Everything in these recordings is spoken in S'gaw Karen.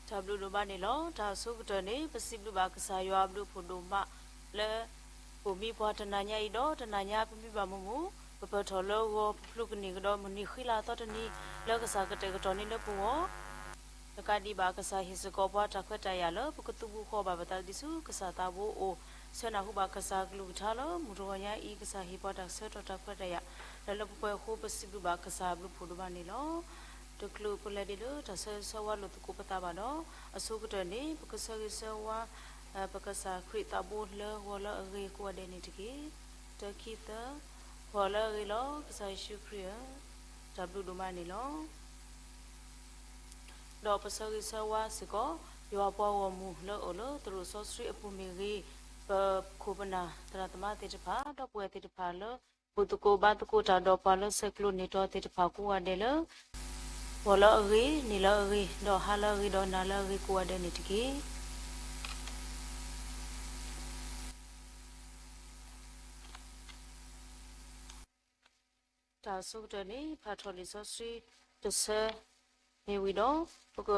တၢ်ဘျုးဒိၣ်မးန့ၣ်လီၤ. တၢ်အဆိကတၢၢ်န့ၣ် ပစံးဘျုးဘၣ်ကစၢ်ယွၤအဘျုးအဖှိၣ်ဒိၣ်မးလၢ ပိာ်မံပှၤတနၤညါအံၤဒီးတနၤညါပမံဘၣ်မုာ်မုာ် ပပၢၢ်ထီၣ်လၢဂီၤ ပဖျိကန့ၢ်ကဒီးမုၢ်နံၤဃံလၤအသီတနံၤ လၢကစၢ်ကတဲာ်ကတီၤန့ၢ်လၢပဂီၢ် တကးဒံးဘၣ် ကစၢ်ဟ့ၣ်စ့ၢ်ကီးပှၤတၢ်ခွဲးတၢ်ယာ်လၢ ပကသုးဘူးဃီၤဘၣ်ပသးဒ်ဆူကစၢ်သးဘိအိၣ်, ဆၢနၢ်ဟူဘၣ်ကစၢ်အကလုၢ်ကထါလၢ မုၢ်တဂီၤညါအံၤ ကစၢ်ဟ့ၣ်ပှၤတၢ်ဆၢကတီၢ်တၢ်ခွဲးတၢ်ယာ် လၢလၢပှဲၤပှဲၤအဃိ ပစံးဘျုးဘၣ်ကစၢ်အဘျုးဖှိၣ်ဒိၣ်မးန့ၣ်လီၤ. တချုးပလဲၤဒံးလၢတၢ်ဆၢဂ့ၤဆၢဝါလိာ်သကိးပသးဘၣ်ဒီး အဆိကတၢၢ်န့ၣ် ပကဆၢဂ့ၤဆၢဝါ ပကစၢ်ခရံာ်သးဘိလၢဂီၤလၢအဂ့ၤကိးဂၤဒဲးန့ၣ်တက့ၢ်. တၢ ခံ သၢ, ဂီၤလၢအဂ့ၤလီၤ ကစၢ်ယ့ၣ်ၡူးခရံာ်ဧၢ, တၢ်ဘျုးဒိၣ်မးန့ၣ်လီၤ. ဒီးပဆၢဂ့ၤဆၢဝါစ့ၢ်ကီး ယွၤပှၤဂီၢ်မုၢ်လၢအအိၣ်လၢသရိာ်စီဆှံအပူၤမ့ၢ်ဂ့ၤ, ပခိၣ်ပနၢ်သရၣ်သမါသ့ၣ်တဖၣ် ဒီပုၢ်ဝဲၢ်သ့ၣ်တဖၣ်လၢ ဘူၣ်သကိးဘါသကိးတၢ်ဒီးပှၤလၢဆဲးကျိးန့ၢ်တီသ့ၣ်တဖၣ်ကိးဂၤဒဲးလၢ ဂီၤလၢအဂ့ၤ, နံၤလၢအဂ့ၤ, ဒီးဟါလၢအဂ့ၤဒီးနၤလၢအဂ့ၤကိးဂၤဒဲးန့ၣ်တက့ၢ်. တၢ်အဆိကတၢၢ်န့ၣ် ဖးထီၣ်လံာ်စီဆှံတဆၢမ့ၢ်ဝံၤဒီး ပက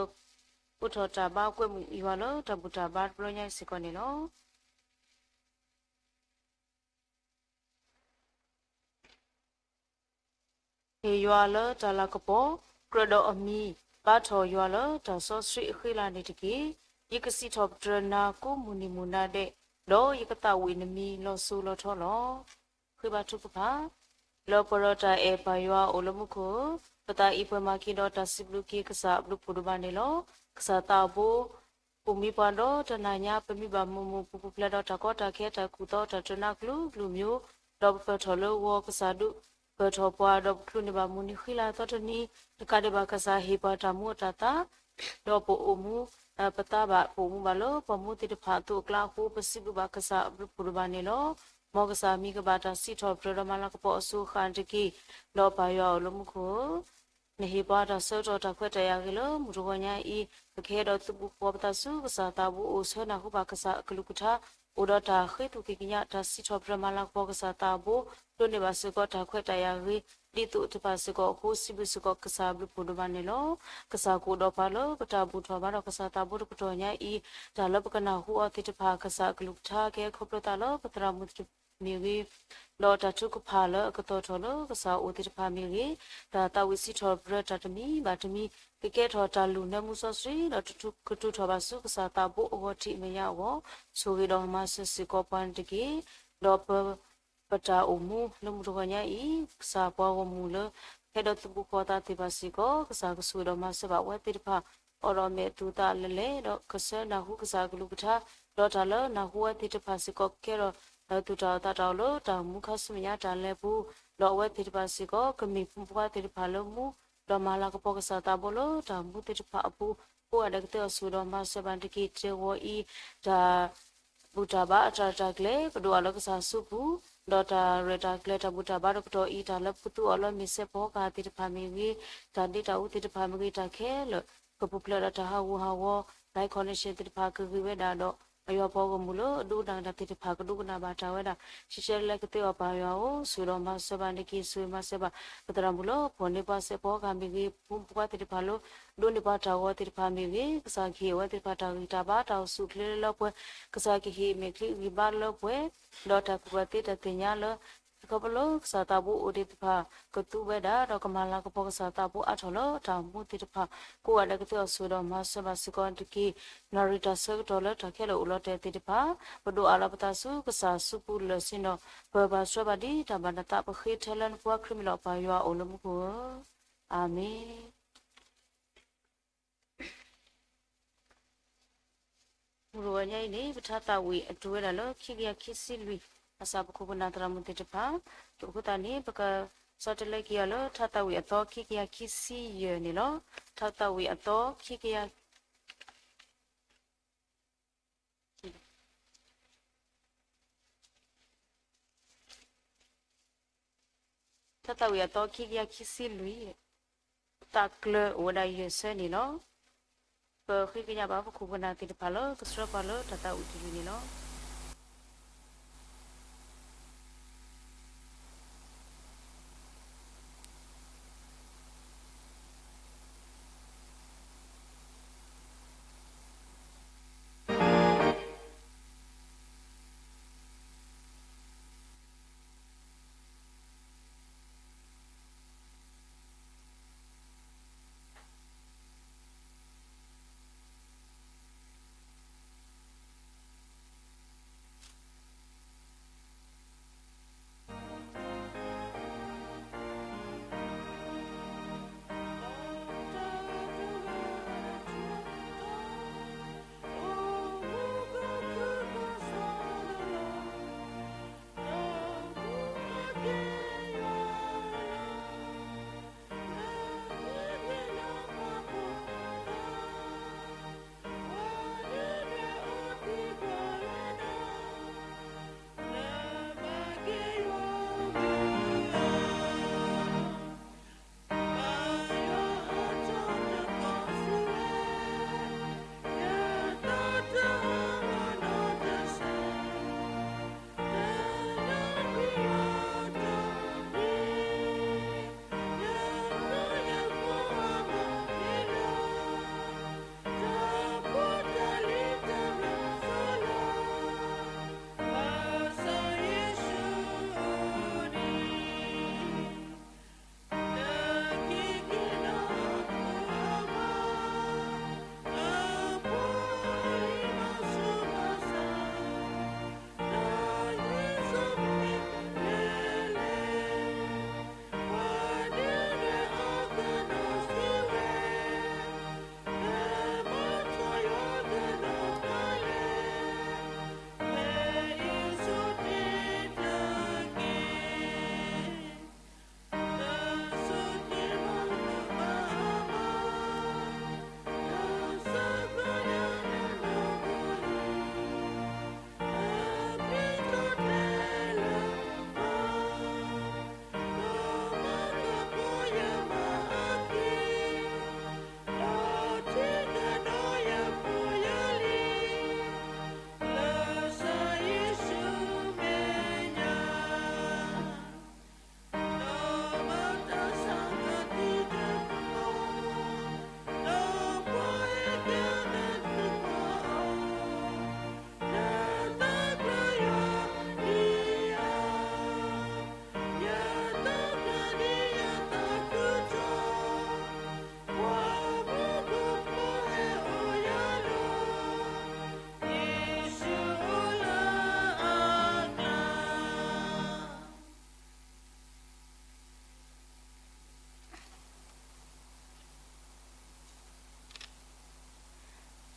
အိးထီၣ်တၢ်ဘါကွဲမုာ်ယွၤလၢတၢ်ဘူၣ်တၢ်ဘါတဘျီညါစ့ၢ်ကီးန့ၣ်လီၤ. ဟ့ၣ်ယွၤလၢတၢ်လၤကပီၤ, ကြၢးဒီးအမံၤ, ဘါထီၣ်ယွၤလၢတၢ်စီဆှံအဃံလၤန့ၣ်တက့ၢ်. ယကစံးထီၣ်ပတြၢၤနၤကိးမုၢ်နံၤမုၢ်နၤဒဲး, ဒီးယကသးဝံၣ်နမံၤလီၤစိၤလီၤထီလီၤ. ဃ့ဘါထုကဖၣ်. လၢပှဲၤဒီးတၢ်အဲၣ်ပၢ်ယွၤအိၣ်လၢမူခိၣ်ဧၢ, ပသးအံၤပှဲၤမၤက့ၤဒီးတၢ်စံးဘျုးက့ၤကစၢ်အဘျုးဖှိၣ်ဒိၣ်မးန့ၣ်လီၤ. ကစၢ်သးဘိ ပိာ်မံပှၤဒီးတနၤညါ ပမံဘၣ်မုာ်မုာ်ပူၤပူၤဖျဲးဒီးတၢ်ကီတၢ်ခဲ တၢ်ကူၣ်သီ တၢ်တနါကလုာ်ကလုာ်မံၤ, ဒီးပပၢၢ်ထီၣ်လၢဂီၤကစၢ်ဒုးပၢၢ်ထီၣ်ပှၤ ဒီးပချုးန့ၢ်ဘၣ်မုၢ်နံၤဃံလၤအသီတနံၤ, တကးဒံးဘၣ်ကစၢ်ဟ့ၣ်ပှၤတၢ်မူအတၢ်သး ဒီးပအိၣ်မူ ပသးဘၣ် ပအိၣ်မူဘၣ်လၢပှၤမူသ့ၣ်တဖၣ်အသိးအကျါအဃိ ပစံးဘျုးဘၣ်ကစၢ်အဘျုးဖှိၣ်ဒိၣ်မးန့ၣ်လီၤ. မ်ကစၢ်မံၤကဘၣ်တၢ်စံးထီၣ်ပတြၢၤဒီးမၤလၤကပီၤအစိၤဃၣ်တက့ၢ်. ဒီးပၢ်ယွၤအိၣ်လၢမူခိၣ်ဧၢ, နဟ့ၣ်ပှၤတၢ်ဆၢကတီၢ်တၢ်ခွဲးတၢ်ယာ်ဂ့ၤလၢမုၢ်တဂီၤညါအံၤ, ပကဟဲဒီးသုးဘူးဃီၤပသးဆူကစၢ်သးဘိအိၣ် ဆၢနၢ်ဟူဘၣ်ကစၢ်အကလုၢ်ကထါ, အိၣ်ဒီးတၢ်ဃ့သူၣ်က့ၤကညး တၢ်စံးထီၣ်ပတြၢၤမၤလၤကပီၤကစၢ်သးဘိ, ဒိးန့ၢ်ဘၣ်စ့ၢ်ကီးတၢ်ခွဲးတၢ်ယာ်ဂ့ၤ ဒ်သိးတဖၣ်စ့ၢ်ကီးအဃိ စံးဘျုးစ့ၢ်ကီးကစၢ်အဘျုးဖှိၣ်ဒိၣ်မးန့ၣ်လီၤ. ကစၢ်ကအိၣ်ဒီးပှၤလၢပတၢ်ဘူၣ်ထီၣ်ဘါထီၣ်ကစၢ်သးဘိတကတီၢ်ညါအံၤ, တၢ်လၢပကနၢ်ဟူအီၤသ့ၣ်တဖၣ် ကစၢ်အကလုၢ်ကထါကဟဲခီဖျိသးလၢပသရၣ်မုၣ်သ့ၣ်တဖၣ်မ့ၢ်ဂ့ၤ, ဒီးတၢ်ထုကဖၣ်လၢအကတီၢ်ထီၣ်လၢကစၢ်အိၣ်သ့ၣ်တဖၣ်မ့ၢ်ဂ့ၤ, တၢ်သးဝံၣ်စံးထီၣ်ပတြၢၤတၢ်တမံၤဘၣ်တမံၤ, ကကဲထီၣ်တၢ်လူၢ်နၢမူစီဆှံ ဒီးကတူၢ်ထီၣ်ဘၣ်ဆူကစၢ်သးဘိအဂီၢ်ထံးမဲာ်ညါအဂီၢ်, ဆိၣ်ဂ့ၤဒီးမၤစၢၤစ့ၢ်ကီးပှၤန့ၣ်တက့ၢ်. ဒီးပ ပတၢ်အိၣ်မူလၢမုၢ်တဂီၤညါအံၤ, ကစၢ်ပှၤဂီၢ်မုၢ်လၢ ဟဲဒီးသုးဘူးဃီၤသးသ့ၣ်တဖၣ်စ့ၢ်ကီး, ကစၢ်ကဆိၣ်ဂ့ၤဒီးမၤစၢၤဘၣ်အဝဲသ့ၣ်တဖၣ်, အိးထီၣ်မဲာ်သူၣ်သးလဲၢ်, ဒီးကဆၢနၢ်ဟူကစၢ်အကလုၢ်ကထါ, ဒီးတၢ်လၢနၢ်ဟူဝဲသ့ၣ်တဖၣ်စ့ၢ်ကီး ကကဲထီၣ် သူၣ်တၢ်အိၣ်သးတၢ်အိၣ်လၢတၢ်မူခါဆူမဲာ်ညါတၢ်လဲၤပူၤ, ဒီးအဝဲသ့ၣ်တဖၣ်စ့ၢ်ကီး ကမ့ၢ်ဖိမုၣ်ဖိခွါသ့ၣ်တဖၣ်လၢမူ, ဒီးမၤလၤကပီၤကစၢ်သးဘိလၢတၢ်မူသ့ၣ်တဖၣ်အပူၤ, ကိးဂၤဒဲးကသ့အီၤဆိၣ်ဂ့ၤဒီးမၤစၢၤဘၣ်တက့ၢ်. တဂီၤအံၤ, တၢ် ဘူၣ်တၢ်ဘါအတၢ်ရဲၣ်တၢ်ကျဲၤ, ပဒိၣ်အါလၢကစၢ်အစုပူၤ, ဒီးတၢ်ရဲၣ်တၢ်ကျဲၤတၢ်ဘူၣ်တၢ်ဘါတကတီၢ်အံၤ, တၢ်လၢပကသူအီၤလၢမ့ၢ်စဲးဖီကဟၣ်သ့ၣ်တဖၣ်မ့ၢ်ဂ့ၤ, တၢ်ဒ့တၢ်အူသ့ၣ်တဖၣ်မ့ၢ်ဂ့ၤ, တၢ်ခဲလၢာ် ကပူၤဖျဲးဒီးတၢ်ဟးဂူာ်ဟးဂီၤ, line connection သ့ၣ်တဖၣ်ကဂ့ၤဝဲဒၣ်ဒီး, အယွၤပှၤဂီၢ်မုၢ်လၢအဒိကနၣ်တၢ်သ့ၣ်တဖၣ်ကဒိကနၣ်ဘၣ်တၢ်ဝဲဒၣ်, ရှဲရှဲလဲကသ့အီၤပၢ်ယွၤဧၢ, ဆိၣ်ဂ့ၤဒီးမၤစၢၤဘၣ်န့ၣ်တက့ၢ်. ဆိၣ်ဂ့ၤမၤစၢၤဘၣ် ပသရၣ်မုၣ်လၢဖီၣ်န့ၢ်ပှၤစဲးဖီကဟၣ်မ့ၢ်ဂ့ၤ, ဖိမုၣ်ဖိခွါသ့ၣ်တဖၣ်လၢ ဒိးန့ၢ်ပှၤတၢ်ဂီၤသ့ၣ်တဖၣ်မ့ၢ်ဂ့ၤ, ကစၢ်ကဟ့ၣ်အဝဲသ့ၣ်တဖၣ်တၢ်ဂံၢ်တၢ်ဘါတၢ်အိၣ်ဆူၣ်အိၣ်ချ့လၢလၢပှဲၤ, ကစၢ်ကဟ့ၣ်မဲာ်ချံဂံၢ်ဘါလၢပှဲၤ, ဒီးတၢ်ကူၣ်ဘၣ်သ့တၢ်သ့ၣ်ညါလၢ ခီဖျိလၢကစၢ်သးဘိအိၣ်သ့ၣ်တဖၣ် ကသူဝဲဒၣ်ဒီးကမၤလၤကပီၤကစၢ်သးဘိအါထီၣ်လၢတၢ်မူသ့ၣ်တဖၣ်, ကိးဂၤဒဲးကသ့အီၤဆိၣ်ဂ့ၤဒီးမၤစၢၤဘၣ်စ့ၢ်ကီးတက့ၢ်. နၣ်ရံၣ်တၢ်ဆၢကတီၢ်လၢတၢ်ခဲလၢာ်အိၣ်လီၤတဲာ်သ့ၣ်တဖၣ်, ပဒိၣ်အါလီၤပသးဆူကစၢ်စုပူၤလၢာ်ဆ့ၣ်နီၤ, ပၢ်ဘၣ်ဆှၢဘၣ်ဒ်တၢ်ဘၣ်နသး ပဃ့ထဲလၢနဖိခွါခရံာ်မ့ၢ်လီၤပၢ်ယွၤအိၣ်လၢမူခိၣ်ဧၢ, အၤမ့ၣ်. မုၢ်တဂီၤညါအံၤန့ၣ် ပထါသးဝံၣ်အတုၤဝဲဒၣ်လၢ ခံကယၤခံဆံလွံၢ်, ဘၣ်ဆၣ်ပခိၣ်ပနၢ်သရၣ်မုၣ်သ့ၣ်တဖၣ်, အဃိသတးန့ၣ် ပကဆီတလဲက့ၤအီၤလၢ ထါသးဝံၣ်အသီခံကယၤခံဆံယဲၢ်န့ၣ်လီၤ. ထါသးဝံၣ်အသီခံကယၤ ထါသးဝံၣ်အသီခံကယၤခံဆံလွံၢ်, သးကျၢၤအိၣ်ဝဲဒၣ်ယဲၢ်ဆၢန့ၣ်လီၤ. ပဃ့ကညးဘၣ်ပခိၣ်ပနၢ်သ့ၣ်တဖၣ်လၢကဆှၢပှၤလၢတၢ်သးဝံၣ်တယုၢ်န့ၣ်လီၤ.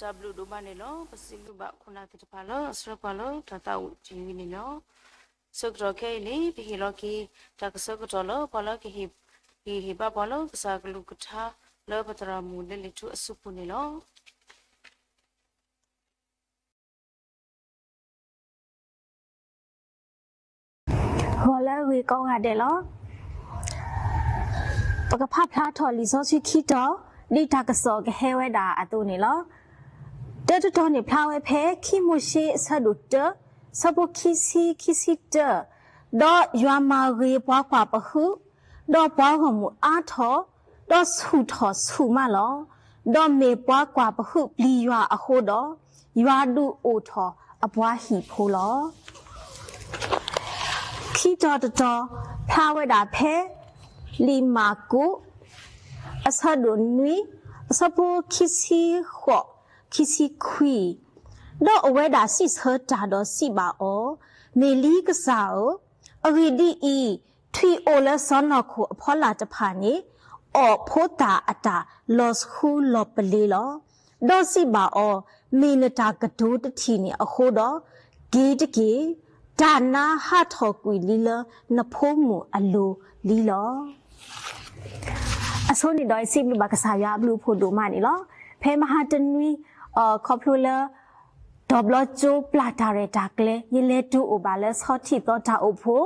တၢ်ဘျုးဒိၣ်မးန့ၣ်လီၤ. ပစံးဘျုးဘၣ်ခိၣ်နၢ်သ့ၣ်တဖၣ်လၢအဆှၢပှၤလၢတၢ်သးဝံၣ်တယုၢ်အံၤန့ၣ်လီၤ. ဆၢကတီၢ်ခဲအံၤန့ၣ် ပဟ့ၣ်လီၤက့ၤတၢ်ကဆၢကတီၢ်လၢပှၤလၢကဟ့ၣ်, ဟ့ၣ်ဂံၢ်ဟ့ၣ်ဘါပှၤလၢကစၢ်အကလုၢ်ကထါ လၢပသရၣ်မုၣ်လၢလံာ်ထူအစုပူၤန့ၣ်လီၤ. ဂီၤလၢအဂ့ၤကိးဂၤဒဲးလီၤ. ပကဖးဖျါထီၣ်လံာ်စီဆှံခံတီၤ ဒ်တၢ်ကစီၣ်ကဟဲဝဲဒၣ်အသိးန့ၣ်လီၤ. တၢတတီၤန့ၣ်ဖျါဝဲဖဲ ခံမိၤၡ့အဆၢဒိၣ်တၢ ဆၢဖိခံဆံ ခံဆံတၢ, ဒီးယွၤမၤဂ့ၤပှၤကွၢ်ပဟုး, ဒီးပှၤဂီၢ်မုၢ်အါထီၣ်, ဒီးဆူၣ်ထီၣ်ဆူၣ်မးလီၤ. ဒီးမ့ၢ်ပှၤကွၢ်ပဟုးပျံၤယွၤအဃိဒီး, ယွၤဒုးအိၣ်ထီၣ်အပှၤဟံၣ်ဖိလီၤ. ခံတီၤတတီၤ ဖျါဝဲဒၣ်ဖဲ လံာ်မၢ်ကူး အဆၢဒိၣ်နွံ အဆၢဖိခံဆံဃိး ခံဆံခွံ, ဒီးအဝဲဒၣ်စံးဆၢတၢ်ဒီးစံးဘၣ်အီၤ, မ့ၢ်လံကစၢ်ဧၢ, အဂ့ၢ်ဒ်အံၤ, ထွံၣ်အိၣ်လၢစီၢ်နီၤခိၣ်အဖီလာ်တဖၣ်န့ၣ် အီၣ်ဖိသၣ်အတၢ်လီၤဆူလီၤပလ့ၤလီၤ. ဒီးစံးဘၣ်အီၤ, မ့ၢ်နတၢ်ကတိၤတထံၣ်န့ၣ်အဃိဒီး, က့ၤတက့ၢ်, တၢ်နါဟးထီၣ်ကွံာ်လံလၢနဖိမုၣ်အလိၤလံလီၤ. အဆိန့ၣ်ဒီး ယစံးဘျုးဘၣ်ကစၢ်ယွၤအဘျုးအဖှိၣ်ဒိၣ်မးန့ၣ်လီၤ. ဖဲမဟါတနွံ ခီဖျိလၢ တီၤဘျီကၠိပျၢ်တၢ်ရဲၣ်တၢ်ကျဲၤ ယလဲၤတုၤအိၣ်ဘၣ်လၢဆီထံၣ်သီတၢ်အိၣ်ဖှိၣ်,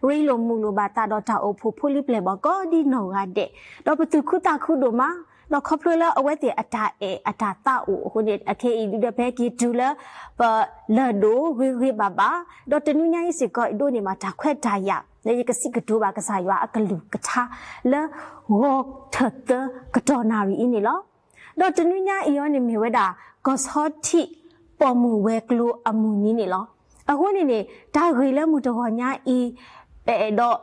ရ့လိာ်မုာ်လိာ်ဘၣ်သးဒီးတၢ်အိၣ်ဖှိၣ်ဖိလံၤပျဲၢ်ဘီၣ်ကိးဒ်နီၢ်ဂၤဒဲး, ဒီးပသူၣ်ခုသးခုဒိၣ်မး, ဒီးခီဖျိလၢအဝဲသ့ၣ်အတၢ်အဲၣ်အတၢ်သးအိၣ်အဃိန့ၣ် အခဲအံၤဒုးဒီးဖဲက့ၤတုၤလၢ ပလၢၢ်ဒိၣ်ဂ့ၤဂ့ၤဘၣ်ဘၣ်, ဒီးတနွံညါအံၤစ့ၢ်ကီး ယဒိးန့ၢ်ဘၣ်တၢ်ခွဲးတၢ်ယာ် လၢယကစံးကတိၤဘၣ်ကစၢ်ယွၤအကလုၢ်ကထါ လၢဂီၤထၢၣ်သၢကတီၢ်နၣ်ရံၣ်အံၤန့ၣ်လီၤ. ဒီးတနွံညါအံၤအီၤန့ၣ် မ့ၢ်ဝဲဒၣ် ကီၢ်ဆီထံး ပိာ်မုၣ်ဝဲၤကျိၤအမုၢ်နံၤန့ၣ်လီၤ. အဃိန့ၣ်န့ၣ် တၢ်ဂ့ၢ်လၢမုၢ်တဂီၤညါအံၤ ပအဲၣ်ဒိး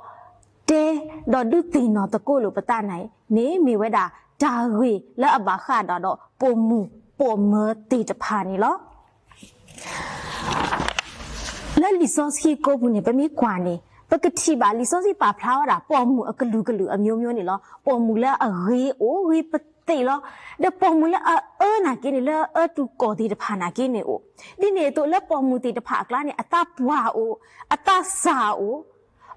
တဲ ဒီးဒုးသ့ၣ်နီၣ်သကိးလိာ်ပသးန့ၣ်န့ၣ် မ့ၢ်ဝဲဒၣ် တၢ်ဂ့ၢ်လၢအဘၣ်ဃးဒီး ပိာ်မုၣ်ပိာ်မၢၤသ့ၣ်တဖၣ်န့ၣ်လီၤ. လၢလံာ်စီဆှံကိပူၤန့ၣ် ပမ့ၢ်ကွၢ်န့ၣ် ပကထံၣ်ဘၣ်လံာ်စီဆှံပာ်ဖျါဝဲဒၣ် ပိာ်မုၣ်အကလုာ်ကလုာ်အမျိုးမျိုးန့ၣ်လီၤ. ပိာ်မုၣ်လၢအဂ့ၤအိၣ်ဂ့ၤပသ့ၣ်လီၤ. ဒီးပိာ်မုၣ်လၢအအၢနာ်က့န့ၣ် လၢအအၢတုၤကီၢ်သ့ၣ်တဖၣ်နာ်က့န့ၣ်အိၣ်, ဒ်န့ၣ်အသိးလၢပိာ်မုၣ်သ့ၣ်တဖၣ်အကျါန့ၣ် အသးပှၢ်အိၣ်, အသးစၢ်အိၣ်,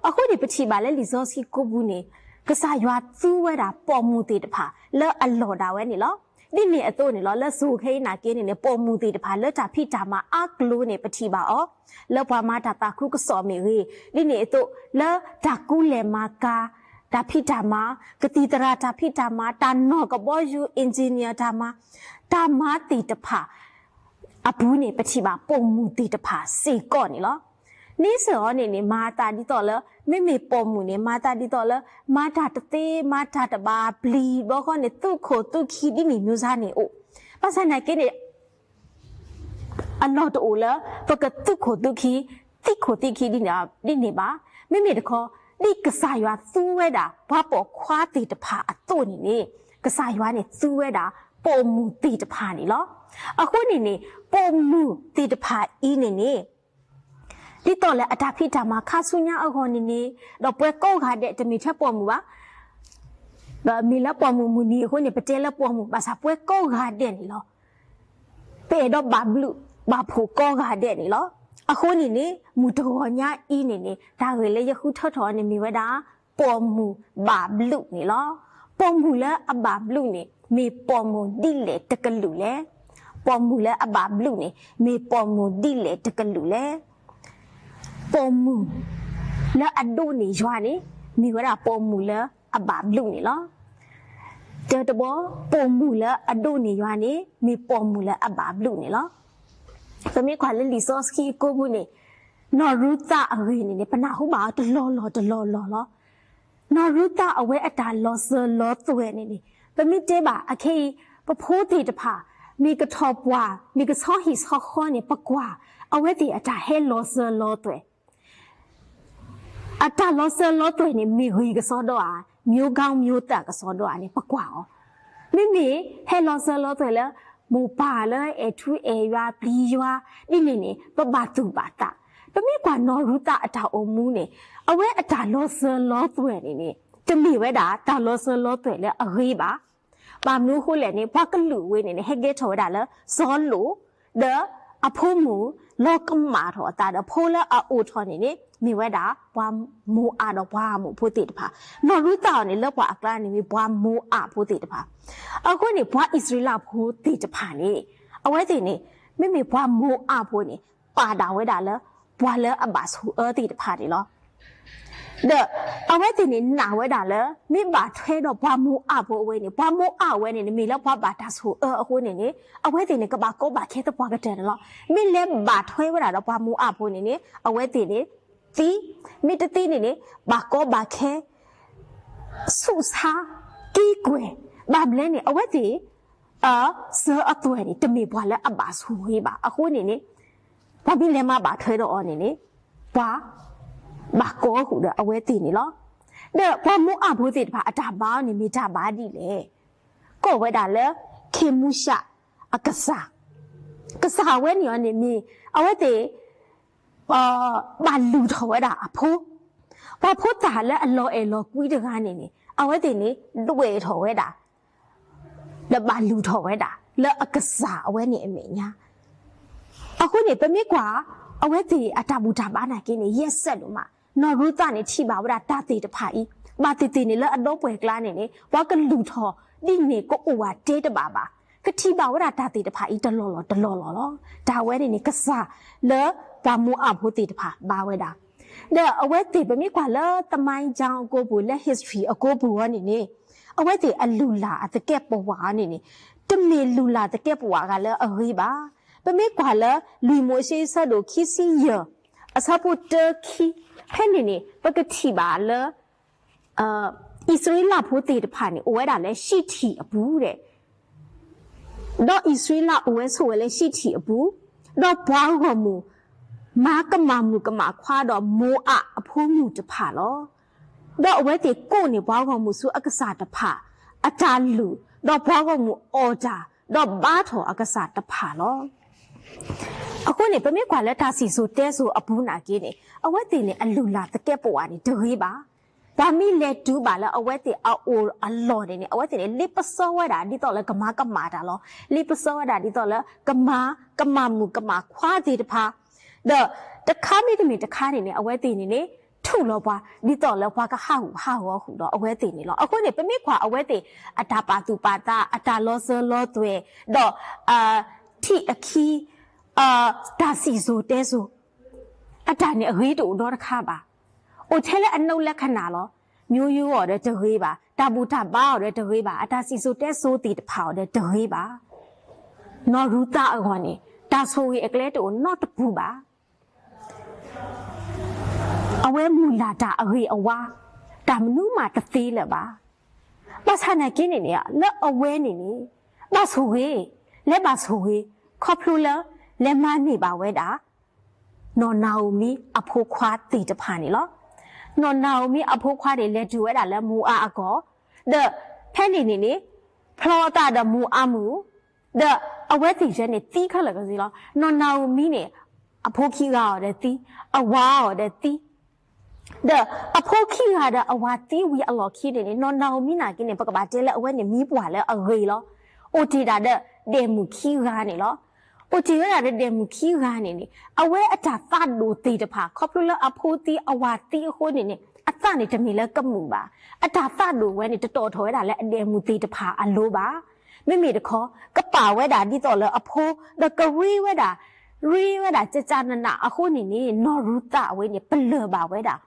အဃိန့ၣ် ပထံၣ်ဘၣ်လၢလံာ်စီဆှံကိပူၤန့ၣ် ကစၢ်ယွၤသူဝဲဒၣ်ပိာ်မုၣ်သ့ၣ်တဖၣ်လၢအလီၢ်ဒၣ်ဝဲန့ၣ်လီၤ. ဒ်န့ၣ်အသိးန့ၣ်လီၤ လၢစိၤခဲအံၤနာ်က့န့ၣ်န့ၣ် ပိာ်မုၣ်သ့ၣ်တဖၣ်လၢတၢ်ဖံးတၢ်မၤအါကျိၤန့ၣ် ပထံၣ်ဘၣ်အီၤ လၢပှၤမၤတၢ်သးခုကစီၣ်မ့ၢ်ဂ့ၤ, ဒ်န့ၣ်အသိးလၢတၢ်ကူလဲၢ်မၤကၤ တၢ်ဖံးတၢ်မၤ, ကသံၣ်သရၣ်တၢ်ဖံးတၢ်မၤ, တၢ်နီၣ်ကဘီယူၤ engineer တၢ်မၤ, တၢ်မၤသ့ၣ်တဖၣ် အပူၤန့ၣ် ပထံၣ်ဘၣ်ပိာ်မုၣ်သ့ၣ်တဖၣ်စ့ၢ်ကီးန့ၣ်လီၤ. န့ဆၢၣ်အီၤန့ၣ်န့ၣ် မၤသးဒ်သိးလၢ မ့မ့ၢ်ပိာ်မုၣ်န့ၣ် မၤသးဒ်သိးလၢ မၤတၢ်တသ့ မၤတၢ်တဘၣ်ပျံၤဘျီဃီန့ၣ် သူၣ်ခိၣ်သူၣ်ခံဒ်န့ၣ်မျိုးစားန့ၣ်အိၣ်, ဘၣ်ဆၣ်နာ်က့န့ၣ် အလီၢ်တအိၣ်လၢ ပကသူၣ်ခိၣ်သူၣ်ခံ, သံၣ်ခိၣ်သံၣ်ခံဒ်န့ၣ်ဘၣ်. မ့မ့ၢ်တခီ ဒ်ကစၢ်ယွၤသူဝဲဒၣ် ပှၤပိာ်ခွါသ့ၣ်တဖၣ်အသိးန့ၣ်န့ၣ် ကစၢ်ယွၤန့ၣ်သူဝဲဒၣ် ပိာ်မုၣ်သ့ၣ်တဖၣ်န့ၣ်လီၤ. အဃိန့ၣ်န့ၣ် ပိာ်မုၣ်သ့ၣ်တဖၣ်အံၤန့ၣ်န့ၣ် ဒ်သိးလၢအတၢ်ဖံးတၢ်မၤခါဆူညါအဂီၢ်န့ၣ်န့ၣ် ဒီးပှၤကိးဂၤဒဲး တမ့ၢ်ထဲပိာ်မုၣ်ဘၣ် မ့ၢ်လၢပိာ်မုၣ်မုၢ်နံၤအဃိန့ၣ် ပတဲလၢပိာ်မုၣ် ဘၣ်ဆၣ်ပှၤကိးဂၤဒဲးန့ၣ်လီၤ. ပအဲၣ်ဒိးဘၣ်ဘျုးဘၣ်ဖှိၣ်ကိးဂၤဒဲးန့ၣ်လီၤ. အဃိန့ၣ်န့ၣ် မုၢ်တဂီၤညါအံၤန့ၣ်န့ၣ် တၢ်ဂ့ၢ်လၢယဃုထၢထီၣ်န့ၣ်မ့ၢ်ဝဲဒၣ် ပိာ်မုၣ်ဘၣ်ဘျုးန့ၣ်လီၤ. ပိာ်မုၣ်လၢအဘၣ်ဘျုးန့ၣ် မ့ၢ်ပိာ်မုၣ်ဒ်လဲၣ်တကလုာ်လဲၣ်. ပိာ်မုၣ်လၢအဘၣ်ဘျုးန့ၣ် မ့ၢ်ပိာ်မုၣ်ဒ်လဲၣ်တကလုာ်လဲၣ်. ပိာ်မုၣ်လၢအဒိးန့ၢ်ယွၤန့ၣ် မ့ၢ်ဝဲဒၣ်ပိာ်မုၣ်လၢအဘၣ်ဘျုးန့ၣ်လီၤ. တၢတဘီ ပိာ်မုၣ်လၢအဒိးန့ၢ်ယွၤန့ၣ် မ့ၢ်ပိာ်မုၣ်လၢအဘၣ်ဘျုးန့ၣ်လီၤ. ပမ့ၢ်ကွၢ်လၢလံာ်စီဆှံအကိပူၤန့ၣ် နီၢ်ရူၤသးအဂ့ၢ်န့ၣ်န့ၣ် ပနၢ်ဟူဘၣ်အီၤတလီၢ်လီၢ်တလီၢ်လီၢ်လီၤ. နီၢ်ရူၤသးအဝဲအတၢ်လီၤစၢၤလီၤသွဲၣ်န့ၣ်န့ၣ် ပမ့ၢ်တဲဘၣ်အခဲအံၤ ပဖိသ့ၣ်တဖၣ် မ့ၢ်ကထီၣ်ပှၢ် မ့ၢ်ကဆီဟံၣ်ဆီဃီန့ၣ် ပကွၢ် အဝဲသ့ၣ်အတၢ်ဟဲလီၤစၢၤလီၤသွဲၣ် အတၢ်လီၤစၢၤလီၤသွဲၣ်န့ၣ် မ့ၢ်ဂ့ၤကစီဒီဧါ, မျိုးကောင်းမျိုးသန့်ကစီဒီဧါန့ၣ် ပကွၢ်အီၤ. မ့မ့ၢ်ဟဲလီၤစၢၤလီၤသွဲၣ်လၢ မိၢ်ပၢ်လၢအဲၣ်ထူအဲၣ်ယွၤပျံၤယွၤ ဒ်န့ၣ်န့ၣ် ပဘၣ်သူၣ်ဘၣ်သး. ပမ့ၢ်ကွၢ်နီၢ်ရူၤသးအတၢ်အိၣ်မူန့ၣ် အဝဲအတၢ်လီၤစၢၤလီၤသွဲၣ်န့ၣ်န့ၣ် တမ့ၢ်ဝဲဒၣ်တၢ်လီၤစၢၤလီၤသွဲၣ်လၢအဂ့ၤဘၣ်. ဘၣ်မနုၤအဃိလဲၣ်န့ၣ် ပှၤကလုာ်ဝဲန့ၣ်န့ၣ် ဟဲကဲထီၣ်ဝဲဒၣ်လၢစီၤလိာ် ဒီးအဖိမုၣ် လီၤကမၣ်ထီၣ်အသးဒီးဖိလၢအအိၣ်ထီၣ်န့ၣ်န့ၣ် မ့ၢ်ဝဲဒၣ်ပှၤမိၤအးဒီးပှၤအၤမိၣ်ဖိသ့ၣ်တဖၣ်, နီၢ်ရူၤသးအံၤန့ၣ် လၢပှၤအကျါန့ၣ်မ့ၢ်ပှၤမိၤအးဖိသ့ၣ်တဖၣ်. အဃိန့ၣ် ပှၤအံၣ်စရ့လးဖိသ့ၣ်တဖၣ်န့ၣ် အဝဲသ့ၣ်န့ၣ် မ့မ့ၢ်ပှၤမိၤအးဖိန့ၣ် ပာ်ဒၣ်ဝဲဒၣ်လၢ ပှၤလၢအဘၣ်ဆိၣ်အၢသ့ၣ်တဖၣ်န့ၣ်လီၤ. ဒီးအဝဲသ့ၣ်န့ၣ်နာ်ဝဲဒၣ်လၢ မ့ၢ်ဘၣ်ထွဲဒီးပှၤမိၤအးဖိအဝဲန့ၣ် ပှၤမိၤအးဝဲန့ၣ်န့ၣ် မ့ၢ်လၢပှၤဘၣ်တၢ်ဆိၣ်အၢအဃိန့ၣ်န့ၣ် အဝဲသ့ၣ်န့ၣ် ကဘၣ်ကီဘၣ်ခဲသပှၢ်ကတၢၢ်န့ၣ်လီၤ. မ့ၢ်လဲၤဘၣ်ထွဲဝဲဒၣ်ဒီးပှၤမိၤအးဖိန့ၣ်န့ၣ် အဝဲသ့ၣ်န့ၣ် သံ, မ့ၢ်တသံန့ၣ်န့ၣ် ဘၣ်ကီဘၣ်ခဲ ဆူးဆါ က့ကွဲၢ်, ဘၣ်မနုၤလဲၣ်န့ၣ် အဝဲသ့ၣ် အစၢၤအသွဲၣ်န့ၣ် တမ့ၢ်ပှၤလၢအဘၣ်ဆိၣ်ဂ့ၤဘၣ်. အဃိန့ၣ်န့ၣ် ပှၤမ့ၢ်လဲၤမၤဘၣ်ထွဲဒီးအီၤန့ၣ်န့ၣ် ပှၤဘၣ်ကီဃုာ်ဒီးအဝဲသ့ၣ်န့ၣ်လီၤ. ဒီးပှၤမိၤအးဖိသ့ၣ်တဖၣ် အတၢ်ဘါအီၤန့ၣ် မ့ၢ်တၢ်ဘါဒ်လဲၣ်. ကိးဝဲဒၣ်လၢ ခ့မူၡးအကစၢ်, ကစၢ်ဝဲန့ၣ်အီၤန့ၣ်မ့ၢ် အဝဲသ့ၣ် ဘၣ်လုၢ်ထီၣ်ဝဲဒၣ်အဖိ, ပှၤဖိသၣ်လၢအလီၤအဲၣ်လီၤကွံတဂၤန့ၣ်န့ၣ် အဝဲသ့ၣ်န့ၣ် ဒွဲၣ်ထီၣ်ဝဲဒၣ် ဒီးဘၣ်လုၢ်ထီၣ်ဝဲဒၣ် လၢအကစၢ်အဝဲန့ၣ်အမဲာ်ညါ. အဃိန့ၣ် ပမ့ၢ်ကွၢ် အဝဲသ့ၣ်အတၢ်ဘူၣ်တၢ်ဘါနာ်က့န့ၣ် ယဲၢ်စဲးဒိၣ်မး, နီၢ်ရူၤသးန့ၣ် ထံၣ်ဘၣ်ဝဲဒၣ်တၢ်သ့ၣ်တဖၣ်အံၤ, ဘၣ်သ့ၣ်သ့ၣ်န့ၣ်လၢအဒီပုၢ်ဝဲၢ်ကျါန့ၣ်န့ၣ် ပှၤကလုၢ်ထီၣ်ဒ်န့ၣ်ကအိၣ်ဝဲတဲတဘၣ်ဘၣ်, ကထံၣ်ဘၣ်ဝဲဒၣ်တၢ်သ့ၣ်တဖၣ်အံၤတလီၢ်လီၢ်တလီၢ်လီၢ်လီၤ. တၢ်ဝဲန့ၣ်န့ၣ် ကစၢ်လၢပှၤမိၤအးဖိသ့ၣ်တဖၣ်ဘါဝဲဒၣ် ဒီးအဝဲသ့ၣ်ပမ့ၢ်ကွၢ်လၢသမိုင်းကြောင်းအကိပူၤ လၢ history အကိပူၤအီၤန့ၣ်န့ၣ် အဝဲသ့ၣ်အလုၢ်လၢ်အသကဲးပဝးအီၤန့ၣ်န့ၣ် တမ့ၢ်လုၢ်လၢ်သကဲးပဝးဂၤလၢအဂ့ၤဘၣ်. ပမ့ၢ်ကွၢ်လၢလွံၢ်မိၤၡ့ဆၢဒိၣ်ခံဆံယဲၢ် အဆၢဖိတၢခံ ဖဲန့ၣ်န့ၣ် ပကထံၣ်ဘၣ်လၢ အံၣ်စရ့လးဖိသ့ၣ်တဖၣ်န့ၣ် အိၣ်ဝဲဒၣ်လၢၡံးထံၣ်အပူၤဒဲး ဒီးအံၣ်စရ့လးအိၣ်ဝဲဆိးဝဲလၢၡံးထံၣ်အပူၤ, ဒီးပှၤဂီၢ်မုၢ် မၤကမၣ်မုၣ်ကမၣ်ခွါဒီးမိၤအးအဖိမုၣ်တဖၣ်လီၤ. ဒီးအဝဲသ့ၣ်ကိးန့ၢ်ပှၤဂီၢ်မုၢ်ဆူအကစၢ်တဖၣ် အတၢ်လုၢ်, ဒီးပှၤဂီၢ်မုၢ်အီၣ်တၢ်, ဒီးဘါထီၣ်အကစၢ်တဖၣ်လီၤ. အဃိန့ၣ် ပမ့ၢ်ကွၢ်လၢတၢ်စံၣ်စိၤတဲစိၤအပူၤနာ်က့န့ၣ် အဝဲသ့ၣ်န့ၣ် အလုၢ်လၢ်သကဲးပဝးန့ၣ်တဂ့ၤဘၣ်. ပှၤမ့ၢ်လဲၤတုၤဘၣ်လၢအဝဲသ့ၣ်အအိၣ်အလီၢ်န့ၣ်န့ၣ် အဝဲသ့ၣ်န့ၣ် လ့ပစီဝဲဒၣ်ဒ်သိးလၢကမၤကမၣ်တၢ်လီၤ. လ့ပစီဝဲဒၣ်ဒ်သိးလၢကမၤ ကမၣ်မုၣ်ကမၣ်ခွါသ့ၣ်တဖၣ်, ဒီးတခါမ့တမ့ၢ်တခါန့ၣ်န့ၣ် အဝဲသ့ၣ်န့ၣ်န့ၣ် ထူၣ်လီၤပှၤ ဒ်သိးလၢပှၤကဟးဂူာ်ဟးဂီၤဃုာ်ဒီးအဝဲသ့ၣ်န့ၣ်လီၤ. အဃိန့ၣ် ပမ့ၢ်ကွၢ်အဝဲသ့ၣ် အတၢ်ပာ်သူၣ်ပာ်သး အတၢ်လီၤစၢၤလီၤသွဲၣ် ဒီး ထံၣ်အခံ တၢ်စံၣ်စိၤတဲစိၤ အတၢ်န့ၣ်အဂ့ၤတအိၣ်နီတခါဘၣ်. အိၣ်ထဲလၢအနုလက္ခဏာလီၤ. မျိုးရိုးအီၤဒီးတဂ့ၤဘၣ်, တၢ်ဘူၣ်တၢ်ဘါအီၤဒီးတဂ့ၤဘၣ်, အတၢ်စံၣ်စိၤတဲစိၤသ့ၣ်တဖၣ်အီၤဒီးတဂ့ၤဘၣ်. နီၢ်ရူၤသးအဂီၢ်န့ၣ် တၢ်ဆိၣ်ဂ့ၤအကျဲတအိၣ်နီတပူၤဘၣ်. အဝဲမုၢ်လၢ်တၢ်အဂ့ၤအဝါ တၢ်မနုၤမးတသ့လၢၤဘၣ်. ဘၣ်ဆၣ်နာ်က့န့ၣ်န့ၣ် လၢအဝဲန့ၣ်န့ၣ် ဘၣ်ဆိၣ်ဂ့ၤ, လဲၤဘၣ်ဆိၣ်ဂ့ၤ ခီဖျိလၢ လဲၤမၤန့ၢ်ဘၣ်ဝဲဒၣ် နီၢ်နၤဧိၤမံအဖိခွါသ့ၣ်တဖၣ်န့ၣ်လီၤ. နီၢ်နၤဧိၤမံအဖိခွါန့ၣ် လဲၤတုၤဝဲဒၣ်လၢမိၤအးအကီၢ်, ဒီးဖဲန့ၣ်န့ၣ်န့ၣ် ဖျီသးဒီးမိၤအးမုၣ်, ဒီးအဝဲသ့ၣ်ယဲန့ၣ်သံခဲလၢာ်ကစ့လီၤ. နီၢ်နၤဧိၤမံန့ၣ် အဖိခံဂၤအီၤဒီးသံ, အဝၤအီၤဒီးသံ ဒီးအဖိခံဂၤဒီးအဝၤသံဝံၤအလီၢ်ခံန့ၣ်န့ၣ် နီၢ်နၤဧိၤမံနာ်က့န့ၣ် ပကဘၣ်တဲလၢအဝဲန့ၣ်မံပှၢ်လၢအဂ့ၤလီၤ. အိၣ်တ့ၢ်ဒၣ်ဒီးဒဲးမုၣ်ခံဂၤန့ၣ်လီၤ. အိၣ်တ့ၢ်ဝဲဒၣ်ဒီးဒဲးမုၣ်ခံဂၤန့ၣ်န့ၣ် အဝဲအတၢ်သးဒိၣ်သ့ၣ်တဖၣ် ခီဖျိလၢအဖိသံအဝၤသံအဃိန့ၣ်န့ၣ် အသးန့ၣ်တမ့ၢ်လၢကမုာ်ဘၣ်. အတၢ်သးဒိၣ်ဝဲန့ၣ် တတီၢ်ထီၣ်ဝဲဒၣ်လၢအဒဲးမုၣ်သ့ၣ်တဖၣ်အလိၤဘၣ်. မ့မ့ၢ်တခီ ကပာ်ဝဲဒၣ်ဒ်သိးလၢအဖိ ဒီးကရ့ဝဲဒၣ် ရ့ဝဲဒၣ်ကကနနးအဃိန့ၣ်န့ၣ် နီၢ်ရူၤသးအဝဲန့ၣ် ပလၢၢ်ဘၣ်ဝဲဒၣ်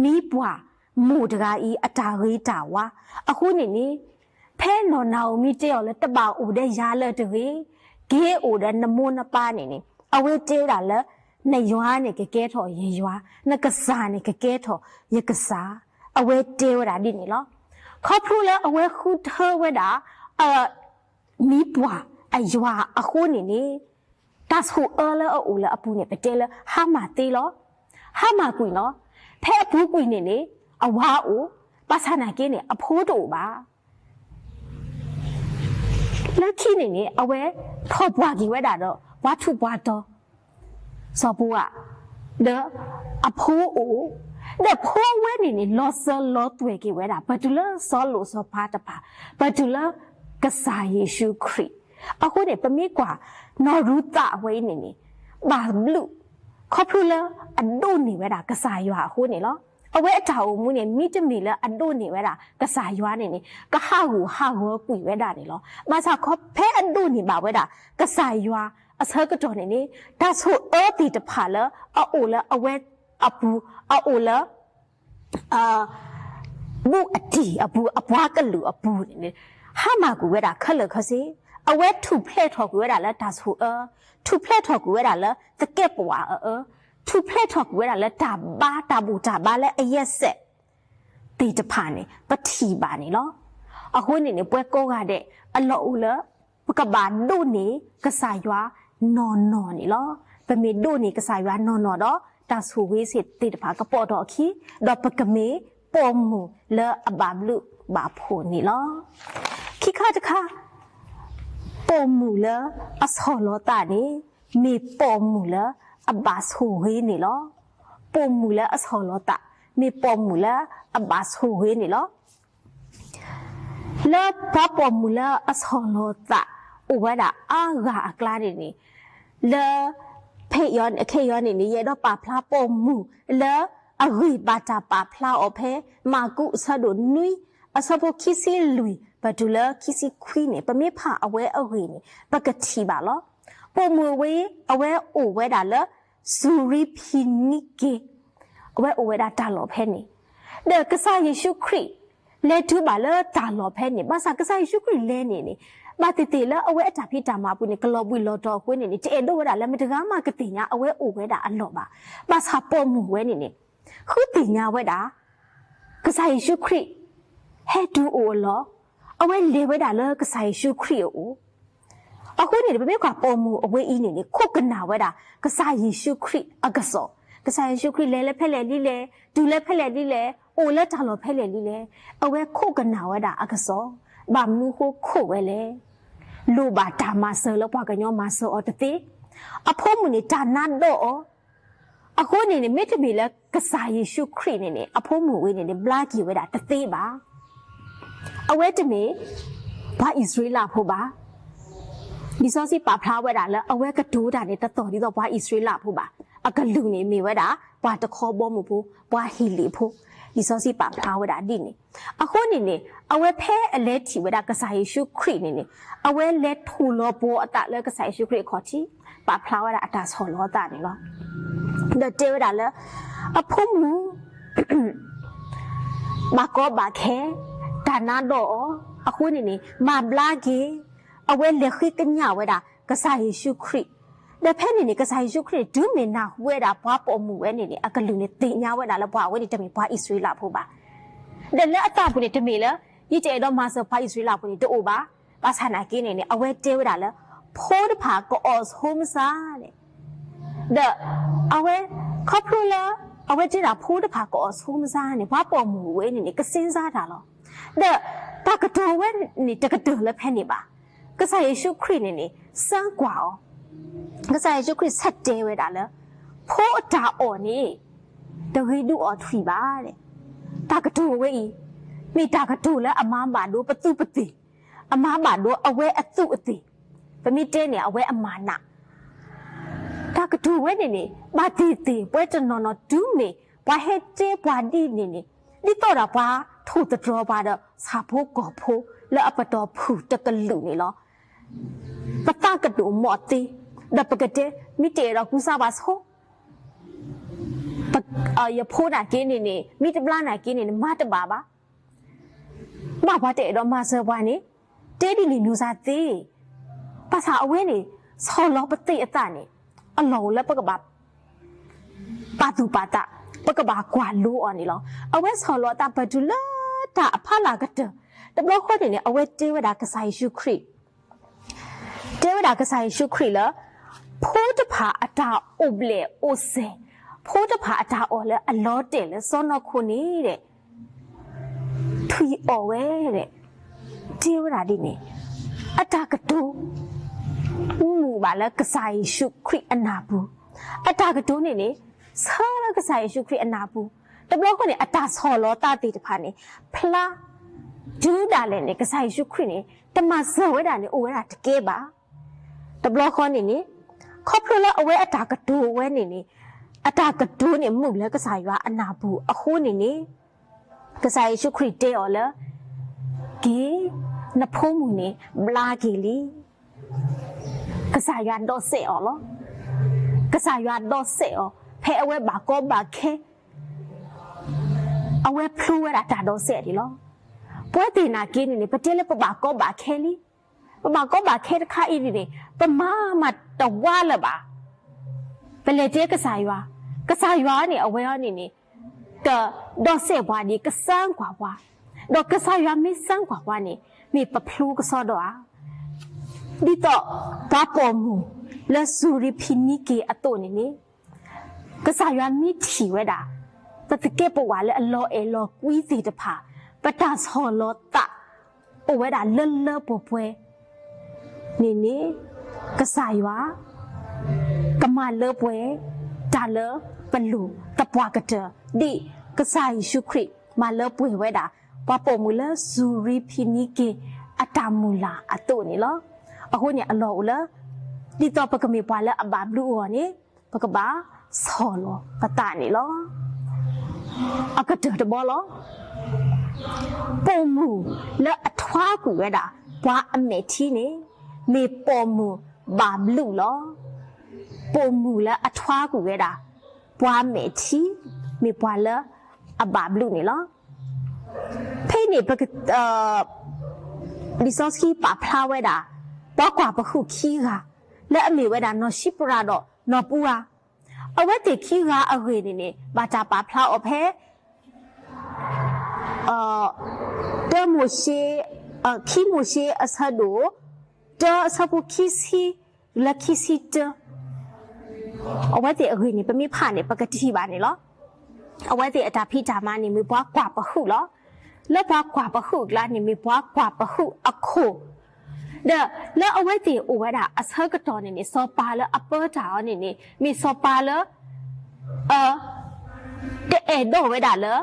မံပှၢ်မိၢ်တဂၤအံၤ အတၢ်ဂ့ၤတၢ်ဝါ အဃိန့ၣ်န့ၣ် ဖဲနီၢ်နၤဧိၤမံတဲအီၤလၢတဘၣ်အိၣ်ဒီးယၤလၢၤတဂ့ၤ, က့ၤအိၣ်ဒီးနမိၢ်နပၢ်န့ၣ်န့ၣ် အဝဲတဲဝဲဒၣ်လၢ နယွၤန့ၣ်ကကဲထီၣ်ယယွၤ, နကစၢ်န့ၣ်ကကဲထီၣ်ယကစၢ်, အဝဲတဲဝဲဒၣ်ဒ်န့ၣ်လီၤ. ခီဖျိလၢအဝဲဃုထၢဝဲဒၣ် မံပှၢ်အယွၤအဃိန့ၣ်န့ၣ် တၢ်ဆိၣ်အၢလၢအအိၣ်လၢအပူၤန့ၣ် ပတဲလၢဟါမၢ်သ့လီၤ. ဟါမၢ်ကွံာ်လီၤ. ဖဲအပူၤကွံာ်န့ၣ်န့ၣ် အဝၤအိၣ်, ဘၣ်ဆၣ်နာ်က့န့ၣ် အဖိတအိၣ်ဘၣ်. လၢခံန့ၣ်န့ၣ် အဝဲထီၣ်ပှၢ်က့ၤဝဲဒၣ်ဒီး ပှၤထူးပှၤတီၤ စီၤပၤဧၢ, ဒီးအဖိအိၣ်, ဒီးဖိဝဲန့ၣ်န့ၣ် လီၤစၢၤလီၤသွဲၣ်က့ၤဝဲဒၣ် ပတုၤလၢစီၤလိၣ်စီၤပၤတဖၣ်, ပတုၤလၢ ကစၢ်ယ့ၣ်ၡူးခရံာ်. အဃိန့ၣ် ပမ့ၢ်ကွၢ် နီၢ်ရူၤသးအဝဲအံၤန့ၣ်န့ၣ် ဘၣ်ဘျုး ခီဖျိလၢအဒိးန့ၢ်ဝဲဒၣ်ကစၢ်ယွၤအဃိန့ၣ်လီၤ. အဝဲအတၢ်အိၣ်မူန့ၣ် မ့တမ့ၢ်လၢအဒိးန့ၢ်ဝဲဒၣ်ကစၢ်ယွၤန့ၣ်န့ၣ် ကဟးဂူာ်ဟးဂီၤကွံာ်ဝဲဒၣ်န့ၣ်လီၤ. ဘၣ်ဆၣ်ခီဖဲအဒိးန့ၢ်ဘၣ်ဝဲဒၣ် ကစၢ်ယွၤအဆၢကတီၢ်န့ၣ်န့ၣ် တၢ်ဆိၣ်အၢသ့ၣ်တဖၣ်လၢအအိၣ်လၢအဝဲအပူၤ, အအိၣ်လၢ ဘူးအတံၢ်အပူၤ အပှၤကလုာ်အပူၤန့ၣ်န့ၣ် ဟါမၢ်ကွံာ်ဝဲဒၣ်ခဲလၢာ်ခဲဆ့, အဝဲထူၣ်ဖျဲးထီၣ်ကွံာ်ဝဲဒၣ်လၢတၢ်ဆိၣ်အၢ, ထူၣ်ဖျဲးထီၣ်ကွံာ်ဝဲဒၣ်လၢသကဲးပဝးအအၢ, ထူၣ်ဖျဲးထီၣ်ကွံာ်ဝဲဒၣ်လၢတၢ်ဘါတၢ်ဘူၣ်တၢ်ဘါလၢအယဲၢ်စဲးသ့ၣ်တဖၣ်န့ၣ် ပထံၣ်ဘၣ်န့ၣ်လီၤ. အဃိန့ၣ်န့ၣ် ပှၤကိးဂၤဒဲး အလီၢ်အိၣ်လၢ ပကဘၣ်ဒိးန့ၢ်ကစၢ်ယွၤနီၢ်နီၢ်န့ၣ်လီၤ. ပမ့ၢ်ဒိးန့ၢ်ကစၢ်ယွၤနီၢ်နီၢ်ဒီး တၢ်ဆိၣ်ဂ့ၤသ့ၣ်တဖၣ်ကပိာ်ထီၣ်အခံ, ဒီးပကမ့ၢ်ပိာ်မုၣ်လၢအဘၣ်ဘျုးဘၣ်ဖှိၣ်န့ၣ်လီၤ. ခံခါတခါ ပိာ်မုၣ်လၢအဆီၣ်လီၤသးန့ၣ် မ့ၢ်ပိာ်မုၣ်လၢအဘၣ်ဆိၣ်ဂ့ၤန့ၣ်လီၤ. ပိာ်မုၣ်လၢအဆီၣ်လီၤသး မ့ၢ်ပိာ်မုၣ်လၢအဘၣ်ဆိၣ်ဂ့ၤန့ၣ်လီၤ. လၢပှၤပိာ်မုၣ်လၢအဆီၣ်လီၤသး အိၣ်ဝဲဒၣ်အါဂၤအကျါန့ၣ်န့ၣ် လၢ ဖဲအံၤ ခဲအံၤန့ၣ်န့ၣ် ယအဲၣ်ဒိးပာ်ဖျါပိာ်မုၣ်လၢအဂ့ၢ်ဘၣ်တၢ်ပာ်ဖျါအီၤဖဲ မၢ်ကူးအဆၢဒိၣ်နွံ အဆၢဖိခံဆံလွံၢ် ပတုၤလၢခံဆံခွံန့ၣ် ပမ့ၢ်ဖးအဝဲအဂ့ၢ်န့ၣ် ပကထံၣ်ဘၣ်လီၤ. ပိာ်မုၣ်ဝဲ အဝဲအိၣ်ဝဲဒၣ်လၢ စူၤရံဖံနံက့ၤ အဝဲအိၣ်ဝဲဒၣ်တၢ်လီၢ်ဖဲန့ၣ်, ဒီးကစၢ်ယ့ၣ်ၡူးခရံာ် လဲၤတုၤဘၣ်လၢတၢ်လီၢ်ဖဲန့ၣ်, ဘၣ်ဆၣ်ကစၢ်ယ့ၣ်ၡူးခရံာ်လဲၤန့ၣ်န့ၣ် ဘၣ်သ့ၣ်သ့ၣ်လၢအဝဲအတၢ်ဖံးတၢ်မၤအပူၤန့ၣ် ကလီၤဘှံးလီၤတီၤအဃိန့ၣ်န့ၣ် တအဲၣ်ဒိးဝဲဒၣ်လၢမတဂၤမးကသ့ၣ်ညါအဝဲအိၣ်ဝဲဒၣ်အလီၢ်ဘၣ်. ဘၣ်ဆၣ်ပိာ်မုၣ်ဝဲန့ၣ်န့ၣ် ဃုသ့ၣ်ညါဝဲဒၣ် ကစၢ်ယ့ၣ်ၡူးခရံာ် ဟဲတုၤအိၣ်အလီၢ်, အဝဲလဲၤဝဲဒၣ်လၢကစၢ်ယ့ၣ်ၡူးခရံာ်အအိၣ် အဃိန့ၣ် ပမ့ၢ်ကွၢ်ပိာ်မုၣ်အဝဲအံၤန့ၣ်န့ၣ် ခိးကနၣ်ဝဲဒၣ် ကစၢ်ယ့ၣ်ၡူးခရံာ်အကစီၣ်, ကစၢ်ယ့ၣ်ၡူးခရံာ်လဲၤလၢဖဲလဲၣ်ဒ်လဲၣ်, တုၤလၢဖဲလဲၣ်ဒ်လဲၣ်, အိၣ်လၢတၢ်လီၢ်ဖဲလဲၣ်ဒ်လဲၣ်, အဝဲခိးကနၣ်ဝဲဒၣ်အကစီၣ်, ဘၣ်မနုၤဃိခိးဝဲလဲၣ်. လိၣ်ဘၣ်တၢ်မၤစၢၤလၢပှၤကညီမၤစၢၤအီၤတသ့. အဖိမုၣ်န့ၣ် တၢ်နါဒီးအီၤ အဃိန့ၣ်န့ၣ် မ့တမ့ၢ်လၢကစၢ်ယ့ၣ်ၡူးခရံာ်န့ၣ်န့ၣ် အဖိမုၣ်ဝဲန့ၣ်န့ၣ် ဘျါက့ၤဝဲဒၣ်တသ့ဘၣ်. အဝဲတမ့ၢ် ပှၤအံၣ်စရ့လးဖိဘၣ်. လံာ်စီဆှံပာ်ဖျါဝဲဒၣ်လၢအဝဲကတိၤတၢ်န့ၣ် တသီၣ်ဒ်သိးပှၤအံၣ်စရ့လးဖိဘၣ်. အကလုာ်န့ၣ်မ့ၢ်ဝဲဒၣ် ပှၤတခီဘီမုၢ်ဖိ, ပှၤဟ့လ့ၣ်ဖိ, လံာ်စီဆှံပာ်ဖျါဝဲဒၣ်ဒ်န့ၣ်. အဃိန့ၣ်န့ၣ် အဝဲဖဲအလဲၤထံၣ်ဝဲဒၣ်ကစၢ်ယ့ၣ်ၡူးခရံာ်န့ၣ်န့ၣ် အဝဲလဲၤထူၣ်လီၤပှီၤအသးလၢကစၢ်ယ့ၣ်ၡူးခရံာ်အခီၣ်ထံး, ပာ်ဖျါဝဲဒၣ်အတၢ်ဆီၣ်လီၤအသးန့ၣ်လီၤ. ဒီးတဲဝဲဒၣ်လၢ အဖိမုၣ် ဘၣ်ကီဘၣ်ခဲ, တၢ်နါဒီးအီၤ, အဃိန့ၣ်န့ၣ် မၤဘျါက့ၤ, အဝဲလဲၤဃ့ကညးဝဲဒၣ် ကစၢ်ယ့ၣ်ၡူးခရံာ်. ဒီးဖဲန့ၣ်န့ၣ် ကစၢ်ယ့ၣ်ၡူးခရံာ်န့ၣ် တုၤမ့ၢ်နၢ်ဟူဝဲဒၣ်ပှၤပိာ်မုၣ်ဝဲန့ၣ်န့ၣ် အကလုၢ်န့ၣ်သ့ၣ်ညါဝဲဒၣ်လၢပှၤအဝဲန့ၣ် တမ့ၢ်ပှၤအံၣ်စရ့လးဖိဘၣ်. ဒီးလၢအသးပူၤန့ၣ် တမ့ၢ်လၢ ယတအဲၣ်ဒိးမၤစၢၤပှၤအံၣ်စရ့လးဖိန့ၣ် တအိၣ်ဘၣ်. ဘၣ်ဆၣ်နာ်က့န့ၣ်န့ၣ် အဝဲတဲဝဲဒၣ်လၢ ဖိတဖၣ်ကအီၣ်ဆိမစါန့ၣ် ဒီးအဝဲ ခီဖျိလၢ အဝဲတဲဒၣ်ဖိတဖၣ်ကအီၣ်ဆိမစါန့ၣ် ပှၤပိာ်မုၣ်ဝဲန့ၣ်န့ၣ် ကစ့စါတၢ်လီၤ. ဒီးတၢ်ကတိၤဝဲန့ၣ်တကတၢၢ်လၢဖဲန့ၣ်ဘၣ်. ကစၢ်ယ့ၣ်ၡူးခရံာ်န့ၣ်န့ၣ် စၢကွၢ်အီၤ, ကစၢ်ယ့ၣ်ၡူးခရံာ်ဆၢတဲာ်ဝဲဒၣ်လၢ ဖိအတၢ်အီၣ်န့ၣ် တဂ့ၤဒုးအီၣ်ထွံၣ်ဘၣ်. တၢ်ကတိၤဝဲအံၤ မ့ၢ်တၢ်ကတိၤလၢအမၤဘၣ်ဒိပသူပသ့ၣ်, အမၤဘၣ်ဒိအဝဲအသူးအသ့ၣ်, ပမ့ၢ်တဲန့ၣ် အဝဲအမၤနး တၢ်ကတိၤဝဲန့ၣ်န့ၣ် ဘၣ်သ့ၣ်သ့ၣ် ပှၤတနီၤနီၤတုၤမ့ၢ် ပှၤဟဲတဲပှၤဒ်န့ၣ်န့ၣ် ဒ်သိးဒီးပှၤထိၣ်သတြီၤပှၤဒီး ဆၣ်ဖိကီၢ်ဖိ လၢအပတီၢ်ဖုၣ်တကလုာ်န့ၣ်လီၤ. ပသးကဒိၣ်မီၢ်သ့, ဒီးပကတဲ မ့ၢ်တအဲၣ်ဒိးကူစါဘၣ်ဆိ ယဖိနာ်က့န့ၣ်န့ၣ် မ့ၢ်တဘျါနာ်က့န့ၣ်န့ၣ် မၤတဘၣ်ဘၣ်. ဘၣ်ပှၤတအဲၣ်ဒိးမၤစၢၤပှၤန့ၣ် တဲဒ်န့ၣ်မနုၤစ့ၢ်သ့, ဘၣ်ဆၣ်အဝဲန့ၣ် ဆီၣ်လီၤပသ့ၣ်အသးန့ၣ် အလီၢ်အိၣ်လၢပကဘၣ် ပာ်သူၣ်ပာ်သး, ပကဘၣ်ကွၢ်လိအီၤန့ၣ်လီၤ. အဝဲဆီၣ်လီၤအသးပတုၤလၢတၢ်အဖီလာ်ကတၢၢ်, တဘျီဃီန့ၣ်န့ၣ် အဝဲတဲဝဲဒၣ်ကစၢ်ယ့ၣ်ၡူးခရံာ် တဲဝဲဒၣ်ကစၢ်ယ့ၣ်ၡူးခရံာ်လၢ ဖိတဖၣ်အတၢ်အိၣ်ဘျဲၣ်အိၣ်စဲၣ်, ဖိတဖၣ်အတၢ်အီၣ်လၢအလီၤတဲာ်လၢစီနီၢ်ခိန့ၣ် ထွံၣ်အီၣ်ဝဲ, တဲဝဲဒၣ်ဒ်န့ၣ်, အတၢ်ကတိၤ မုာ်ဘၣ်လၢကစၢ်ယ့ၣ်ၡူးခရံာ်အနၢ်ပူၤ, အတၢ်ကတိၤန့ၣ်န့ၣ် ဆၢလၢကစၢ်ယ့ၣ်ၡူးခရံာ်အနၢ်ပူၤ, တဘျီဃီန့ၣ် အတၢ်ဆီၣ်လီၤသးသ့ၣ်တဖၣ်န့ၣ် ဖျါ တုၤဒၣ်လဲာ်န့ၣ် ကစၢ်ယ့ၣ်ၡူးခရံာ်န့ၣ် တမၤစၢၤဝဲဒၣ်န့ၣ် အိၣ်ဝဲဒၣ်တကဲဘၣ်. တဘျီဃီန့ၣ်န့ၣ် ခီဖျိလၢအဝဲအတၢ်ကတိၤဝဲန့ၣ်န့ၣ် အတၢ်ကတိၤန့ၣ်မုာ်လၢကစၢ်ယွၤအနၢ်ပူၤအဃိန့ၣ်န့ၣ် ကစၢ်ယ့ၣ်ၡူးခရံာ်တဲအီၤလၢ က့ၤ နဖိမုၣ်န့ၣ် ဘျါက့ၤလံ. ကစၢ်ယွၤဒိးစဲးအီၤလီၤ. ကစၢ်ယွၤဒိးစဲးအီၤ ဖဲအဝဲဘၣ်ကီဘၣ်ခဲ အဝဲဖျိဝဲဒၣ်တၢ်ဒိးစဲးန့ၣ်လီၤ. ပဝဲသ့ၣ်နာ်က့န့ၣ်န့ၣ် ပတဲလၢပဘၣ်ကီဘၣ်ခဲလံ. ပဘၣ်ကီဘၣ်ခဲတခါအံၤန့ၣ်န့ၣ် ပမၤမၤတဝါလၢၤဘၣ်. ပလဲၤတဲကစၢ်ယွၤ, ကစၢ်ယွၤန့ၣ် အဝဲအံၤန့ၣ်န့ၣ် ကဒိးစဲးပှၤဒ်ကစၢ်ကွၢ်ပှၤ, ဒီးကစၢ်ယွၤမ့ၢ်စၢ်ကွၢ်ပှၤန့ၣ် မ့ၢ်ပဖျိကစီဒီဧါ. ဒ်သိးပှၤပိာ်မုၣ်လၢစူၤရံဖံနံက့ၤအသိးန့ၣ်န့ၣ် ကစၢ်ယွၤမ့ၢ်ထံၣ်ဝဲဒၣ် ပသကဲးပဝးလၢအလီၤအဲၣ်လီၤကွံသ့ၣ်တဖၣ်, ပတၢ်ဆီၣ်လီၤသး အိၣ်ဝဲဒၣ်လၢလၢပှဲၤပှဲၤန့ၣ်န့ၣ် ကစၢ်ယွၤ ကမၤလၢပှဲၤ တၢ်လၢပလိၤသပှၢ်ကတၢၢ် ဒ်ကစၢ်ယ့ၣ်ၡူးခရံာ်မၤလၢပှဲၤဝဲဒၣ် ပှၤပိာ်မုၣ်လၢစူၤရံဖံနံက့ၤအတၢ်မုၢ်လၢ်အသိးန့ၣ်လီၤ. အဃိန့ၣ်အလီၢ်အိၣ်လၢ ဒ်သိးပကမ့ၢ်ပှၤလၢအဘၣ်ဘျုးအဂီၢ်န့ၣ် ပကဘၣ်ဆီၣ်လီၤပသးန့ၣ်လီၤ. အကတၢၢ်တဘီလီၤ. ပိာ်မုၣ်လၢအထွါကွံာ်ဝဲဒၣ် ပှၤအမဲာ်ထံန့ၣ် မ့ၢ်ပိာ်မုၣ်ဘၣ်ဘျုးလီၤ. ပိာ်မုၣ်လၢအထွါကွံာ်ဝဲဒၣ် ပှၤမဲာ်ထံ မ့ၢ်ပှၤလၢအဘၣ်ဘျုးန့ၣ်လီၤ. ဖဲန့ၣ် ပက လံာ်စီဆှံပာ်ဖျါဝဲဒၣ် ပှၤကွၢ်ပဟုၣ်ခံဂၤ လၢအမ့ၢ်ဝဲဒၣ်နီၢ်ၡံပြၤဒီးနီၢ်ပူၤဧါ. အဝဲသ့ၣ်ခံဂၤအဂ့ၢ်န့ၣ်န့ၣ် ဘၣ်တၢ်ပာ်ဖျါအီၤဖဲ တၢမိၤၡ့ ခံမိၤၡ့အဆၢဒိၣ် တၢအဆၢဖိခံဆံ လၢခံဆံတၢ အဝဲသ့ၣ်အဂ့ၢ်န့ၣ် ပမ့ၢ်ဖးန့ၣ် ပကထံၣ်ဘၣ်န့ၣ်လီၤ. အဝဲသ့ၣ်အတၢ်ဖံးတၢ်မၤန့ၣ် မ့ၢ်ပှၤကွၢ်ပဟုၣ်လီၤ. လၢပှၤကွၢ်ပဟုၣ်အကျါန့ၣ် မ့ၢ်ပှၤကွၢ်ပဟုၣ်အခိၣ် ဒီးလၢအဝဲသ့ၣ်အိၣ်ဝဲဒၣ်အဆၢကတီၢ်န့ၣ်န့ၣ် စီၤပၤလၢအပၢတၢ်အီၤန့ၣ်န့ၣ် မ့ၢ်စီၤပၤလၢ တအဲၣ်ဒိးဝဲဒၣ်လၢ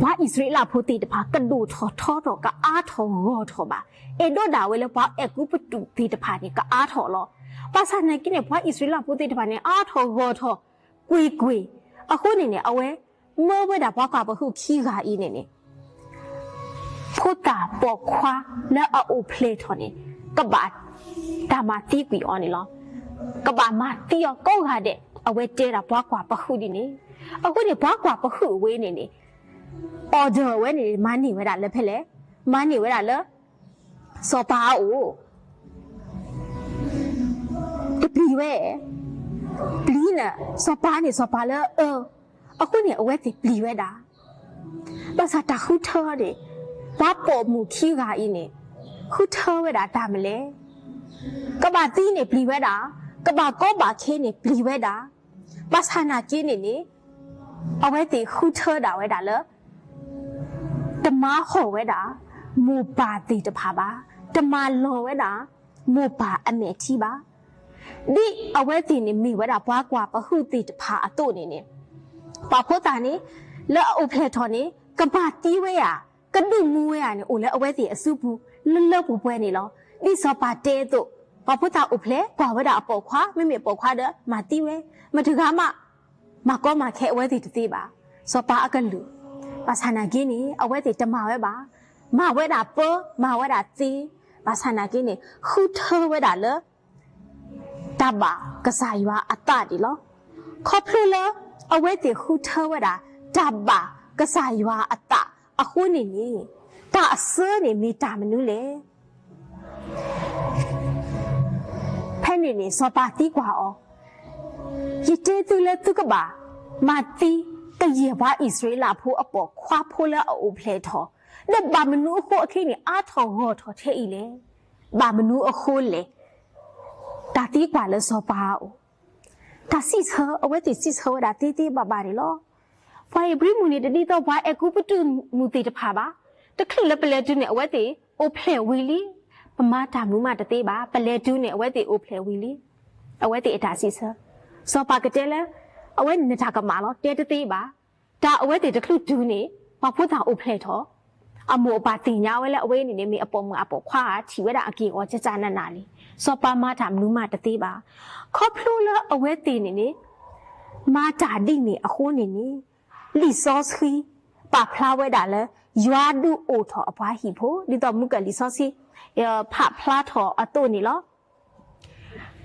ပှၤအံၣ်စရ့လးဖိသ့ၣ်တဖၣ် ကဒိၣ်ထီၣ်ထီထီၣ် ကအါထီၣ်ဂီၢ်ထီၣ်ဘၣ်. အဲၣ်ဒိးဒၣ်ဝဲလၢပှၤအဲၤကူပတူးသ့ၣ်တဖၣ်န့ၣ် ကအါထီၣ်လီၤ. ဘၣ်ဆၣ်နာ်က့န့ၣ် ပှၤအံၣ်စရ့လးဖိသ့ၣ်တဖၣ်န့ၣ် အါထီၣ်ဂီၢ်ထီၣ် ကွ့ၢ်ကွ့ၢ်. အဃိန့ၣ်န့ၣ် အဝဲ မၢဝဲဒၣ်ပှၤကွၢ်ပဟုၣ်ခံဂၤအံၤန့ၣ်န့ၣ် ဖိသၣ်ပိာ်ခွါလၢအအိၣ်ဖျဲၣ်ထီၣ်န့ၣ် ကဘၣ်တၢ်မၤသံကွံာ်အီၤန့ၣ်လီၤ. ကဘၣ်မၤသံအီၤကိးဂၤဒဲး အဝဲတဲဒၣ်ပှၤကွၢ်ပဟုၣ်ဒ်န့ၣ်. အဃိန့ၣ် ပှၤကွၢ်ပဟုၣ်အဝဲန့ၣ်န့ၣ် order ဝဲန့ၣ် မၤန့ၢ်ဝဲဒၣ်လၢဖဲလဲၣ်, မၤန့ၢ်ဝဲဒၣ်လၢ စီၤပၤအအိၣ် တပျံၤဝဲ, ပျံၤန့ၣ် စီၤပၤန့ၣ် စီၤပၤလၢအအၢ, အဃိန့ၣ် အဝဲသ့ၣ်ပျံၤဝဲဒၣ်. ဘၣ်ဆၣ်တၢ်ဃုထၢန့ၣ် ပှၤပိာ်မုၣ်ခံဂၤအံၤန့ၣ် ဃုထၢဝဲဒၣ်တၢ်မနုၤလဲၣ်. ကဘၣ်သံန့ၣ်ပျံၤဝဲဒၣ်, ကဘၣ်ကီဘၣ်ခဲန့ၣ်ပျံၤဝဲဒၣ်. ဘၣ်ဆၣ်နာ်က့န့ၣ်န့ၣ် အဝဲသ့ၣ်ဃုထၢဒၣ်ဝဲဒၣ်လၢ တမၤဟီၣ်ဝဲဒၣ် မိၢ်ပၢ်သ့ၣ်တဖၣ်ဘၣ်, တမၤလီၤဝဲဒၣ် မိၢ်ပၢ်အမဲာ်ထံဘၣ်. ဒ်အဝဲသ့ၣ်န့ၣ်မ့ၢ်ဝဲဒၣ်ပှၤကွၢ်ပဟုၣ်သ့ၣ်တဖၣ်အသိးန့ၣ်န့ၣ် ပှၤဖိသၣ်န့ၣ် လၢအအိၣ်ဖျဲၣ်ထီၣ်န့ၣ် ကမၤသံဝဲဧါ, ကဒုးမူဝဲဧါန့ၣ် အိၣ်လၢအဝဲသ့ၣ်အစုပူၤ လၢလၢပှဲၤပှဲၤန့ၣ်လီၤ. ဒ်စီၤပၤတဲအသိး ပှၤဖိသၣ်အိၣ်ဖျဲၣ် ကွၢ်ဝဲဒၣ်အပိာ်ခွါ, မ့မ့ၢ်အပိာ်ခွါဒီး မၤသံဝဲ, မတၤတဂၤမး မၤကီမၤခဲအဝဲသ့ၣ်တသ့ဘၣ်. စီၤပၤအကလုၢ်, ဘၣ်ဆၣ်နာ်က့န့ၣ် အဝဲသ့ၣ်တမၤဝဲဘၣ်. မၤဝဲဒၣ်ပၢ, မၤဝဲဒၣ်သ့, ဘၣ်ဆၣ်နာ်က့န့ၣ် ဃုထၢဝဲဒၣ်လၢ တၢ်ဘၣ်ကစၢ်ယွၤအသးန့ၣ်လီၤ. ခီဖျိလၢ အဝဲသ့ၣ်ဃုထၢဝဲဒၣ် တၢ်ဘၣ်ကစၢ်ယွၤအသးအဃိန့ၣ်န့ၣ် တၢ်အစၢန့ၣ်မ့ၢ်တၢ်မနုၤလဲၣ်. ဖဲန့ၣ်န့ၣ် စီၤပၤသံကွၢ်အီၤ, ယတဲသုလၢသုကဘၣ် မၤသံကယဲၢ်ပှၤအံၣ်စရ့လးဖိအပိာ်ခွါဖိလၢအအိၣ်ဖျဲၣ်ထီၣ်, ဒီးဘၣ်မနုၤအဃိအချံန့ၣ် အါထီၣ်ဂီၢ်ထီၣ်ထဲအံၤလဲၣ်. ဘၣ်မနုၤအဃိလဲၣ်. တၢ်သံကွၢ်လၢစီၤပၤအအိၣ် တၢ်စံးဆၢ အဝဲသ့ၣ်စံးဆၢဝဲဒၣ်သ့သ့ဘၣ်ဘၣ်န့ၣ်လီၤ. ပှၤဧ့ၤဘြံၤမုၣ်န့ၣ် တဒ်သိးပှၤအဲၤကူပတူးမုၣ်သ့ၣ်တဖၣ်ဘၣ်. တချုးလၢပလဲၤတုၤန့ၣ် အဝဲသ့ၣ်အိၣ်ဖျဲၣ်ဝံၤလံ. ပမၤတၢ်မနုၤမးတသ့ဘၣ်. ပလဲၤတုၤန့ၣ် အဝဲသ့ၣ်အိၣ်ဖျဲၣ်ဝံၤလံ. အဝဲသ့ၣ်အတၢ်စံးဆၢ. စီၤပၤကတဲလၢ အဝဲန့ၣ်နတၢ်ကမၣ်လီၤ. တဲတသ့ဘၣ်. တၢ်အဝဲသ့ၣ်တချုးတုၤန့ၣ် ပှၤဖိသၣ်အိၣ်ဖျဲၣ်ထီၣ်, အမိၢ်အပၢ်သ့ၣ်ညါဝဲလၢအဝဲအံၤန့ၣ်န့ၣ် မ့ၢ်အပိာ်မုၣ်အပိာ်ခွါဧါ, ထံၣ်ဝဲဒၣ်အက့ၢ်အဂီၤကကနးနးလံ, စီၤပၤမၤတၢ်မနုၤမးတသ့ဘၣ်. ခီဖျိလၢအဝဲသ့ၣ်န့ၣ်န့ၣ် မၤတၢ်ဒ်န့ၣ်အဃိန့ၣ်န့ၣ် လံာ်စီဆှံပာ်ဖျါဝဲဒၣ်လၢ ယွၤဒုးအိၣ်ထီၣ်အပှၤဟံၣ်ဖိ, ဒ်သိးမုၢ်ကၢၢ်လံာ်စီဆှံ ဖးဖျါထီၣ်အသိးန့ၣ်လီၤ.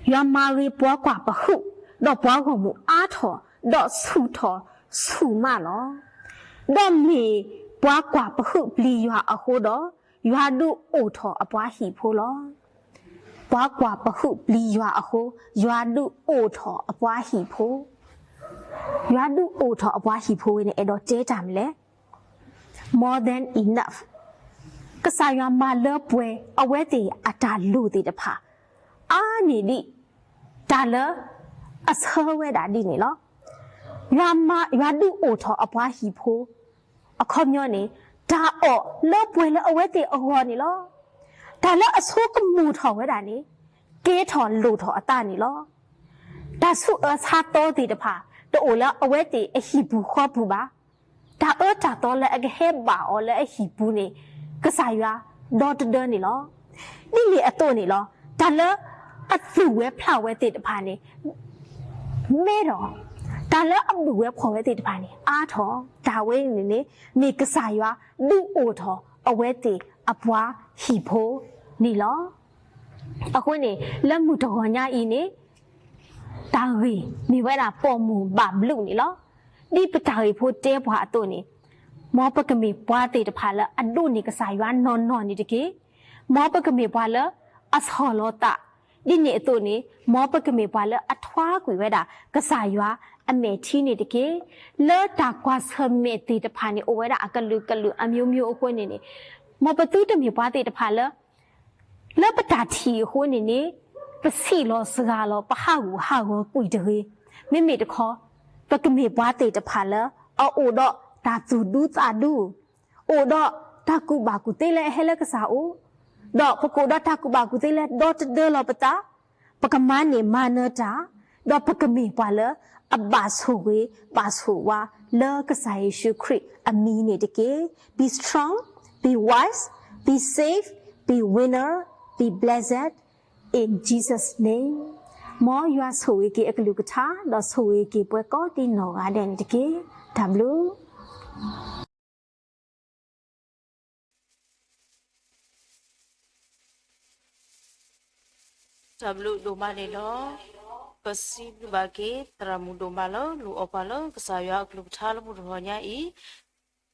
ယွၤမၤဂ့ၤပှၤကွၢ်ပဟုး, ဒီးပှၤဂီၢ်မုၢ်အါထီၣ်, ဒီးဆူၣ်ထီၣ်ဆူၣ်မးလီၤ. ဒီးမ့ၢ်ပှၤကွၢ်ပဟုးပျံၤယွၤအဃိဒီး, ယွၤဒုးအိၣ်ထီၣ်အပှၤဟံၣ်ဖိလီၤ. ပှၤကွၢ်ပဟုးပျံၤယွၤအဃိ, ယွၤဒုးအိၣ်ထီၣ်အပှၤဟံၣ်ဖိ, ယွၤဒုးအိၣ်ထီၣ်အပှၤဟံၣ်ဖိဝဲန့ၣ် အဲၣ်ဒိးတဲတၢ်မနုၤလဲၣ်. More than enough. ကစၢ်ယွၤမၤလၢပှဲၤအဝဲသ့ၣ်အတၢ်လိၣ်သ့ၣ်တဖၣ် အါန့ၢ်ဒံး တၢ်လၢအဆၢဝဲဒၣ်ဒ်န့ၣ်လီၤ. ယွၤမၤ, ယွၤဒုးအိၣ်ထီၣ်အပှၤဟံၣ်ဖိ အခီပညီန့ၣ် တၢ်အီၣ်လၢပှဲၤလၢအဝဲသ့ၣ်အဂီၢ်န့ၣ်လီၤ. တၢ်လၢအဆိကမိၣ်ထီၣ်ဝဲဒၣ်န့ၣ် ကဲထီၣ်လိၣ်ထီၣ်အသးန့ၣ်လီၤ. တၢ်ဆူးအၢဆါသီသ့ၣ်တဖၣ် တအိၣ်လၢအဝဲသ့ၣ်အဟံၣ်ပူၤဃီပူၤဘၣ်. တၢ်အၢတၢ်သီလၢအကဟဲဘၣ်အီၤလၢအဟံၣ်ပူၤန့ၣ် ကစၢ်ယွၤဒီတဒၢန့ၣ်လီၤ. ဒ်န့ၣ်အသိးန့ၣ်လီၤ. တၢ်လၢအသူၣ်ဝဲဖျးဝဲသ့ၣ်တဖၣ်န့ၣ် မဲထီၣ်, တၢ်လၢအဘုၣ်ဝဲဖှီၣ်ဝဲသ့ၣ်တဖၣ်န့ၣ် အါထီၣ်. တၢ်ဝဲန့ၣ်န့ၣ် မ့ၢ်ကစၢ်ယွၤဒုးအိၣ်ထီၣ်အဝဲသ့ၣ်အပှၤဟံၣ်ဖိန့ၣ်လီၤ. အဃိန့ၣ် လၢမုၢ်တဂီၤညါအံၤန့ၣ် တၢ်ဂ့ၢ်မ့ၢ်ဝဲဒၣ်ပိာ်မုၣ်ဘၣ်ဘျုးန့ၣ်လီၤ. ဒ်ပတၢ်ဂ့ၢ်ဖိတဲပှၤအသိးန့ၣ်, မ်ပကမ့ၢ်ပှၤသ့ၣ်တဖၣ်လၢအဒိးန့ၢ်ကစၢ်ယွၤနီၢ်နီၢ်န့ၣ်တက့ၢ်. မ်ပကမ့ၢ်ပှၤလၢအဆီၣ်လီၤသး, ဒ်န့ၣ်အသိးန့ၣ် မ်ပကမ့ၢ်ပှၤလၢအထွါကွံာ်ဝဲဒၣ် ကစၢ်ယွၤအမဲာ်ထံန့ၣ်တက့ၢ်. လၢတၢ်ကွၢ်ဆၢၣ်မဲာ်သ့ၣ်တဖၣ်န့ၣ် အိၣ်ဝဲဒၣ်အကလုာ်ကလုာ်အမျိုးမျိုးအဃိန့ၣ်န့ၣ်, မ်ပသုတမ့ၢ်ပှၤသ့ၣ်တဖၣ်လၢ လၢပတၢ်ထံၣ်အဃိန့ၣ်န့ၣ် ပဆံးလီၤစှၤလီၤ ပဟးဂူာ်ဟးဂီၤကွံာ်တဂ့ၤ. မ့မ့ၢ်တခီ ပကမ့ၢ်ပှၤသ့ၣ်တဖၣ်လၢ အအိၣ်ဒီးတၢ်သူၣ်ဒူသးဒူ, အိၣ်ဒီးတၢ်ကူၣ်ဘၣ်ကူၣ်သ့လၢအဟဲလၢကစၢ်အအိၣ်, ဒီးပကအိၣ်ဒီးတၢ်ကူၣ်ဘၣ်ကူၣ်သ့လၢဒီတဒၢလီၤပသး, ပကမၤန့ၢ်မၤနၢၤတၢ်, ဒီးပကမ့ၢ်ပှၤလၢအဘၣ်ဆိၣ်ဂ့ၤဘၣ်ဆိၣ်ဝါ လၢကစၢ်ယ့ၣ်ၡူးခရံာ်အမံၤန့ၣ်တက့ၢ်. Be strong, be wise, be safe, be winner, be blessed in Jesus' name. မ်ယွၤဆိၣ်ဂ့ၤက့ၤအကလုၢ်ကထါ ဒီးဆိၣ်ဂ့ၤက့ၤပှၤကိးဒံနီၢ်ဂၤဒဲးန့ၣ်တက့ၢ်. တၢ်ဘျုး တၢ်ဘျုးဒိၣ်မးန့ၣ်လီၤ. ပစံးဘျုးဘၣ်က့ၤ သရၣ်မုၣ်ဒိၣ်မးလၢ လူၤအီၣ်ပှၤလၢကစၢ်ယွၤအကလုၢ်ကထါလၢမုၢ်တဂီၤညါအံၤ,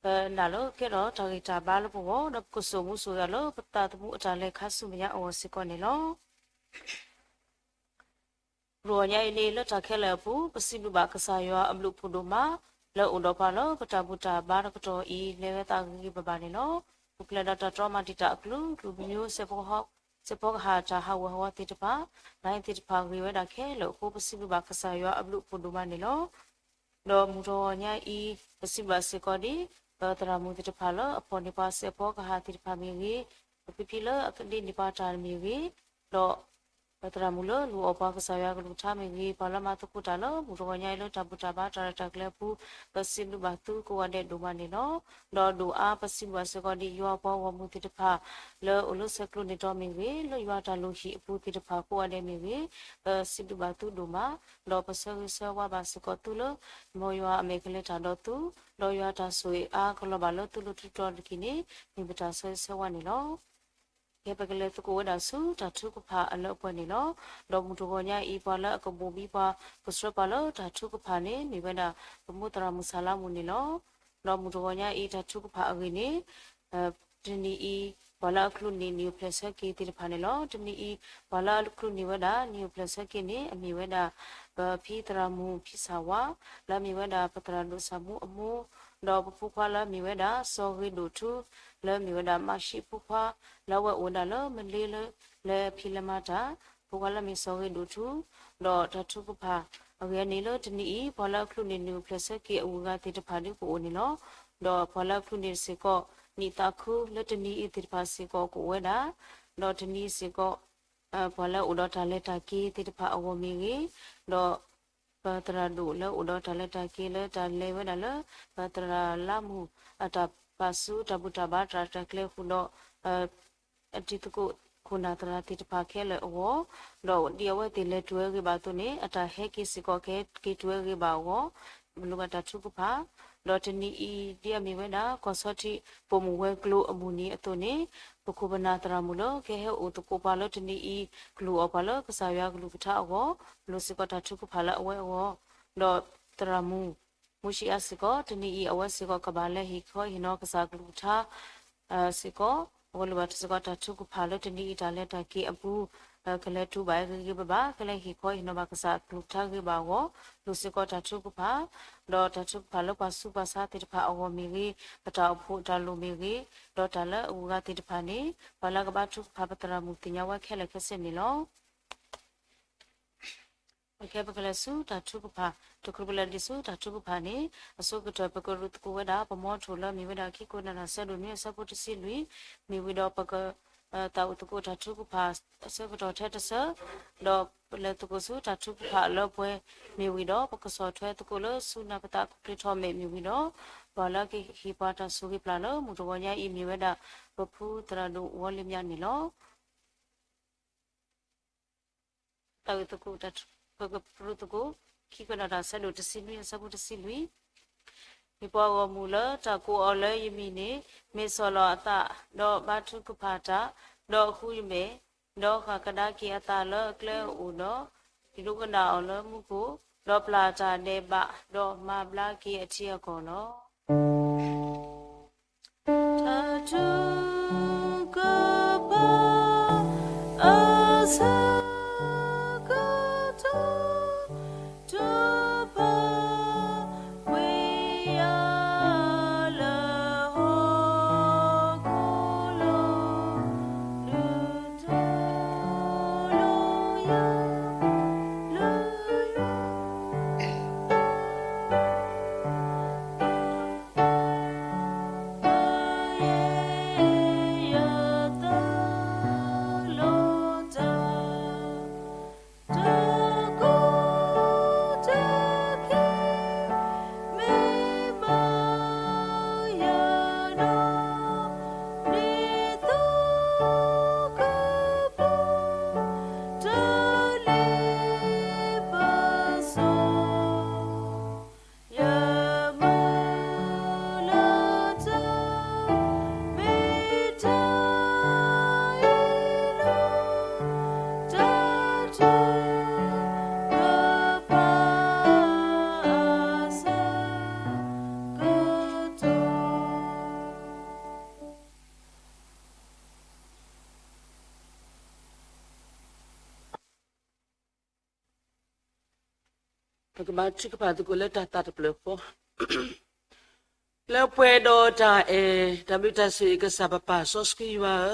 ပနာ်လၢကဲထီၣ်တၢ်ဂံၢ်တၢ်ဘါလၢပဂီၢ် ဒီးပကစိာ်မူစိာ်ဂဲၤလၢပသးသမူအတၢ်လဲၤခါဆူမဲာ်ညါအဂီၢ်စ့ၢ်ကီးန့ၣ်လီၤ. မုၢ်တဂီၤညါအံၤန့ၣ် လၢတၢ်ခဲလၢာ်အပူၤ ပစံးဘျုးဘၣ်ကစၢ်ယွၤအဘျုးအဖှိၣ်ဒိၣ်မး လၢအိၣ်ဒီးပှၤလၢပတၢ်ဘူၣ်တၢ်ဘါတကတီၢ်အံၤ လဲၤဝဲသးဂ့ၤဂ့ၤဘၣ်ဘၣ်န့ၣ်လီၤ. ပကျဲၤဒီးတၢ်တြီမၤတံာ်တာ်အကလုာ် ကလုာ်ကညီ စဲးဖီကဟၣ်တၢ်ဟးဂူာ်ဟးဂီၤသ့ၣ်တဖၣ်, လၢသ့ၣ်တဖၣ်ဂ့ၤဝဲဒၣ်ခဲလၢာ်အဃိ ပစံးဘျုးဘၣ်ကစၢ်ယွၤအဘျုးအဖှိၣ်ဒိၣ်မးန့ၣ်လီၤ. ဒီးမုၢ်တဂီၤညါအံၤ ပစံးဘျုးဘၣ်စ့ၢ်ကီးဒ် ပသရၣ်မုၣ်သ့ၣ်တဖၣ်လၢအဖီၣ်န့ၢ်ပှၤစဲးဖီကဟၣ်သ့ၣ်တဖၣ်မ့ၢ်ဂ့ၤ, ပဖံဖံလၢအကဒ့န့ၢ်ပှၤတၢ်မ့ၢ်ဂ့ၤ, ဒီး ပသရၣ်မုၣ်လၢလူၤအီၣ်ပှၤကစၢ်ယွၤကလုၢ်ကထါမ့ၢ်ဂ့ၤ, ပှၤလၢမၤသကိးတၢ်လၢမုၢ်တဂီၤညါအံၤလၢတၢ်ဘူၣ်တၢ်ဘါတၢ်ရဲၣ်တၢ်ကျဲၤအပူၤ, ပစံးဘျုးဘၣ်သုကိးဂၤဒဲးဒိၣ်မးန့ၣ်လီၤ. ဒီးဒိၣ်အါပစံးဘျုးဘၣ်စ့ၢ်ကီးဒ်ယွၤအပှၤဂီၢ်မုၢ်သ့ၣ်တဖၣ် လၢအိၣ်လၢဆဲးကျိးန့ၣ်ဒီးမ့ၢ်ဂ့ၤ, လၢယွၤတၢ်လုၢ်ဟံၣ်အပူၤသ့ၣ်တဖၣ်ကိးဂၤဒဲးမ့ၢ်ဂ့ၤ, ပစံးဘျုးဘၣ်သုဒိၣ်မး, ဒီးပဆၢဂ့ၤဆၢဝါဘၣ်စ့ၢ်ကီးသုလၢ မ်ယွၤအမဲာ်ကလဲၤတၢ်ဒီးသု, ဒီးယွၤတၢ်ဆိၣ်ဂ့ၤအါကလီၤဘၣ်လၢသုလိၤထူးတီၤတက့ၢ်န့ၣ် မ့ၢ်ပတၢ်ဆၢဂ့ၤဆၢဝါန့ၣ်လီၤ. ကဲပကလဲၤသကိးဝဲဒၣ်ဆူတၢ်ထုကဖၣ်အလၢအပှဲၤန့ၣ်လီၤ. ဒီးမုၢ်တဂီၤညါအံၤ ပှၤလၢအကဘိၣ်ဘံပှၤ ကဆှၢပှၤလၢတၢ်ထုကဖၣ်န့ၣ် မ့ၢ်ဝဲဒၣ် ပမိၢ်သရၣ်မုၣ်ဆၣ်လါမူန့ၣ်လီၤ. ဒီးမုၢ်တဂီၤညါအံၤ တၢ်ထုကဖၣ်အဂ့ၢ်န့ၣ် တနံၤအံၤ ပှၤလၢအချုးန့ၢ်နံၣ်အိၣ်ဖျဲၣ်ဆၢက့ၤသ့ၣ်တဖၣ်န့ၣ်လီၤ. တနံၤအံၤ ပှၤလၢအချုးန့ၢ်ဝဲဒၣ် နံၣ်အိၣ်ဖျဲၣ်ဆၢက့ၤန့ၣ် အမ့ၢ်ဝဲဒၣ် ပဖံသရၣ်မုၣ်ဖံစၢ်ဝါ လၢအမ့ၢ်ဝဲဒၣ်ပသရၣ်ဒိၣ်ဆၣ်မူအမိၢ်, ဒီးပဖိခွါလၢအမ့ၢ်ဝဲဒၣ် စီၤဂ့ၤဒိၣ်ထူ, လၢအမ့ၢ်ဝဲဒၣ်မၤၡံးအဖိခွါ, လၢအဝဲအိၣ်ဝဲဒၣ်လၢမလ့လၢ လၢဖံးလဲၤမၤတၢ်, ဖိခွါလၢအမ့ၢ်စီၤဂ့ၤဒိၣ်ထူ, ဒီးတၢ်ထုကဖၣ်အဂ့ၢ်န့ၣ်လၢတနံၤအံၤ ပှၤလၢအချုးန့ၢ်နံၣ်အိၣ်ဖျဲၣ်ဆၢက့ၤအဂုၤအဂၤသ့ၣ်တဖၣ်ဒုးကအိၣ်န့ၣ်လီၤ. ဒီးပှၤလၢအချုးန့ၢ်စ့ၢ်ကီး နံၣ်သးခုလၢတနံၤအံၤသ့ၣ်တဖၣ်စ့ၢ်ကီးကအိၣ်ဝဲဒၣ်, ဒီးတနံၤစ့ၢ်ကီး ပှၤလၢအအိၣ်ဒီးတၢ်လဲၤတၢ်က့ၤသ့ၣ်တဖၣ်အဂီၢ်မ့ၢ်ဂ့ၤ, ဒီး ပသရၣ်ဒိၣ်လၢအိၣ်ဒီးတၢ်လဲၤတၢ်က့ၤလၢတၢ်လဲၤဝဲဒၣ်လၢ ပသရၣ်လါမူး အတၢ်ပာ်ဆူတၢ်ဘူၣ်တၢ်ဘါတၢ်ရဲၣ်တၢ်ကျဲၤဃုာ်ဒီး အတံၤသကိးခိၣ်နၢ်သရၣ်သ့ၣ်တဖၣ်ခဲလၢာ်အဂီၢ်, ဒီးဒ်အဝဲသ့ၣ်လဲၤတုၤဝဲဂ့ၤဘၣ်အသိးန့ၣ် အတၢ်ဟဲက့ၤစ့ၢ်ကီးကဟဲက့ၤတုၤဝဲဂ့ၤဘၣ်အဂီၢ် ပလိၣ်ဘၣ်တၢ်ထုကဖၣ်, ဒီးတနံၤအံၤ ဒ်အမ့ၢ်ဝဲဒၣ် ကီၢ်ဆီထံးပိာ်မုၣ်ဝဲၤကျိၤအမုၢ်နံၤအသိးန့ၣ် ပခိၣ်ပနၢ်သရၣ်မုၣ်လၢကဟဲအိၣ်သကိးပှၤလၢတနံၤအံၤ ကလူးအီၣ်ပှၤလၢကစၢ်ယွၤကလုၢ်ကထါအဂီၢ် ပလိၣ်စ့ၢ်ကီးတၢ်ထုကဖၣ်လၢအဝဲအဂီၢ်, ဒီးသရၣ်မုၣ် မူၡံအါစ့ၢ်ကီး တနံၤအံၤအဝဲစ့ၢ်ကီးကဘၣ်လဲၤဟ့ၣ်ခီဟ့ၣ်နီၤကစၢ်ကလုၢ်ကထါ စ့ၢ်ကီး အဝဲလိၣ်ဘၣ်တၢ်စ့ၢ်ကီးတၢ်ထုကဖၣ်လၢတနံၤအံၤတၢ်လဲၤတၢ်က့ၤအပူၤ ကလဲၤတူၢ်ဘၣ်ဂ့ၤဂ့ၤဘၣ်ဘၣ် ကလဲၤဟ့ၣ်ခီဟ့ၣ်နီၤဘၣ်ကစၢ်ကလုၢ်ကထါဂ့ၤဘၣ်အဂီၢ် လိၣ်စ့ၢ်ကီးတၢ်ထုကဖၣ်, ဒီးတၢ်ထုကဖၣ်လၢပှၤဆူးပှၤဆါသ့ၣ်တဖၣ်အဂီၢ်မ့ၢ်ဂ့ၤ, ပတၢ်အိၣ်ဖှိၣ်တၢ်လိၣ်မ့ၢ်ဂ့ၤ, ဒီးတၢ်လၢအဂုၤအဂၤသ့ၣ်တဖၣ်န့ၣ် ပှၤလၢအကဘါထုကဖၣ်ပသရၣ်မုၣ်သ့ၣ်ညါဝဲခဲလၢာ်ခဲဆ့န့ၣ်လီၤ. ခဲပကလဲၤဆူတၢ်ထုကဖၣ်, တချုးပလဲၤဒံးဆူတၢ်ထုကဖၣ်န့ၣ် အဆိကတၢၢ်ပကရူးသကိးဝဲဒၣ် ပမီထိၣ်လၢမ့ၢ်ဝဲဒၣ်ခံကွဲးနီၣ်တၢ်ဆၢဒိၣ်နွံအဆၢဖိတဆံလွံၢ်, မ့ၢ်ဝံၤဒီးပက သးအိၣ်သကိးတၢ်ထုကဖၣ်အဆၢကတီၢ်ထဲတဆၢ, ဒီးပလဲၤသကိးဆူတၢ်ထုကဖၣ်အလၢပှဲၤမ့ၢ်ဝံၤဒီး ပကဆီၣ်ထွဲသကိးလၢဆူနၢ်ပသးချ့ထီၣ်မဲာ်မ့ၢ်ဝံၤဒီး ပှၤလၢကဟ့ၣ်ပှၤတၢ်ဆိၣ်ဂ့ၤပျၢ်လၢမုၢ်တဂီၤညါအံၤမ့ၢ်ဝဲဒၣ် ပဖုသရၣ်ဒိၣ်ဝီလ့မၠးန့ၣ်လီၤ. တၢ်ဂ့ၢ်သကိး ပကရူးသကိး ခံကွဲးနီၣ်တၢ်ဆၢဒိၣ်တဆံနွံအဆၢဖိတဆံလွံၢ်, မ့ၢ်ပှၤဂီၢ်မုၢ်လၢတၢ်ကိးအီၤလၢယမံၤန့ၣ် မ့ၢ်ဆီၣ်လီၤအသး ဒီးဘါထုကဖၣ်တၢ်, ဒီးဃုယမဲာ်, ဒီးဃၣ်ကဒါက့ၤအသးလၢအကျဲအအိၣ်ဒီး ဒိကနၣ်အီၤလၢမူခိၣ်, ဒီးပျၢ်တၢ်ဒဲးဘး, ဒီးမၤဘျါက့ၤအထံအကီၢ်လီၤ. တ�ethiopia အဆၢကတီၢ် တဖၣ်ဝံယၤလၢဟီၣ်ခိၣ်လီၤ လုၢ်ထီၣ်လီၤယၤလၢယွၤ ပကဘါထုကဖၣ်သကိးလၢတၢ်သးတဖျၢၣ်ဃီ, လၢပှဲၤဒီးတၢ်အဲၣ် တၢ်ဘျုးတၢ်ဆိၣ်ဂ့ၤကစၢ်ပပၢ်စီဆှံယွၤ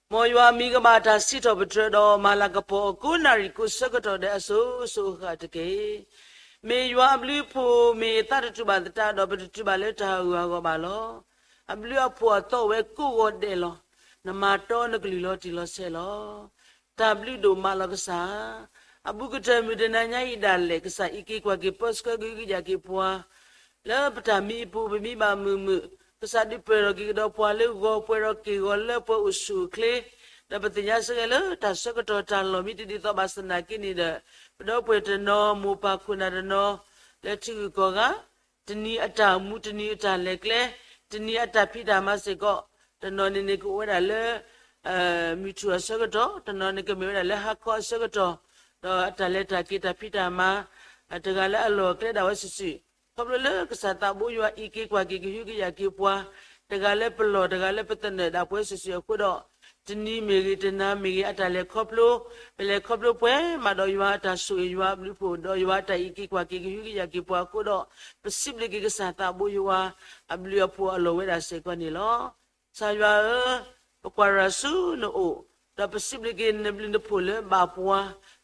ဧၢ, မ်ယွၤအမံၤကဘၣ်တၢ်စံးထီၣ်ပတြၢၤဒီးမၤလၤကပီၤအကိးနၣ်ရံၣ်ကိးဆၢကတီၢ်ဒဲးအစိၤစိၤအဃၣ်တက့ၢ်. မ့ၢ်ယွၤအဘျုးအဖှိၣ် မ့ၢ်သးတတူၢ်ဘၣ်သတးဒီး ပတတုၤဘၣ်လၢတၢ်ဂုၤအဂီၢ်ဘၣ်လီၤ. အဘျုးအဖှိၣ်အသီဝဲကိးဂီၤဒဲးလီၤ. နမၤတီနကလုၢ်လီၤတံၢ်လီၤဆဲးလီၤ. တၢ်ဘျုးဒိၣ်မးလီၤကစၢ်ဧၢ, အဘူးကတၢၢ်မုၢ်တနၤညါအံၤဒၣ်လဲာ် ကစၢ်အံးက့ၤကွၢ်က့ၤပၢဆှၢကဟုကယာ်က့ၤပှၤ လၢပတၢ်မံအပူၤ ပမံဘၣ်မုာ်မုာ်, ကစၢ်ဒုးပှဲၤထီၣ်က့ၤကဒီးပှၤလၢဂီၤ ပှဲၤထီၣ်က့ၤဂီၤလၢပှဲၤအိၣ်ဆူၣ်အိၣ်ချ့, ဒီးပသ့ၣ်ညါစ့ၢ်ကီးလၢတၢ်ဆၢကတီၢ်တၢ်လီၢ်မ့ၢ်တဒ်သိးဘၣ်ဆၣ်သနာ်က့န့ၣ်ဒီး ပဒီပုၢ်ဝဲၢ်တနီၤ မိၢ်ပၢ်ခိၣ်နၢ်တနီၤ လၢထံဂုၤကီၢ်ဂၤ တနံၤအတၢ်အိၣ်မူ တနံၤအတၢ်လဲၤကျဲ တနံၤအတၢ်ဖံးတၢ်မၤစ့ၢ်ကီး, တနီၤန့ၣ်န့ၣ်ကအိၣ်ဝဲဒၣ်လၢ မုၢ်ထူၣ်အဆၢကတီၢ်, တနီၤန့ၣ်ကမ့ၢ်ဝဲဒၣ်လၢဟါခီအဆၢကတီၢ်, ဒီးအတၢ်လဲၤတၢ်က့ၤတၢ်ဖံးတၢ်မၤ တဂၤလၢအလီၢ်အကျဲဒၣ်ဝဲစုာ်စုာ်, ခီဖျိလၢကစၢ်သးဘိယွၤအံးက့ၤကွၢ်က့ၤကဟုကယာ်က့ၤပှၤ တဂၤလၢပလီၢ် တဂၤလၢပသနၢၣ်ဒၣ်ပှဲၤစုာ်စုာ်အဃိဒီး တနံၤမ့ၢ်ဂ့ၤ တနၤမ့ၢ်ဂ့ၤ အတၢ်လဲၤခီဖျိ ပလဲၤခီဖျိပှဲၤမးဒီးယွၤအတၢ်ဆိၣ်ဂ့ၤ ယွၤအဘျုးအဖှိၣ် ဒီးယွၤအတၢ်အံးက့ၤကွၢ်က့ၤကဟုကယာ်က့ၤပှၤအဃိဒီး ပစံးဘျုးက့ၤကစၢ်သးဘိယွၤ အဘျုးအဖှိၣ်အလီၢ်ဝဲဒၣ်စ့ၢ်ကီးန့ၣ်လီၤ. ကစၢ်ယွၤဧၢ, ပကွၢ်ရၤဆူနအိၣ်, ဒီးပစံးဘျုးက့ၤနဘျုးနဖှိၣ်လၢဘၣ်ပှၤ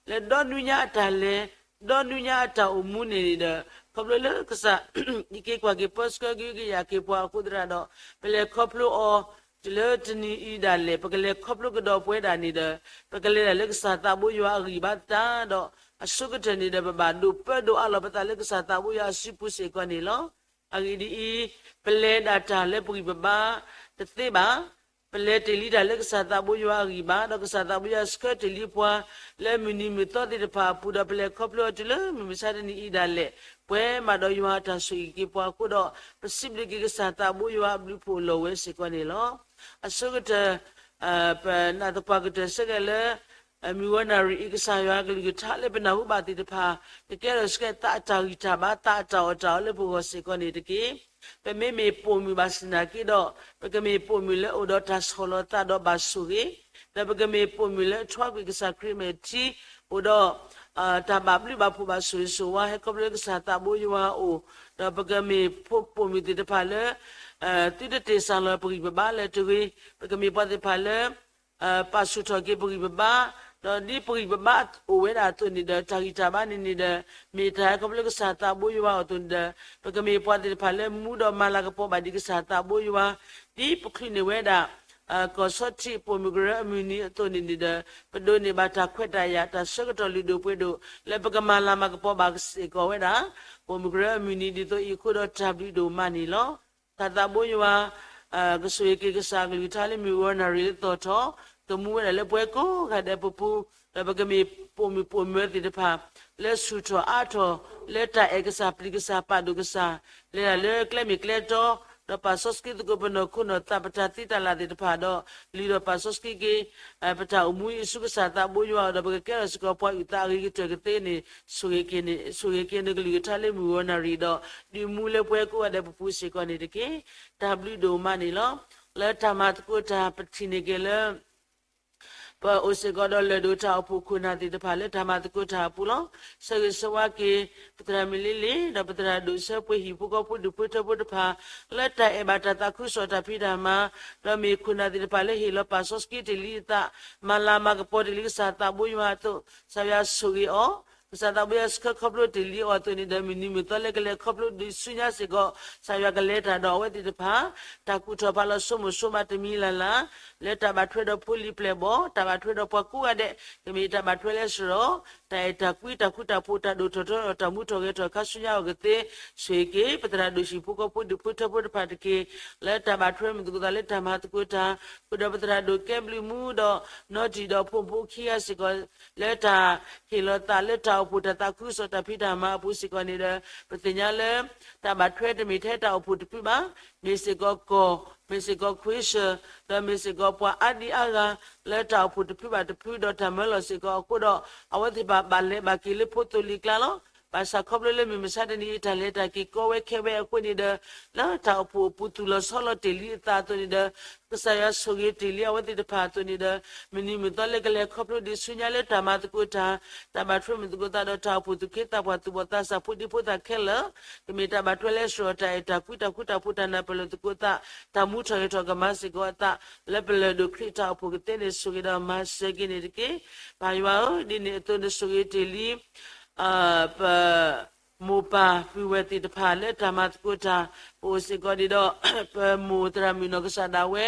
လၢဒီနွံညါအတၢ်လဲၤ ဒီနွံညါအတၢ်အိၣ်မူန့ၣ်ဒီး ခီဖျိလၢကစၢ် အံးက့ၤကွၢ်က့ၤပၢဆှၢကဟုကယာ်က့ၤပှၤအဃိသတးဒီး ပလဲၤခီဖျိအီၤ တုၤလၢတနံၤအံၤဒၣ်လဲာ် ပကလဲၤခီဖျိကဒီးပဝဲဒၣ်န့ၣ်ဒီး ပကလဲၤဒၣ်လၢကစၢ်သးဘိယွၤအဂံၢ်ဘါသတးဒီး အဆိကတၢၢ်န့ၣ်ဒီး ပဘၣ်ဒိးပၢဒိးအးလီၤပသးလၢကစၢ်သးဘိယွၤအစုပူၤစ့ၢ်ကီးန့ၣ်လီၤ. အဂ့ၢ်ဒ်အံၤ, ပလဲၤဒၣ်တၢ်လၢပဂံၢ်ပဘါတသ့ဘၣ်. ပလဲၤတ့ၢ်လံတၢ်လၢကစၢ်သးဘိယွၤအဂံၢ်ဘါ, ဒီးကစၢ်သးဘိယွၤဆှၢတ့ၢ်လံပှၤ လၢမုၢ်နံၤမုၢ်သီသ့ၣ်တဖၣ်အပူၤ, ဒီးပလဲၤခီဖျိအီၤတုၤလၢမုၢ်မဆါတနံၤအံၤဒၣ်လဲာ်, ပှဲၤမးဒီးယွၤအတၢ်ဆိၣ်ဂ့ၤက့ၤပှၤအဃိဒီး, ပစံးဘျုးက့ၤကစၢ်သးဘိယွၤအဘျုးဖှိၣ်လီၤဝဲစ့ၢ်ကီးန့ၣ်လီၤ. အဆိကတၢၢ် ပနာ်သပှၢ်ကတၢၢ်ဆၢက့ၤလၢ မုၢ်ဂီၤနၣ်ရံၣ်အံၤ ကစၢ်ယွၤအကလုၢ်ကထါလၢပနၢ်ဟူဘၣ်သ့ၣ်တဖၣ် ကကဲထီၣ်ဆူကဲသးအတၢ်ဂံၢ်တၢ်ဘါ သးအတၢ်အီၣ်တၢ်အီလၢပဂီၢ်စ့ၢ်ကီးန့ၣ်တက့ၢ်. ပမ့မ့ၢ်ပိာ်မုၣ်ဘၣ်ဆ့ၣ်နာ်က့ဒီး, ပကမ့ၢ်ပိာ်မုၣ်လၢအိၣ်ဒီးတၢ်ဆီၣ်လီၤသးဒီးဘၣ်ဆိၣ်ဂ့ၤ, ဒီးပကမ့ၢ်ပိာ်မုၣ်လၢအထွါကွံာ်ကစၢ်ခရံာ်အမဲာ်ထံ, အိၣ်ဒီး တၢ်ဘၣ်ဘျုးဘၣ်ဖှိၣ်ဘၣ်ဆိၣ်ဂ့ၤဆိၣ်ဝါ ဟဲခီဖျိလၢကစၢ်သးဘိယွၤအအိၣ်, ဒီးပကမ့ၢ်ပိာ်မုၣ်သ့ၣ်တဖၣ်လၢ သုတတ့ၢ်စၢ်လီၤပဂံၢ်ပဘါလၢၤတဂ့ၤ, ပကမ့ၢ်ပှၤသ့ၣ်တဖၣ်လၢ ပာ်ဆူၣ်ထီၣ်က့ၤပဂံၢ်ပဘါ, ဒီးဒ်ပဂံၢ်ပဘါအိၣ်ဝဲဒၣ်အသိးန့ၣ်ဒီး တၢ်ဂံၢ်တၢ်ဘါန့ၣ်န့ၣ်ဒီး မ့ၢ်တၢ်ဟဲခီဖျိလၢကစၢ်သးဘိယွၤအအိၣ်အသိးန့ၣ်ဒီး ပကမ့ၢ်ပှၤသ့ၣ်တဖၣ်လၢမူဒီးမၤလၤကပီၤဘၣ်ဒံးကစၢ်သးဘိယွၤ, ဒ်ပချုးန့ၢ်ဝဲဒၣ် ကီၢ်ဆီထံးပိာ်မုၣ်ကရၢအမုၢ်နံၤအသိးန့ၣ်န့ၣ်ဒီး ပဒိးန့ၢ်ဘၣ်တၢ်ခွဲးတၢ်ယာ် တၢ်ဆၢကတီၢ်လုၢ်ဒိၣ်ပှ့ၤဒိၣ် လၢပကမၤလၤမၤကပီၤဘၣ်စ့ၢ်ကီးဝဲဒၣ် ပိာ်မုၣ်ကရၢအမုၢ်နံၤ ဒ်သိးအံၤအဃိဒီးတၢ်ဘျုးဒိၣ်မးန့ၣ်လီၤ. ကစၢ်သးဘိယွၤ ကဆိၣ်ဂ့ၤက့ၤကစၢ်အကလုၢ်ကထါလၢမုၢ်ဂီၤနၣ်ရံၣ်လၢသီၣ်ထီၣ်, ကမူဝဲဒၣ်လၢပှၤကိးဂၤဒဲးပပူၤ, ဒီးပကမ့ၢ်ပိာ်မုၣ်ပိာ်မၢၤသ့ၣ်တဖၣ် လၢဆူၣ်ထီၣ်အါထီၣ် လၢတၢ်အဲၣ်ကစၢ်ပျံၤကစၢ်ပာ်ဒိၣ်ကစၢ်, လဲၤတၢ်လၢကျဲမ့ၢ်ကျဲတီ, ဒီးပာ်စီဆှံသကိးပနီၢ်ခိနီၢ်သး ပတၢ်သံတၢ်လၢ်သ့ၣ်တဖၣ်ဒီး လုၢ်ထီၣ်ပာ်စီဆှံက့ၤ ပတၢ်အိၣ်မူအံၤဆူကစၢ်သးဘိယွၤအအိၣ်ဒီး ပကကဲထီၣ်စ့ၢ်ကီးပှၤအုၣ်သးအဂ့ၤကတၢၢ်ကသ့န့ၣ် ဆိၣ်ဂ့ၤက့ၤနကလုၢ်ကထါလၢမုၢ်ဂီၤနၣ်ရံၣ်ဒီး ဒုးမူလၢပှၤကိးဂၤဒဲးပပူၤစ့ၢ်ကီးန့ၣ်တက့ၢ်. တၢ်ဘျုးဒိၣ်မးန့ၣ်လီၤ. လၢတၢ်မၤသကိးတၢ်ပထံၣ်န့ၢ်က့ၤလၢ ပအိၣ်စ့ၢ်ကီးဒီးလၢၢ်ဒိၣ်တၢ်အိၣ်ဖှိၣ်ခိၣ်နၢ်သ့ၣ်တဖၣ်လၢတၢ်မၤသကိးတၢ်အပူၤလီၤ. ဆၢဂ့ၤဆၢဝါက့ၤ ပသရၣ်မုၣ်လ့လ့ ဒီးပသရၣ်ဒိၣ်ဆၢပှ့ၤဟံၣ်ဖိဃီဖိဒူၣ်ဖိထၢဖိတဖၣ် လၢတၢ်အဲၣ်ဘၣ်တၢ်သးခုကစီၣ်တၢ်ဖံးတၢ်မၤ, ဒီးမ့ၢ်ခိၣ်နၢ်သ့ၣ်တဖၣ်လၢဟ့ၣ်လီၤပာ်စီဆှံတ့ၢ်လံအသး, မၤလၤမၤကပီၤတ့ၢ်လံကစၢ်သးဘိယွၤအသိး, ကစၢ်ယွၤဆိၣ်ဂ့ၤအီၤ, ကစၢ်သးဘိယွၤဆှၢခီဖျိတ့ၢ်လံအီၤအသိးန့ၣ်ဒီး မုၢ်နံၤမုၢ်သီလၢကလဲၤခီဖျိဒုးဆူညါစ့ၢ်ကီး ကစၢ်ယွၤကလဲၤတၢ်ဒီးအဝဲသ့ၣ်တဖၣ် တၢ်ကူၣ်ထီၣ်ဖးလီၤဆိကမိၣ်ဆိကမးတမံၤလၢ်လၢ် လၢတၢ်ဘၣ်ထွဲဒီးဖိလံၤပျဲၢ်ဘီၣ်, တၢ်ဘၣ်ထွဲဒီးပှၤကိးဂၤဒဲး, ကမ့ၢ်တၢ်ဘၣ်ထွဲလၢစရီ, တၢ်အဲၣ်တၢ်ကွံ တၢ်ဃူတၢ်ဖိး တၢ်ဒိၣ်ထီၣ်ထီထီၣ် တၢ်မူထီၣ်ဂဲၤထီၣ်ခါဆူညါအဂီၢ်ကသ့, ဆိၣ်ဂ့ၤက့ၤ ပသရၣ်ဒိၣ်ဟံၣ်ဖိဃီဖိဒူၣ်ဖိထၢဖိတဖၣ်တက့ၢ်. လၢတၢ်ဘၣ်ထွဲမုၢ်သကိးသးလၢတၢ်မၤသကိးတၢ်, ဃုာ်ဒီးပသရၣ်ဒိၣ်ကဲဘျုးမူဒီး နီတံၢ်ဒီးဖိမုၣ်ဖိခံဂၤစ့ၢ်ကီး လၢတၢ်ဟ့ၣ်လီၤသးလၢတၢ်အိၣ်ဖှိၣ်တၢ်သးခုကစီၣ်တၢ်ဖံးတၢ်မၤအပူၤစ့ၢ်ကီးန့ၣ်ဒီး ပသ့ၣ်ညါလၢ တၢ်ဘၣ်ထွဲတမ့ၢ်ထဲတၢ်အိၣ်ဖှိၣ်တဖုဘၣ်, မ့ၢ်စ့ၢ်ကီးကီၢ်, မ့ၢ်စ့ၢ်ကီးခွ့စၢၣ်, ဒီးမ့ၢ်စ့ၢ်ကီးပှၤအါဒံအါဂၤ လၢတၢ်အိၣ်ဖှိၣ်တဖုဘၣ်တဖုဒီးတၢ်မၢလီၤစ့ၢ်ကီးအဃိဒီး အဝဲသ့ၣ်တဖၣ်ဘၣ်လဲၤဘၣ်က့ၤလၢဖိသိၣ်လံၤကျါလီၤ. ဘၣ်ဆၣ်ခီဖျိလၢမုၢ်မဆါတနံၤအံၤ တၢ်လဲၤတၢ်က့ၤကီဝဲခဲဝဲအဃိန့ၣ်ဒီး လၢတၢ်အိၣ်ဖှိၣ်အပူၤသူၣ်လီၤဆီလီၤတ့ၢ်လံအသးအသိးန့ၣ်ဒီး ကစၢ်ယွၤဆိၣ်ဂ့ၤတ့ၢ်လံအဝဲသ့ၣ်တဖၣ်အသိးန့ၣ်ဒီး မုၢ်နံၤမုၢ်သီလၢကလဲၤခီဖျိဒုးဆူညါလၢတၢ်မၤသကိးတၢ်, တၢ်ဘၣ်ထွဲမုၢ်သကိးသးဒီးတၢ်အိၣ်ဖှိၣ်သူၣ်က့သးပှၢ်သူၣ်ဘီၣ်သးစၢ်ဖိဒံဖိသၣ်ခဲလၢာ်, ကမ့ၢ်တၢ်ဘၣ်ထွဲလၢစရီ တၢ်အဲၣ်တၢ်ကွံ တၢ်ဃူတၢ်ဖိး တၢ်နၢ်ပၢၢ်လိာ်သကိးသး, တၢ်မူထီၣ်ဂဲၤထီၣ်ကမၤစ့ၢ်ကီးအသး လၢပလၢၢ်ဒိၣ်ခရံာ်တၢ်အိၣ်ဖှိၣ်ကသ့န့ၣ် ဆိၣ်ဂ့ၤဒီးမၤစၢၤက့ၤန့ၣ်တက့ၢ်. ပၢ်ယွၤဧၢ, ဒ်န့ၣ်အသိးနဆိၣ်ဂ့ၤတ့ၢ်လံ ပ မိၢ်ပၢ်ပုၢ်ဝဲၢ်သ့ၣ်တဖၣ်လၢတၢ်မၤသကိးတၢ်, ပအိၣ်စ့ၢ်ကီးဒံးဒီး ပမိၢ်သရၣ်မုၣ်နီၢ်ကစၢ်ဒၣ်ဝဲ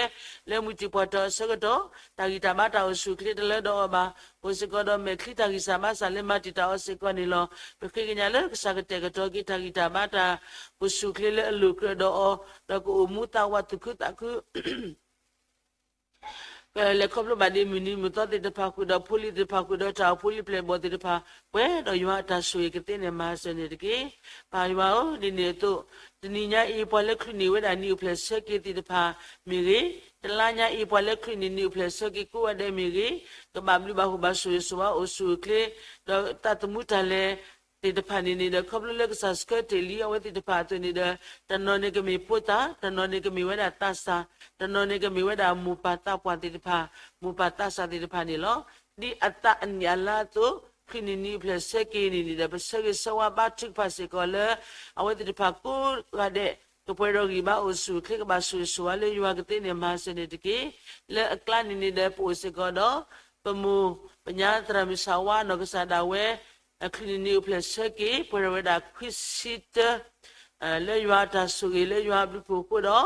လၢမုၢ်တံၢ်ပှၢ်တီၤအဆၢကတီၢ် တၢ်ဂံၢ်တၢ်ဘါတၢ်အိၣ်ဆူၣ်အိၣ်ချ့တလၢဒီးအီၤဘၣ်, အိၣ်စ့ၢ်ကီးဒီးမဲာ်ချံတၢ်ဂံၢ်စၢ်ဘါစၢ်လၢမၤတံာ်တာ်အီၤစ့ၢ်ကီးန့ၣ်လီၤ. ပဃ့ကညးလၢကစၢ်ကတဲာ်ကတီၤက့ၤတၢ်ဂံၢ်တၢ်ဘါတၢ်အိၣ်ဆူၣ်အိၣ်ချ့လၢအလိၤကြၢးဒီးအီၤ, ဒီးကအိၣ်မူသးဝးသူၣ်ခုသးခု ကလဲၤခီဖျိဘၣ်ဒံးမုၢ်နံၤမုၢ်သီသ့ၣ်တဖၣ် ဃုာ်ဒီးဖိလံၤသ့ၣ်တဖၣ် ဃုာ်ဒီးတၢ်အိၣ်ဖှိၣ်လံာ်ပျဲၢ်ဘီၣ်သ့ၣ်တဖၣ် ပှဲၤဒီးယွၤအတၢ်ဆိၣ်ဂ့ၤကသ့န့ၣ် မၤစၢၤန့ၣ်တက့ၢ်. ပၢ်ယွၤဧၢ, ဒ်န့ၣ်အသိး တနံၤညါအံၤ ပှၤလၢချုးန့ၢ်ဝဲဒၣ်နံၣ်အိၣ်ဖျဲၣ်ဆၢက့ၤသ့ၣ်တဖၣ်မ့ၢ်ဂ့ၤ, တလါညါအံၤ ပှၤလၢချုးန့ၢ်နံၣ်အိၣ်ဖျဲၣ်ဆၢက့ၤကိးဂၤဒဲးမ့ၢ်ဂ့ၤ, ကဘၣ်ဘျုးဘၣ်ဖှိၣ်ဘၣ်ဆိၣ်ဂ့ၤဆိၣ်ဝါအိၣ်ဆူၣ်အိၣ်ချ့ ဒီးသးသမူတၢ်လဲၤ သ့ၣ်တဖၣ်န့ၣ်န့ၣ်ဒီး ခီဖျိလၢကစၢ်ဆှၢတ့ၢ်လံအဝဲသ့ၣ်တဖၣ်အသိးန့ၣ်ဒီး တနီၤန့ၣ်ကမ့ၢ်ဖိသၣ်, တနီၤန့ၣ်ကမ့ၢ်ဝဲဒၣ်သးစၢ်, တနီၤန့ၣ်ကမ့ၢ်ဝဲဒၣ်မိၢ်ပၢ်သးပှၢ်သ့ၣ်တဖၣ်, မိၢ်ပၢ်သးစၢ်သ့ၣ်တဖၣ်န့ၣ်လီၤ. ဒ်အသးအနံၣ်အလါအသိး ချုးန့ၢ်နံၣ်အိၣ်ဖျဲၣ်ဆၢက့ၤန့ၣ်န့ၣ်ဒီး ပဆၢဂ့ၤဆၢဝါဘါထုကဖၣ်စ့ၢ်ကီးလၢ အဝဲသ့ၣ်တဖၣ်ကိးဂၤဒဲး ကပှဲၤဒီးဂံၢ်ဘါအိၣ်ဆူၣ်အိၣ်ချ့ ကဘၣ်ဆိၣ်ဂ့ၤဆိၣ်ဝါလၢယွၤကသ့န့ၣ် မၤစၢၤန့ၣ်တက့ၢ်. လၢအကျါန့ၣ်န့ၣ်ဒီး ပအိၣ်စ့ၢ်ကီးဒီး ပမိၢ်ပညါသရၣ်မုၣ်စၢ်ဝါနီၢ်ကစၢ်ဒၣ်ဝဲ ချုးန့ၢ်နံၣ်အိၣ်ဖျဲၣ်ဆၢက့ၤ ပှဲၤထီၣ်ဝဲဒၣ်ခွံဆံတၢ လၢယွၤအတၢ်ဆိၣ်ဂ့ၤ လၢယွၤအဘျုးအဖှိၣ်အဃိဒီး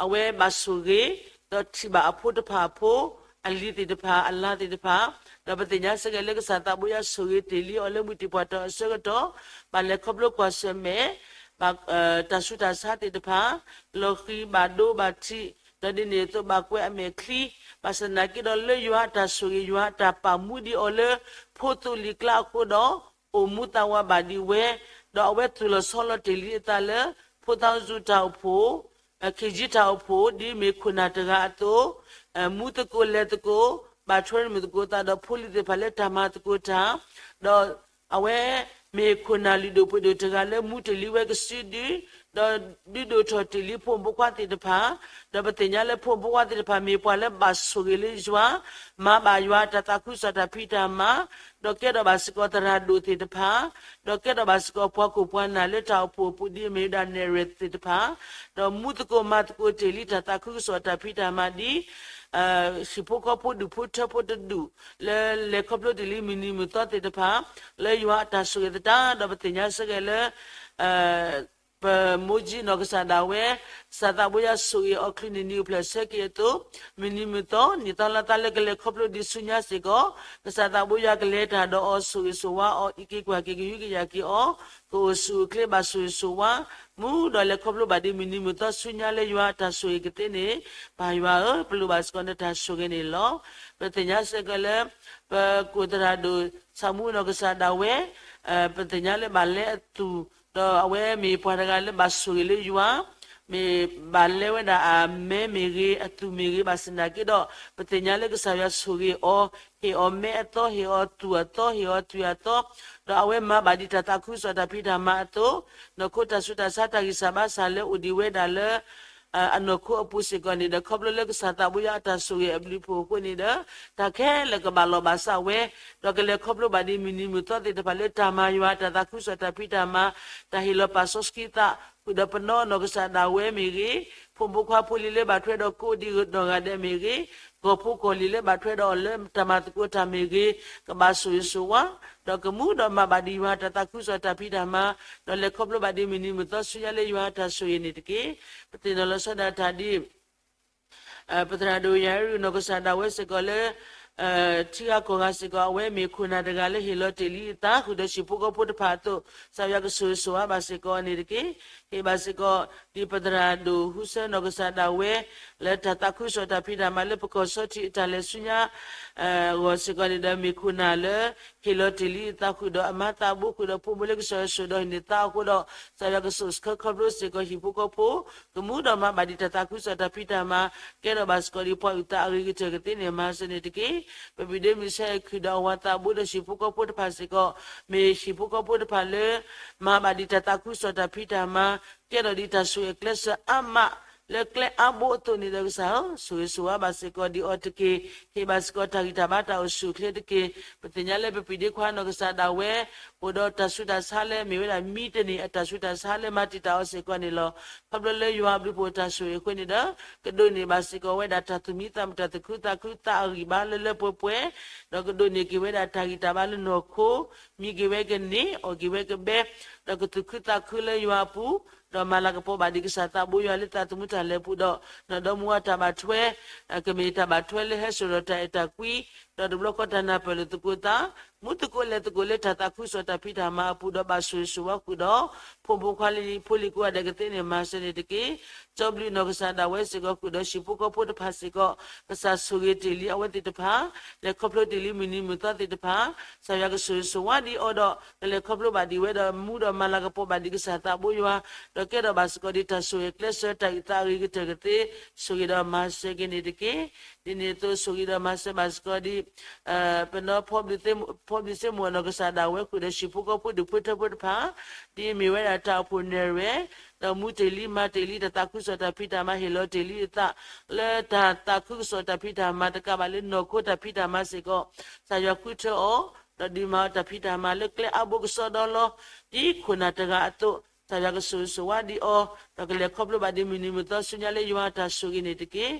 အဝဲဘၣ်ဆိၣ်ဂ့ၤ ဒီးထံၣ်ဘၣ်အဖိတဖၣ်အဖိ အလံၤသ့ၣ်တဖၣ် အလါသ့ၣ်တဖၣ် ဒီးပသ့ၣ်ညါစ့ၢ်ကီးလၢကစၢ်သးဘိယွၤဆိၣ်ဂ့ၤတ့ၢ်လံအီၤလၢမုၢ်တ့ၢ်ပှၢ်တီၤအဆၢကတီၢ်, ဘၣ်လဲၤခီဖျိကွၢ်ဆၢၣ်မဲာ် ဘၣ် တၢ်ဆူးတၢ်ဆါသ့ၣ်တဖၣ်, လီၤဃံၤဘၣ်ဒိဘၣ်ထံး, ဒီးဒ်န့ၣ်အသိးဘၣ်ကွဲးအမဲာ်ချံ, ဘၣ်ဆၣ်သနာ်က့ဒီးလၢယွၤအတၢ်ဆိၣ်ဂ့ၤ ယွၤအတၢ်ပာ်မူဒံးအီၤလၢ ဖိသူၣ်လံၤကျါအဃိဒီး အိၣ်မူသးဝးဘၣ်ဒံးဝဲ, ဒီးအဝဲသူၣ်လီၤဆီလီၤတ့ၢ်လံအသးလၢ ဖိသၣ်စူၤတၢ်အိၣ်ဖှိၣ် ခ့ယုၢ်တၢ်အိၣ်ဖှိၣ် ဒ်မ့ၢ်ခိၣ်နၢ်တဂၤအသိး, မူသကိးလဲၤသကိး, ဘၣ်ထွဲမုာ်သကိးသးဒီးဖိလံၤသ့ၣ်တဖၣ်လၢတၢ်မၤသကိးတၢ်, ဒီးအဝဲမ့ၢ်ခိၣ်နၢ်လုၢ်ဒိၣ်ပှ့ၤဒိၣ်တဂၤလၢမူတ့ၢ်လံဝဲကစုဒု, ဒီးဒုးဒိၣ်ထီၣ်တ့ၢ်လံဖိမုၣ်ဖိခွါသ့ၣ်တဖၣ်, ဒီးပသ့ၣ်ညါလၢဖိမုၣ်ဖိခွါသ့ၣ်တဖၣ်မ့ၢ်ပှၤလၢဘၣ်ဆိၣ်ဂ့ၤလၢယွၤ, မၤဘၣ်ယွၤတၢ်သးခုကစီၣ်တၢ်ဖံးတၢ်မၤ, ဒီးကဲထီၣ်ဘၣ်စ့ၢ်ကီးသရၣ်ဒိၣ်သ့ၣ်တဖၣ်, ဒီးကဲထီၣ်ဘၣ်စ့ၢ်ကီးပှၤခိၣ်ပှၤနၢ်လၢတၢ်အိၣ်ဖှိၣ်အပူၤဒ်အမ့ၢ်ဝဲဒၣ်နဲၣ်ရွဲၣ်သ့ၣ်တဖၣ်, ဒီးမူသကိးမၤသကိးတ့ၢ်လံတၢ်သးခုကစီၣ်တၢ်ဖံးတၢ်မၤဒ် ဟံၣ်ဖိဃီဖိဒူၣ်ဖိထၢဖိတဒူၣ် လၢလဲၤခီဖျိတ့ၢ်လံမုၢ်နံၤမုၢ်သီသ့ၣ်တဖၣ် လၢယွၤအတၢ်ဆိၣ်ဂ့ၤသတး ဒီးပသ့ၣ်ညါစ့ၢ်ကီးလၢ ပမိၢ်ကၠံနီၢ်ကစၢ်ဒၣ်ဝဲ ကစၢ်သးဘိယွၤဆိၣ်ဂ့ၤအီၤချုးနံၣ်နံၣ်အိၣ်ဖျဲၣ်ဆၢက့ၤအသိး, မုၢ်နံၤမုၢ်သီ နံၣ်သီလါသီလၢကလဲၤခီဖျိဒံးဆူညါစ့ၢ်ကီး, ကစၢ်သးဘိယွၤကလဲၤတၢ်ဒီးအီၤ ဆိၣ်ဂ့ၤဆိၣ်ဝါအီၤ အံးက့ၤကွၢ်က့ၤကဟုကယာ်က့ၤအီၤ, ကအိၣ်ဆူၣ်အိၣ်ချ့ဘၣ်ဆိၣ်ဂ့ၤဆိၣ်ဝါ, မူဒီးလဲၤခီဖျိဘၣ်ဒံးမုၢ်နံၤမုၢ်သီဆူညါလၢယွၤအတၢ်ဆိၣ်ဂ့ၤကသ့န့ၣ်, ပၢ်ယွၤဧၢ, ပလိၣ်ဘၣ်စ့ၢ်ကီးနတၢ်ဆိၣ်ဂ့ၤန့ၣ်လီၤ. ပသ့ၣ်ညါစ့ၢ်ကီးလၢ ပကိၣ်သရၣ်ဒိၣ် ဆၣ်မူနီၢ်ကစၢ်ဒၣ်ဝဲ ပသ့ၣ်ညါလၢဘၣ်လဲအသူၣ်, ဒီးအဝဲမ့ၢ်ပှၤတဂၤလၢဘၣ်ဆိၣ်ဂ့ၤလၢယွၤ, မ့ၢ်ဘၣ်လဲဝဲဒၣ်အမဲမ့ၢ်ဂ့ၤ အသူၣ်မ့ၢ်ဂ့ၤ ဘၣ်ဆၣ်သနာ်က့ဒီး ပသ့ၣ်ညါလၢကစၢ်ယွၤဆိၣ်ဂ့ၤအီၤ, ဟ့ၣ်အီၤမဲအသီ ဟ့ၣ်အီၤသူၣ်အသီ ဟ့ၣ်အီၤသွံၣ်အသီ, ဒီးအဝဲမၤဘၣ်ဒံးတၢ်သးခုကစီၣ်တၢ်ဖံးတၢ်မၤအသိး, နီၢ်ခိတၢ်ဆူးတၢ်ဆါတၢ်ဂံၢ်စၢ်ဘါစၢ်လၢအိၣ်ဒံးဝဲဒၣ်လၢ အနီၢ်ခိအပူၤစ့ၢ်ကီးန့ၣ်ဒီး ခီဖျိလၢကစၢ်သးဘိယွၤအတၢ်ဆိၣ်ဂ့ၤအဘျုးအဖှိၣ်အဃိန့ၣ်ဒီး တၢ်ခဲလၢာ်ကဘၣ်လီၤဘၣ်စးဝဲ, ဒီးကလဲၤခီဖျိဘၣ်ဒံးမုၢ်နံၤမုၢ်သီသ့ၣ်တဖၣ်လၢတၢ်မၤယွၤတၢ်သးခုကစီၣ်တၢ်ဖံးတၢ်မၤ, တၢ်ဟ့ၣ်လီၤပာ်စီဆှံသး, ဃုာ်ဒီးပနီၢ်နီၢ်ကစၢ်ဒၣ်ဝဲမ့ၢ်ဂ့ၤ, ဖိမုၣ်ဖိခွါဖိလံၤလၢဘၣ်ထွဲဒီးကိးဒံးနီၢ်ဂၤဒဲးမ့ၢ်ဂ့ၤ, ကီၢ်ဖိကီၢ်လံၤလၢဘၣ်ထွဲဒီးအီၤလၢတၢ်မၤသကိးတၢ်မ့ၢ်ဂ့ၤ, ကဘၣ်ဆိၣ်ဂ့ၤဆိၣ်ဝါ ဒီးကမူဒီးမၤဘၣ်ဒံးယွၤတၢ်သးခုကစီၣ်တၢ်ဖံးတၢ်မၤ, ဒီးလဲၤခီဖျိဘၣ်ဒံးမုၢ်နံၤမုၢ်သီဆူညါလၢယွၤအတၢ်ဆိၣ်ဂ့ၤန့ၣ်တက့ၢ်. ပသ့ၣ်နီၣ်လီၤဆီဒၣ်တၢ်ဒ် ပသရၣ်ဒိၣ်ယၤရူၢ်နီၢ်ကစၢ်ဒၣ်ဝဲစ့ၢ်ကီးလၢ ထံဂၤကီၢ်ဂၤစ့ၢ်ကီး အဝဲမ့ၢ်ခိၣ်နၢ်တဂၤလၢဟ့ၣ်လီၤတ့ၢ်လံအသး ဃုာ်ဒီးဟံၣ်ဖိဃီဖိတဖၣ်အသိး ကစၢ်ယွၤကဆိၣ်ဂ့ၤဆိၣ်ဝါဘၣ်စ့ၢ်ကီးန့ၣ်တက့ၢ်. ဟ့ၣ်ဘၣ်စ့ၢ်ကီး ဒ်ပသရၣ်ဒိၣ်ဟူစၢ်နီၢ်ကစၢ်ဒၣ်ဝဲ လၢတၢ်သးခုကစီၣ်တၢ်ဖံးတၢ်မၤလၢပကီၢ်ဆီထံးအတၢ်လဲၤဆူညါ အဂီၢ်စ့ၢ်ကီးန့ၣ်ဒီး မ့ၢ်ခိၣ်နၢ်လၢ ဟ့ၣ်လီၤတ့ၢ်လံအသးဃုာ်ဒီးအမါသးဘိ ဃုာ်ဒီးဖိမုၣ်လၢကစၢ်ယွၤဆိၣ်ဒီးဟ့ၣ်န့ၢ်သးအဃိဒီး ကစၢ်ယွၤကဆိၣ်ဆၢခီဖျိစ့ၢ်ကီးဟံၣ်ဖိဃီဖိ ကမူဒီးမၤဘၣ်ဒံးတၢ်သးခုကစီၣ်တၢ်ဖံးတၢ်မၤ ကဲထီၣ်ဘၣ်စ့ၢ်ကီးဒ်ပှၤအုၣ်သးအဂ့ၤကတၢၢ်ကသ့န့ၣ် မၤစၢၤန့ၣ်တက့ၢ်. ပပှၤဒ့မုၣ်ဆဲးခုၣ်ဒီးအဝၤသးဘိဒီးဟံၣ်ဖိဃီဖိတဖၣ်စ့ၢ်ကီး မ့ၢ်ဟံၣ်ဖိဃီဖိတဖၣ်လၢ မၤဘၣ်ဒံးတၢ်သးခုကစီၣ်တၢ်ဖံးတၢ်မၤ ကဲထီၣ်ဒံးတၢ်ဆိၣ်ဂ့ၤအကျဲးစၢးအါမး လၢကျဲအါဘိအသိးန့ၣ်ဒီးကစၢ်ဧၢ, ဆိၣ်ဂ့ၤဆိၣ်ဝါဘၣ်စ့ၢ်ကီးဒံးအီၤတက့ၢ်. ဟ့ၣ်ဘၣ်စ့ၢ်ကီးတၢ်ဂံၢ်တၢ်ဘါတၢ်အိၣ်ဆူၣ်အိၣ်ချ့တက့ၢ်. ပသ့ၣ်ညါလၢပပှၤဒ့ခွါနီၢ်ကစၢ်ဒၣ်ဝဲ အိၣ်ဒီးတၢ်ဆူးတၢ်ဆါလၢမ့ၢ်ဝဲဒၣ်မံတန့ၢ်အတၢ်ဆူးတၢ်ဆါလၢမၤတံာ်တာ်အီၤစ့ၢ်ကီးန့ၣ်လီၤ. ခီဖျိလၢယွၤအဘျုးအဖှိၣ်တၢ်ဆိၣ်ဂ့ၤအဃိန့ၣ်ဒီး ကဒိးန့ၢ်ဘၣ်စ့ၢ်ကီးဝဲဒၣ်တၢ်သူၣ်မံသးမုာ်တၢ်သူၣ်ခုသးခုသးအဂံၢ်ဘါလၢလၢပှဲၤပှဲၤ, ဒီးကဒိးန့ၢ်က့ၤဝဲဒၣ်တၢ်ဂံၢ်တၢ်ဘါလၢနီၢ်ခိ, မံက့ၤဝဲကန့ၢ် အီၣ်က့ၤဝဲကဘဲ, ဒီးကသူၣ်ခုသးခုလၢယွၤအပူၤ, ဒီးမၤလၤကပီၤဘၣ်ဒံးကစၢ်သးဘိယွၤလၢသးသမူတၢ်လဲၤပူၤဒီး နီၢ်ဒီမါဝၤတၢ်ဘၣ်ထွဲ ကမ့ၢ်တၢ်ဘၣ်ထွဲလၢဟဲစိာ်ဒီးတၢ်အဲၣ်တၢ်ကွံ, ဒီးတဘျီဃီတၢ်နၢ်ပၢၢ်လိာ်သကိးသး, မူသကိးလဲၤသကိးလၢတၢ်သးခုကစီၣ်တၢ်ဖံးတၢ်မၤအပူၤ ဒီးဘၣ်ဆိၣ်ဂ့ၤဆိၣ်ဝါဃုာ်ဒီး ဖိမုၣ်ဖိခွါလံၤဖိလံၤကိးဂၤဒဲးကသ့န့ၣ် မၤစၢၤန့ၣ်တက့ၢ်. ကၠီဘျုးနီၢ်ကစၢ်ဒၣ်ဝဲစ့ၢ်ကီးဃုာ်ဒီးဟံၣ်ဖိဃီဖိတဖၣ်စ့ၢ်ကီး ကစၢ်ဆိၣ်ဂ့ၤတ့ၢ်လံအဝဲသ့ၣ်တဖၣ်, လဲၤခီဖျိတ့ၢ်လံမုၢ်နံၤမုၢ်သီသ့ၣ်တဖၣ်, ကစၢ်ယွၤကဆိၣ်ဂ့ၤဆိၣ်ဝါဒံးအီၤဒီး ကလဲၤခီဖျိဘၣ်ဒံးဝဲဒီးမူဒီးမၤလၤကပီၤဘၣ်ဒံးကစၢ်သးဘိယွၤ, ဒီးကဲထီၣ်ဘၣ်စ့ၢ်ကီးဒံးတၢ်ဆိၣ်ဂ့ၤကျဲးစၢးတၢ်အုၣ်သးအဂ့ၤကတၢၢ်ကသ့, ဆိၣ်ဂ့ၤဒီးမၤစၢၤက့ၤန့ၣ်တက့ၢ်. ဒ်န့ၣ်အသိးဆိၣ်ဂ့ၤဒီးမၤစၢၤဘၣ်စ့ၢ်ကီးဒံး ပနီၢ် ဖီဘျုးစ့ၢ်မိၢ်နီၢ်ကစၢ်ဒၣ်ဝဲဃုာ်ဒီးဟံၣ်ဖိဃီဖိဒူၣ်ဖိထၢဖိတဖၣ်, ဒ်အမ့ၢ်ဝဲဒၣ်တၢ်အိၣ်ဖှိၣ်နဲၣ်ရွဲၣ်, ဒီးမူတ့ၢ်လံမၤတ့ၢ်လံတၢ်သးခုကစီၣ်တၢ်ဖံးတၢ်မၤ ဟ့ၣ်လီၤတ့ၢ်လံအသး လၢတၢ်သးခုကစီၣ်တၢ်ဖံးတၢ်မၤတကးဘၣ်လၢနီၢ်ခိတၢ်ဖံးတၢ်မၤစ့ၢ်ကီး, ကစၢ်ယွၤဃုထၢအီၤ, ဒီးဒုးမၤအီၤတၢ်ဖံးတၢ်မၤလၢကျဲအါဘိကစီဒီလီၤ. ဒ်ခိၣ်နၢ်တဂၤအသိး ကစၢ်ယွၤကဆိၣ်ဂ့ၤဆိၣ်ဝါဒံးအီၤ, ဒီးကလဲၤခီဖျိဘၣ်ဒံးမုၢ်နံၤမုၢ်သီဆူညါလၢယွၤအတၢ်ဆိၣ်ဂ့ၤန့ၣ်တက့ၢ်.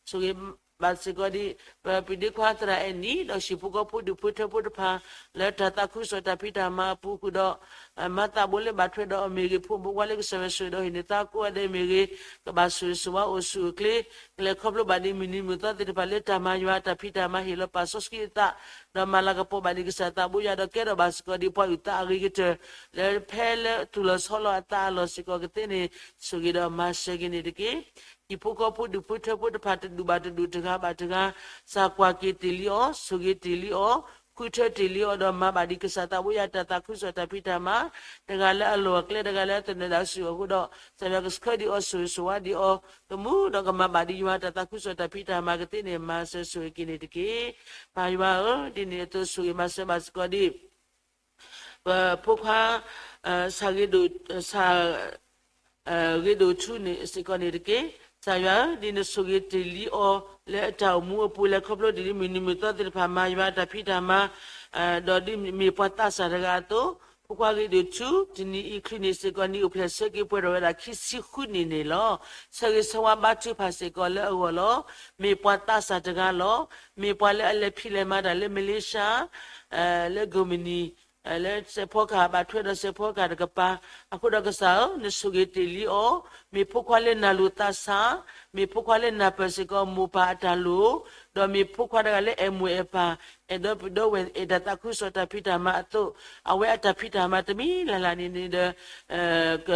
ဆိၣ်ဂ့ၤ ဘၣ်စ့ၢ်ကီးဒ် ပပုၢ်ဒ့ခွါသရၣ်အဲၣ်နံၣ် ဒီးဟံၣ်ဖိဃီဖိဒူၣ်ဖိထၢဖိတဖၣ် လၢတၢ်သးခုကစီၣ်တၢ်ဖံးတၢ်မၤအပူၤဃုာ်ဒီး မၤသးဘိလၢဘၣ်ထွဲဒီးအီၤမ့ၢ်ဂ့ၤ ဖိမုၣ်ဖိခွါလၢကစၢ်ယွၤဆိၣ်ဂ့ၤဒီးဟ့ၣ်န့ၢ်သါကိးဂၤဒဲးမ့ၢ်ဂ့ၤ, ကဘၣ်ဆိၣ်ဂ့ၤဆိၣ်ဝါအိၣ်ဆူၣ်အိၣ်ချ့, ကလဲၤခီဖျိဘၣ်ဒ်မုၢ်နံၤမုၢ်သီသ့ၣ်တဖၣ်လၢတၢ်မၤယွၤအတၢ်ဖံးတၢ်မၤ ဟ့ၣ်လီၤပာ်စီဆှံအသး, ဒီးမၤလၤကပီၤဘၣ်ဒ်ကစၢ်သးဘိယွၤ ဒီးကဲထီၣ်ဘၣ်စ့ၢ်ကီးဒ်ပှၤအုၣ်သးအဂ့ၤကတၢၢ် လၢဖဲလၢသူၣ်လီၤဆီလီၤအသးအလီၢ်စ့ၢ်ကီးကသ့န့ၣ် ဆိၣ်ဂ့ၤဒီးမၤစၢၤက့ၤန့ၣ်တက့ၢ်. ဟံၣ်ဖိဃီဖိဒူၣ်ဖိထၢဖိတဖၣ် တဒူၣ်ဘၣ်တဒူၣ် တဂၤဘၣ်တဂၤ စၢ်ကွၢ်က့ၤတ့ၢ်လံအီၤ, ဆိၣ်ဂ့ၤတ့ၢ်လံအီၤ, ဃုထၢတ့ၢ်လံအီၤ ဒီးမၤဘၣ်ဒ်ကစၢ်သးဘိယွၤတၢ်သးခုကစီၣ်တၢ်ဖံးတၢ်မၤ, တဂၤလၢအလီၢ်အကျဲ တဂၤလၢအသနၢၣ်ဒၣ်အစုအဃိဒီး ကစၢ်ယွၤကဆှၢဒံးအီၤ ဆိၣ်ဂ့ၤဆိၣ်ဝါဒံးအီၤ ကမူဒီးကမၤဘၣ်ဒ်ယွၤတၢ်သးခုကစီၣ်တၢ်ဖံးတၢ်မၤကသ့န့ၣ် မၤစၢၤဆိၣ်ဂ့ၤက့ၤန့ၣ်တက့ၢ်. ပၢ်ယွၤဧၢ, ဒ်န့ၣ်အသိးဆိၣ်ဂ့ၤမၤစၢၤဘၣ်စ့ၢ်ကီးဒ် ပဖိခွါ စၢ်ဂ့ၤဒိၣ် စၢ် ဂ့ၤဒိၣ်ထူန့ၣ်စ့ၢ်ကီးန့ၣ်တက့ၢ်. ကစၢ်ယွၤဧၢ, ဒ်နဆိၣ်ဂ့ၤတ့ၢ်လံအီၤ လၢအတၢ်အိၣ်မူအပူၤ လဲၤခီဖျိဒ်မုၢ်နံၤမုၢ်သီသ့ၣ်တဖၣ် မၤယွၤအတၢ်ဖံးတၢ်မၤ ဒီးဒ်မ့ၢ်ပှၤသးစၢ်တဂၤအသိး, ဖိခွါဂ့ၤဒိၣ်ထူ တနံၤအံၤချုးန့ၣ်စ့ၢ်ကီး နံၣ်အိၣ်ဖျဲၣ်ဆၢက့ၤပှဲၤထီၣ်ဝဲဒၣ်ခံဆံဃုနံၣ်န့ၣ်လီၤ. ဆၢဂ့ၤဆၢဝါဘါထုကဖၣ်စ့ၢ်ကီးလၢအဂီၢ်လီၤ. မ့ၢ်ပှၤသးစၢ်တဂၤလီၤ. မ့ၢ်ပှၤလၢအလဲၤဖံးလဲၤမၤတၢ်လၢ Malaysia လၢ Germany လၢစဲးဖီကဟၣ် ဘၣ်ထွဲဒီးစဲးဖီကဟၣ်တကပၤ, အဃိဒီးကစၢ်ဧၢ, နဆိၣ်ဂ့ၤတ့ၢ်လံအီၤ, မ့ၢ်ဖိခွါလၢနၢ်လိာ်သးဆး, မ့ၢ်ဖိခွါလၢနၢ်ပၢၢ်စ့ၢ်ကီးမိၢ်ပၢ်အတၢ်လိၣ်, ဒီးမ့ၢ်ဖိခွါတဂၤလၢအဲၣ်မိၢ်အဲၣ်ပၢ်, အဲၣ်ဒိးပဒီဝဲၢ် အဲၣ်တၢ်သးခုကစီၣ်တၢ်ဖံးတၢ်မၤအသိး, အဝဲအတၢ်ဖံးတၢ်မၤတမံၤလၢ်လၢ်န့ၣ်န့ၣ်ဒီး က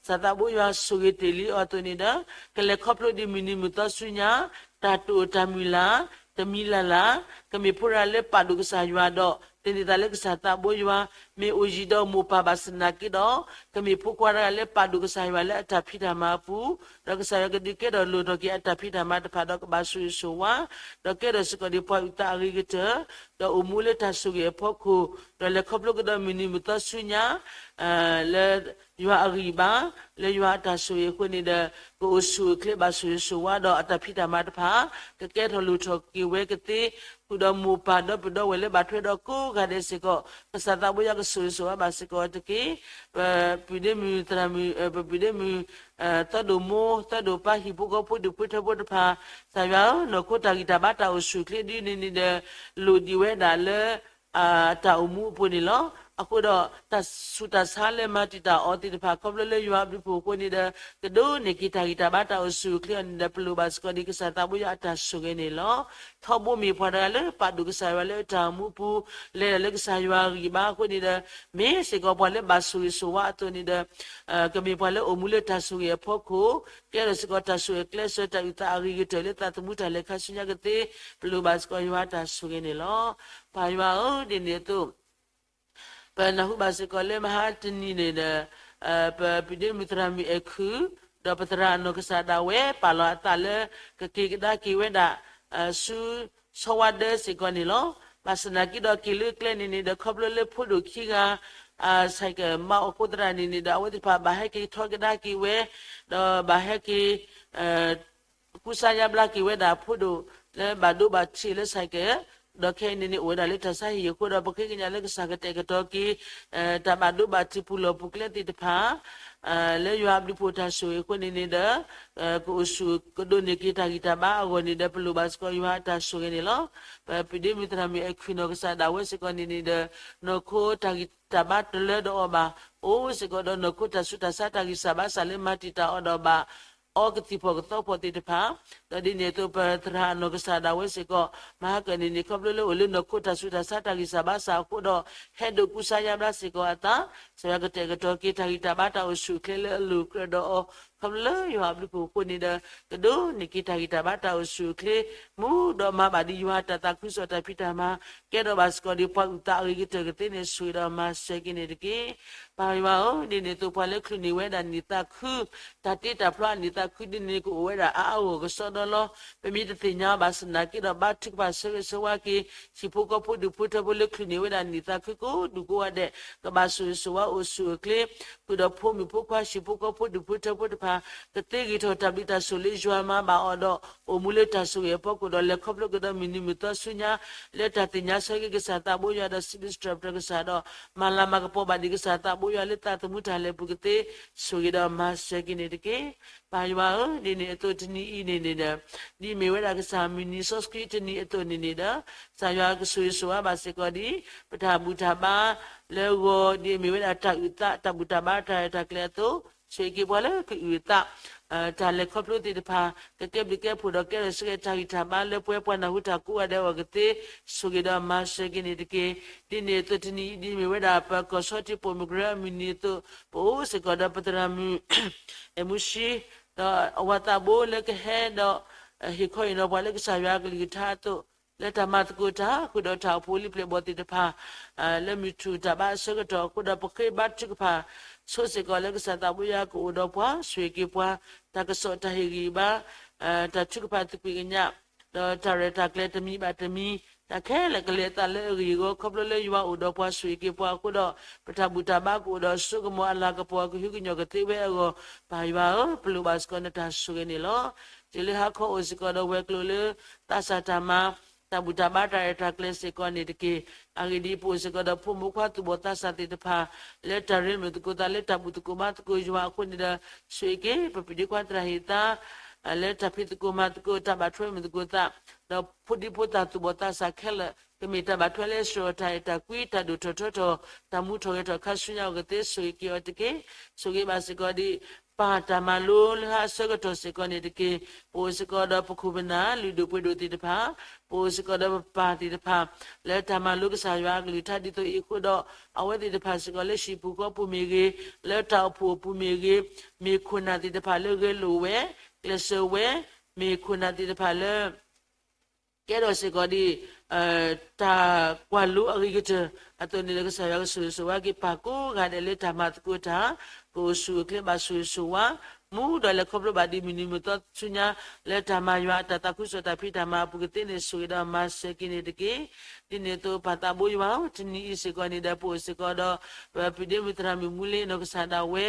စၢ်သးဘိယွၤဆိၣ်ဂ့ၤတ့ၢ်လံအီၤအသိးန့ၣ်ဒီး ကလဲၤခီဖျိဒ်မုၢ်နံၤမုၢ်သီဆူညါ တၢ်တိာ်တၢ်မုၢ်လၢ် တမံၤလၢ်လၢ်, ကမ့ၢ်ဖိတဂၤလၢပာ်ဒိၣ်ကစၢ်ယွၤဒီး သန့ၤသးလၢကစၢ်သးဘိယွၤ, မ့ၢ်အိၣ်ယံၤဒီးမိၢ်ပၢ်ဘၣ်ဆၣ်သနာ်က့ဒီး ကမ့ၢ်ဖိခွါတဂၤလၢပာ်ဒိၣ်ကစၢ်ယွၤလၢအတၢ်ဖံးတၢ်မၤအပူၤ, ဒီးကစၢ်ယွၤကဒုးကဲထီၣ်လိၣ်ထီၣ်က့ၤအတၢ်ဖံးတၢ်မၤတဖၣ်ဒီးကဘၣ်ဆိၣ်ဂ့ၤဆိၣ်ဝါ, ဒီးကဲထီၣ်စ့ၢ်ကီးဒ်ပှၤအုၣ်သးအဂ့ၤကတၢၢ်, ဒီးအိၣ်မူလၢတၢ်ဆိၣ်ဂ့ၤအဖီခိၣ်, ဒီးလဲၤခီဖျိကဒီးမုၢ်နံၤမုၢ်သီဆူညါ လၢယွၤအဂံၢ်ဘါ, လၢယွၤအတၢ်ဆိၣ်ဂ့ၤအဃိန့ၣ်ဒီး ကအိၣ်ဆူၣ်အိၣ်ချ့ဘၣ်ဆိၣ်ဂ့ၤဆိၣ်ဝါဒီးအတၢ်ဖံးတၢ်မၤတဖၣ် ကကဲထီၣ်လိၣ်ထီၣ်က့ၤဝဲကသ့, ဃုာ်ဒီးမိၢ်ပၢ်ဒီပုၢ်ဒီဝဲၢ်လၢဘၣ်ထွဲဒီးကိးဂၤဒဲးစ့ၢ်ကီး ကစၢ်သးဘိယွၤကဆိၣ်ဂ့ၤဆိၣ်ဝါဘၣ်စ့ၢ်ကီးတက့ၢ်. ပပုၢ်ဒ့မုၣ်သရၣ်မုၣ်, ပပုၢ်ဒ့မုၣ် သၢဒိၣ်မိၢ် သၢဒိၣ်ပၢ် ဟံၣ်ဖိဃီဖိဒူၣ်ဖိထၢဖိတဖၣ်, ကစၢ်ယွၤဧၢ, နီၢ်ခိတၢ်ဂံၢ်တၢ်ဘါတၢ်အိၣ်ဆူၣ်အိၣ်ချ့ဒ်န့ၣ်န့ၣ်ဒီး လိၣ်ဒံးဝဲဒၣ်လၢ တၢ်အိၣ်မူအပူၤန့ၣ်လီၤ. အဃိဒီး တၢ်ဆူးတၢ်ဆါလၢမၤတံာ်တာ်အီၤသ့ၣ်တဖၣ် ခီဖျိလၢယွၤအဘျုးအဖှိၣ်အဃိန့ၣ်ဒီး ကဒိးန့ၢ်က့ၤတၢ်ဂံၢ်တၢ်ဘါတၢ်အိၣ်ဆူၣ်အိၣ်ချ့အီၤန့ၣ်ဒီး ပလိၣ်ဘၣ်စ့ၢ်ကီးဒ်ကစၢ်သးဘိယွၤအတၢ်ဆိၣ်ဂ့ၤန့ၣ်လီၤ. ထီဘိမ့ၢ်ပှၤတဂၤလၢပာ်ဒိၣ်ကစၢ်ယွၤလၢအတၢ်အိၣ်မူအပူၤ, လဲၤဒၣ်လၢကစၢ်ယွၤအဂံၢ်ဘါအဃိန့ၣ်ဒီး မ့ၢ်စ့ၢ်ကီးပှၤလၢဘၣ်ဆိၣ်ဂ့ၤဆိၣ်ဝါအသိးန့ၣ်ဒီး ကမ့ၢ်ပှၤလၢအိၣ်မူလၢတၢ်ဆိၣ်ဂ့ၤအဖီခိၣ်, ကဲထီၣ်စ့ၢ်ကီးတၢ်ဆိၣ်ဂ့ၤကျဲးစၢး တၢ်အုၣ်သးအဂ့ၤကတၢၢ်လၢသးသမူတၢ်လဲၤခါဆူညါကသ့, ပလိၣ်ဘၣ်စ့ၢ်ကီးယွၤအတၢ်ဆိၣ်ဂ့ၤန့ၣ်လီၤ. ပၢ်ယွၤဧၢ, ဒ်န့ၣ်အသိး ပနၢ်ဟူဘၣ်စ့ၢ်ကီးလၢမဟါတနံၤန့ၣ်ဒီး ပပုၢ်ဒ့မုၣ်သရၣ်မုၣ်အဲၣ်ခုၣ်, ဒီးပသရၣ်အနီၢ်ကစၢ်ဒၣ်ဝဲ ပာ်လီၤအသးလၢ ကက့ၤကဒါက့ၤဝဲဒၣ် ဆူဆီဝါဒၢစ့ၢ်ကီးန့ၣ်လီၤ. ဘၣ်ဆၣ်သနာ်က့ဒီးက့ၤလၢကျဲန့ၣ်န့ၣ်ဒီး ခီဖျိလၢဖိဒိၣ်ခံဂၤ ဆိုင်ကယ် မၤအီၣ်ဃိသတးန့ၣ်န့ၣ်ဒီး အဝဲသ့ၣ်တဖၣ်ဘၣ်ဟဲက့ၤထီၣ်ကဒါက့ၤဝဲ, ဒီးဘၣ်ဟဲက့ၤ ကူစါယါဘျါက့ၤဝဲဒၣ်ဖိဒိၣ်လၢဘၣ်ဒိဘၣ်ထံးလၢ ဆိုင်ကယ်, ဒီးခဲအံၤန့ၣ်န့ၣ် အိၣ်ဝဲဒၣ်လၢတၢ်ဆါဟံၣ်အဃိဒီး ပဃ့ကညးလၢကစၢ်ကတဲာ်ကတီၤက့ၤ တၢ်ဘၣ်ဒိဘၣ်ထံးပူၤလီၢ်ပူၤကျဲသ့ၣ်တဖၣ် လၢယွၤအဘျုးအဖှိၣ်တၢ်ဆိၣ်ဂ့ၤအဃိန့ၣ်န့ၣ်ဒီး ကအိၣ်ဆူၣ်ကဒိးန့ၢ်က့ၤတၢ်ဂံၢ်တၢ်ဘါအဂီၢ်န့ၣ်ဒီး ပလိၣ်ဘၣ်စ့ၢ်ကီးယွၤအတၢ်ဆိၣ်ဂ့ၤန့ၣ်လီၤ. ပပုၢ်ဒ့မုၣ်သရၣ်မုၣ်အဲၣ်ခုၣ်နီၢ်ကစၢ်ဒၣ်ဝဲစ့ၢ်ကီးန့ၣ်န့ၣ်ဒီး နီၢ်ခိတၢ်ဂံၢ်တၢ်ဘါတလၢဒီးအီၤဘၣ်, အိၣ်စ့ၢ်ကီးဒီးနီၢ်ခိတၢ်ဆူးတၢ်ဆါတၢ်ဂံၢ်စၢ်ဘါစၢ်လၢမၤတံာ်တာ်အီၤဒီးဘၣ် အီကသံၣ်ဖီၣ်ကသီဖီၣ်သ့ၣ်တဖၣ်, ဒီးဒ်န့ၣ်အသိး ပသရၣ်အနီၢ်ကစၢ်ဒၣ်ဝဲစ့ၢ်ကီး မဟါကၢန့ၣ်န့ၣ် ခီဖျိလၢအိၣ်လၢနီၢ်ခိတၢ်ဆူးတၢ်ဆါတၢ်ဂံၢ်စၢ်ဘါစၢ်အဃိဒီး ဟဲဒိးကူစါယါဘျါစ့ၢ်ကီးအသး, ကစၢ်ယွၤကတဲာ်ကတီၤက့ၤတၢ်ဂံၢ်တၢ်ဘါတၢ်အိၣ်ဆူၣ်အိၣ်ချ့လၢအလိၤကြၢးဒီးအီၤ ခီဖျိလၢယွၤအဘျုးအဖှိၣ်အဃိန့ၣ်ဒီး ကဒိးန့ၢ်က့ၤတၢ်ဂံၢ်တၢ်ဘါတၢ်အိၣ်ဆူၣ်အိၣ်ချ့ မူဒီးမၤဘၣ်ဒ်ယွၤတၢ်သးခုကစီၣ်တၢ်ဖံးတၢ်မၤ ကဲထီၣ်ဘၣ်စ့ၢ်ကီးဒ်ပှၤအုၣ်သးအဂ့ၤကတၢၢ်ကသ့န့ၣ် ဆိၣ်ဂ့ၤဒီးမၤစၢၤက့ၤန့ၣ်တက့ၢ်. ပၢ်ယွၤဧၢ, ဒ်န့ၣ်အသိးပှၤလၢချုးန့ၢ်ဝဲဒၣ်နံၣ်သးခု တၢ်တ့တၢ်ဖျီအနံၣ်သးခုဒ်န့ၣ်န့ၣ် ကအိၣ်ဝဲဒၣ်အါအါဂီၢ်ဂီၢ်ကစီဒီလီၤ. ပမ့ၢ်တသ့ၣ်ညါဘၣ်ဆၣ်သနာ်က့ဒီး ဘါထုကဖၣ်ဆၢဂ့ၤဆၢဝါက့ၤ ဟံၣ်ဖိဃီဖိဒူၣ်ဖိထၢဖိလၢချုးန့ၢ်ဝဲဒၣ်နံၣ်သးခုကိးဒူၣ်ကိးဂၤဒဲး ကဘၣ်ဆိၣ်ဂ့ၤဆိၣ်ဝါအိၣ်ဆူၣ်အိၣ်ချ့ ဃုာ်ဒီးဖိမုၣ်ဖိခွါ ဟံၣ်ဖိဃီဖိဒူၣ်ဖိထၢဖိတဖၣ် ကသ့ဂ့ၤထီၣ်တၢ်ဘျုးတၢ်ဆိၣ်လၢယွၤမၤဘၣ်အီၤဒီး အိၣ်မူလၢတၢ်ဆိၣ်ဂ့ၤအဖီခိၣ်ဒီး လဲၤခီဖျိကဒီးမုၢ်နံၤမုၢ်သီဆူညါ လၢတၢ်သ့ၣ်ညါဆၢဂ့ၤကစၢ်သးဘိယွၤဒီး စံးဘျုးစံးထီၣ်ပတြၢၤကစၢ်ဒီး မၤလၤမၤကပီၤဘၣ်ဒံးကစၢ်သးဘိ ပၢ်ယွၤလၢသးသမူတၢ်လဲၤပူၤကသ့ ဆိၣ်ဂ့ၤဒီးမၤစၢၤက့ၤန့ၣ်တက့ၢ်. ပၢ်ယွၤဧၢ, ဒ်န့ၣ်အသိးတနံၤအံၤန့ၣ်န့ၣ်ဒီး ဒ်မ့ၢ်ဝဲဒၣ်ကစၢ်မုၢ်နံၤစီဆှံတနံၤအသိးန့ၣ်န့ၣ်ဒီး ကစၢ်ယွၤကဆိၣ်ဂ့ၤဆိၣ်ဝါဘၣ်စ့ၢ်ကီးဒ် ပတၢ်ဘူၣ်တၢ်ဘါလၢဂီၤ ဒ်အမ့ၢ်ဝဲဒၣ်တၢ်အုၣ်သး တၢ်ဘူၣ်တၢ်ဘါတၢ်ရဲၣ်တၢ်ကျဲၤအသိး ဆိၣ်ဂ့ၤက့ၤပှၤလၢကအုၣ်အသး တၢ်လဲၤခီဖျိသ့ၣ်တဖၣ် ကကဲဘျုးကဲဖှိၣ်ဒီးကဲထီၣ်ဆၢကတီၢ်တၢ်ဂံၢ်တၢ်ဘါလၢပဝဲပှၤနၢ်ဟူတၢ်ကိးဂၤဒဲးအဂီၢ်ကသ့ ဆိၣ်ဂ့ၤဒီးမၤစၢၤက့ၤန့ၣ်တက့ၢ်. ဒ်န့ၣ်အသိးတနံၤအံၤ ဒ်မ့ၢ်ဝဲဒၣ်ပကီၢ်ဆီတံၢ်ပိာ်မုၣ်ကရၢအမုၢ်နံၤအသိး ပအိၣ်စ့ၢ်ကီးဒီးပသရၣ်မုၣ် အဲၣ်မူဆှံ ဒီးအဝၤသးဘိလၢကဟဲဒီး ဟ့ၣ်ခီဟ့ၣ်နီၤပှၤလၢကစၢ်ယွၤအကလုၢ်ကထါအသိး လၢတၢ်မၤသကိးတၢ် ဃုာ်ဒီးတၢ်အိၣ်ဖှိၣ်လံာ်ပျဲၢ်ဘီၣ်သ့ၣ်တဖၣ် လၢမုၢ်ထူၣ်တၢ်ဘါအဆၢကတီၢ်အဃိဒီး ပဃ့ဘါထုကဖၣ်ဆိစ့ၢ်ကီးလၢကစၢ်သးဘိယွၤကအိၣ်ဒီးပှၤ ဆိၣ်ဂ့ၤက့ၤပှၤ တၢ်ကစီၣ်တၢ်ဟ့ၣ်ဂံၢ်ဘါ တၢ်ထုကဖၣ်သကွံာ်ကညး ဒီးတၢ်ရဲၣ်တၢ်ကျဲၤတမံၤဘၣ်တမံၤ တၢ်ခဲလၢာ်ကလဲၤအသးလၢအဂ့ၢ်အဂီၢ် ခီဖျိလၢယွၤအိၣ်ဒီးပှၤဆိၣ်ဂ့ၤက့ၤပှၤအဃိဒီး ပတၢ်ဘူၣ်တၢ်ဘါကအိၣ်ဒီးစိကမီၤအလၤကပီၤ ကဟုကညီၢ်ကသ့ဝဲအဂီၢ် ပၢ်ယွၤဧၢ, ပလိၣ်ဘၣ်စ့ၢ်ကီးနတၢ်ဆိၣ်ဂ့ၤန့ၣ်လီၤ. တုၤလၢဟါခီအိၣ်စ့ၢ်ကီးဒီးဝဲၤကျိၤလၢ သးစၢ်တၢ်မၤ တၢ်ဘူၣ်တၢ်ဘါတၢ်ရဲၣ်တၢ်ကျဲၤစ့ၢ်ကီးန့ၣ်တက့ၢ်. အဂ့ၢ်ဒ်အံၤ, ပအိၣ်စ့ၢ်ကီးဒီးဖိမုၣ်ခွါသူၣ်ဘီၣ်သးစၢ်သ့ၣ်တဖၣ် လၢတၢ်ရ့လိာ်သကိးသး လၢတၢ်ဘူၣ်သကိးဘါသကိးယွၤအဃိန့ၣ်ဒီး ဆိၣ်ဂ့ၤက့ၤ ပပုၢ်ဒ့ခွါသရၣ်ဟ့ၣ်သါ လၢတၢ်ဖံးသကိးမၤသကိး တၢ်ဘၣ်ထွဲမုာ်သကိးသး ဒီးဖိဒံဖိသၣ်သူၣ်ဘီၣ်သးစၢ်ခဲလၢာ် ကမ့ၢ်တၢ်ဘၣ်ထွဲလၢစှီၤတၢ်အဲၣ်တၢ်ကွံ တၢ်ဒိၣ်ထီၣ်ထီထီၣ် တၢ်မူထီၣ်ဂဲၤထီၣ်ခါဆူညါအဂီၢ်ကသ့ ဆိၣ်ဂ့ၤက့ၤအီၤတက့ၢ်. ဆိၣ်ဂ့ၤဘၣ်စ့ၢ်ကီးဒ် ပၢ်တၢ်မၤလိလၢဟါအဆၢကတီၢ်စ့ၢ်ကီးန့ၣ်တက့ၢ်. ပအိၣ်စ့ၢ်ကီးဒီးပခိၣ်ပနၢ်လုၢ်ဒိၣ်ပှ့ၤဒိၣ်သ့ၣ်တဖၣ်, ပအိၣ်စ့ၢ်ကီးဒီးပပၢ်သ့ၣ်တဖၣ် လၢတၢ်မၤလိကစၢ်ယွၤအကလုၢ်ကထါဒ်သိးအံၤအဃိဒီး အဝဲသ့ၣ်တဖၣ်စ့ၢ်ကီးလၢဟံၣ်ပူၤဃီပူၤမ့ၢ်ဂ့ၤ, လၢတၢ်အိၣ်ဖှိၣ်အပူၤမ့ၢ်ဂ့ၤ, မ့ၢ်ခိၣ်နၢ်သ့ၣ်တဖၣ်လၢဂဲၤလိာ်ဝဲ, ကျဲးစၢးဝဲ, မ့ၢ်ခိၣ်နၢ်သ့ၣ်တဖၣ်လၢ ကဲထီၣ်စ့ၢ်ကီးဒ် တၢ်ကွၢ်လိအဂ့ၤကတၢၢ်အသိးန့ၣ်ဒီး ကစၢ်ယွၤကဆိၣ်ဂ့ၤဆိၣ်ဝါက့ၤပၢ်ကိးဂၤဒဲးလၢတၢ်မၤသကိးတၢ် ကအိၣ်ဆူၣ်အိၣ်ချ့ဘၣ်ဆိၣ်ဂ့ၤဆိၣ်ဝါ မူဒီးလဲၤခီဖျိဘၣ်ဒ်မုၢ်နံၤမုၢ်သီဆူညါ လၢတၢ်မၤယွၤအတၢ်သးခုကစီၣ်တၢ်ဖံးတၢ်မၤအပူၤကသ့န့ၣ် ဆိၣ်ဂ့ၤဒီးမၤစၢၤက့ၤန့ၣ်တက့ၢ်. ဒ်န့ၣ်အသိးပၢ်သးဘိယွၤဧၢ, တနံၤအံၤစ့ၢ်ကီးန့ၣ်ဒီး ပအိၣ်စ့ၢ်ကီးဒီး ပပုၢ်ဒ့မုၣ်သရၣ်မုၣ်မူလ့အနီၢ်ကစၢ်ဒၣ်ဝဲ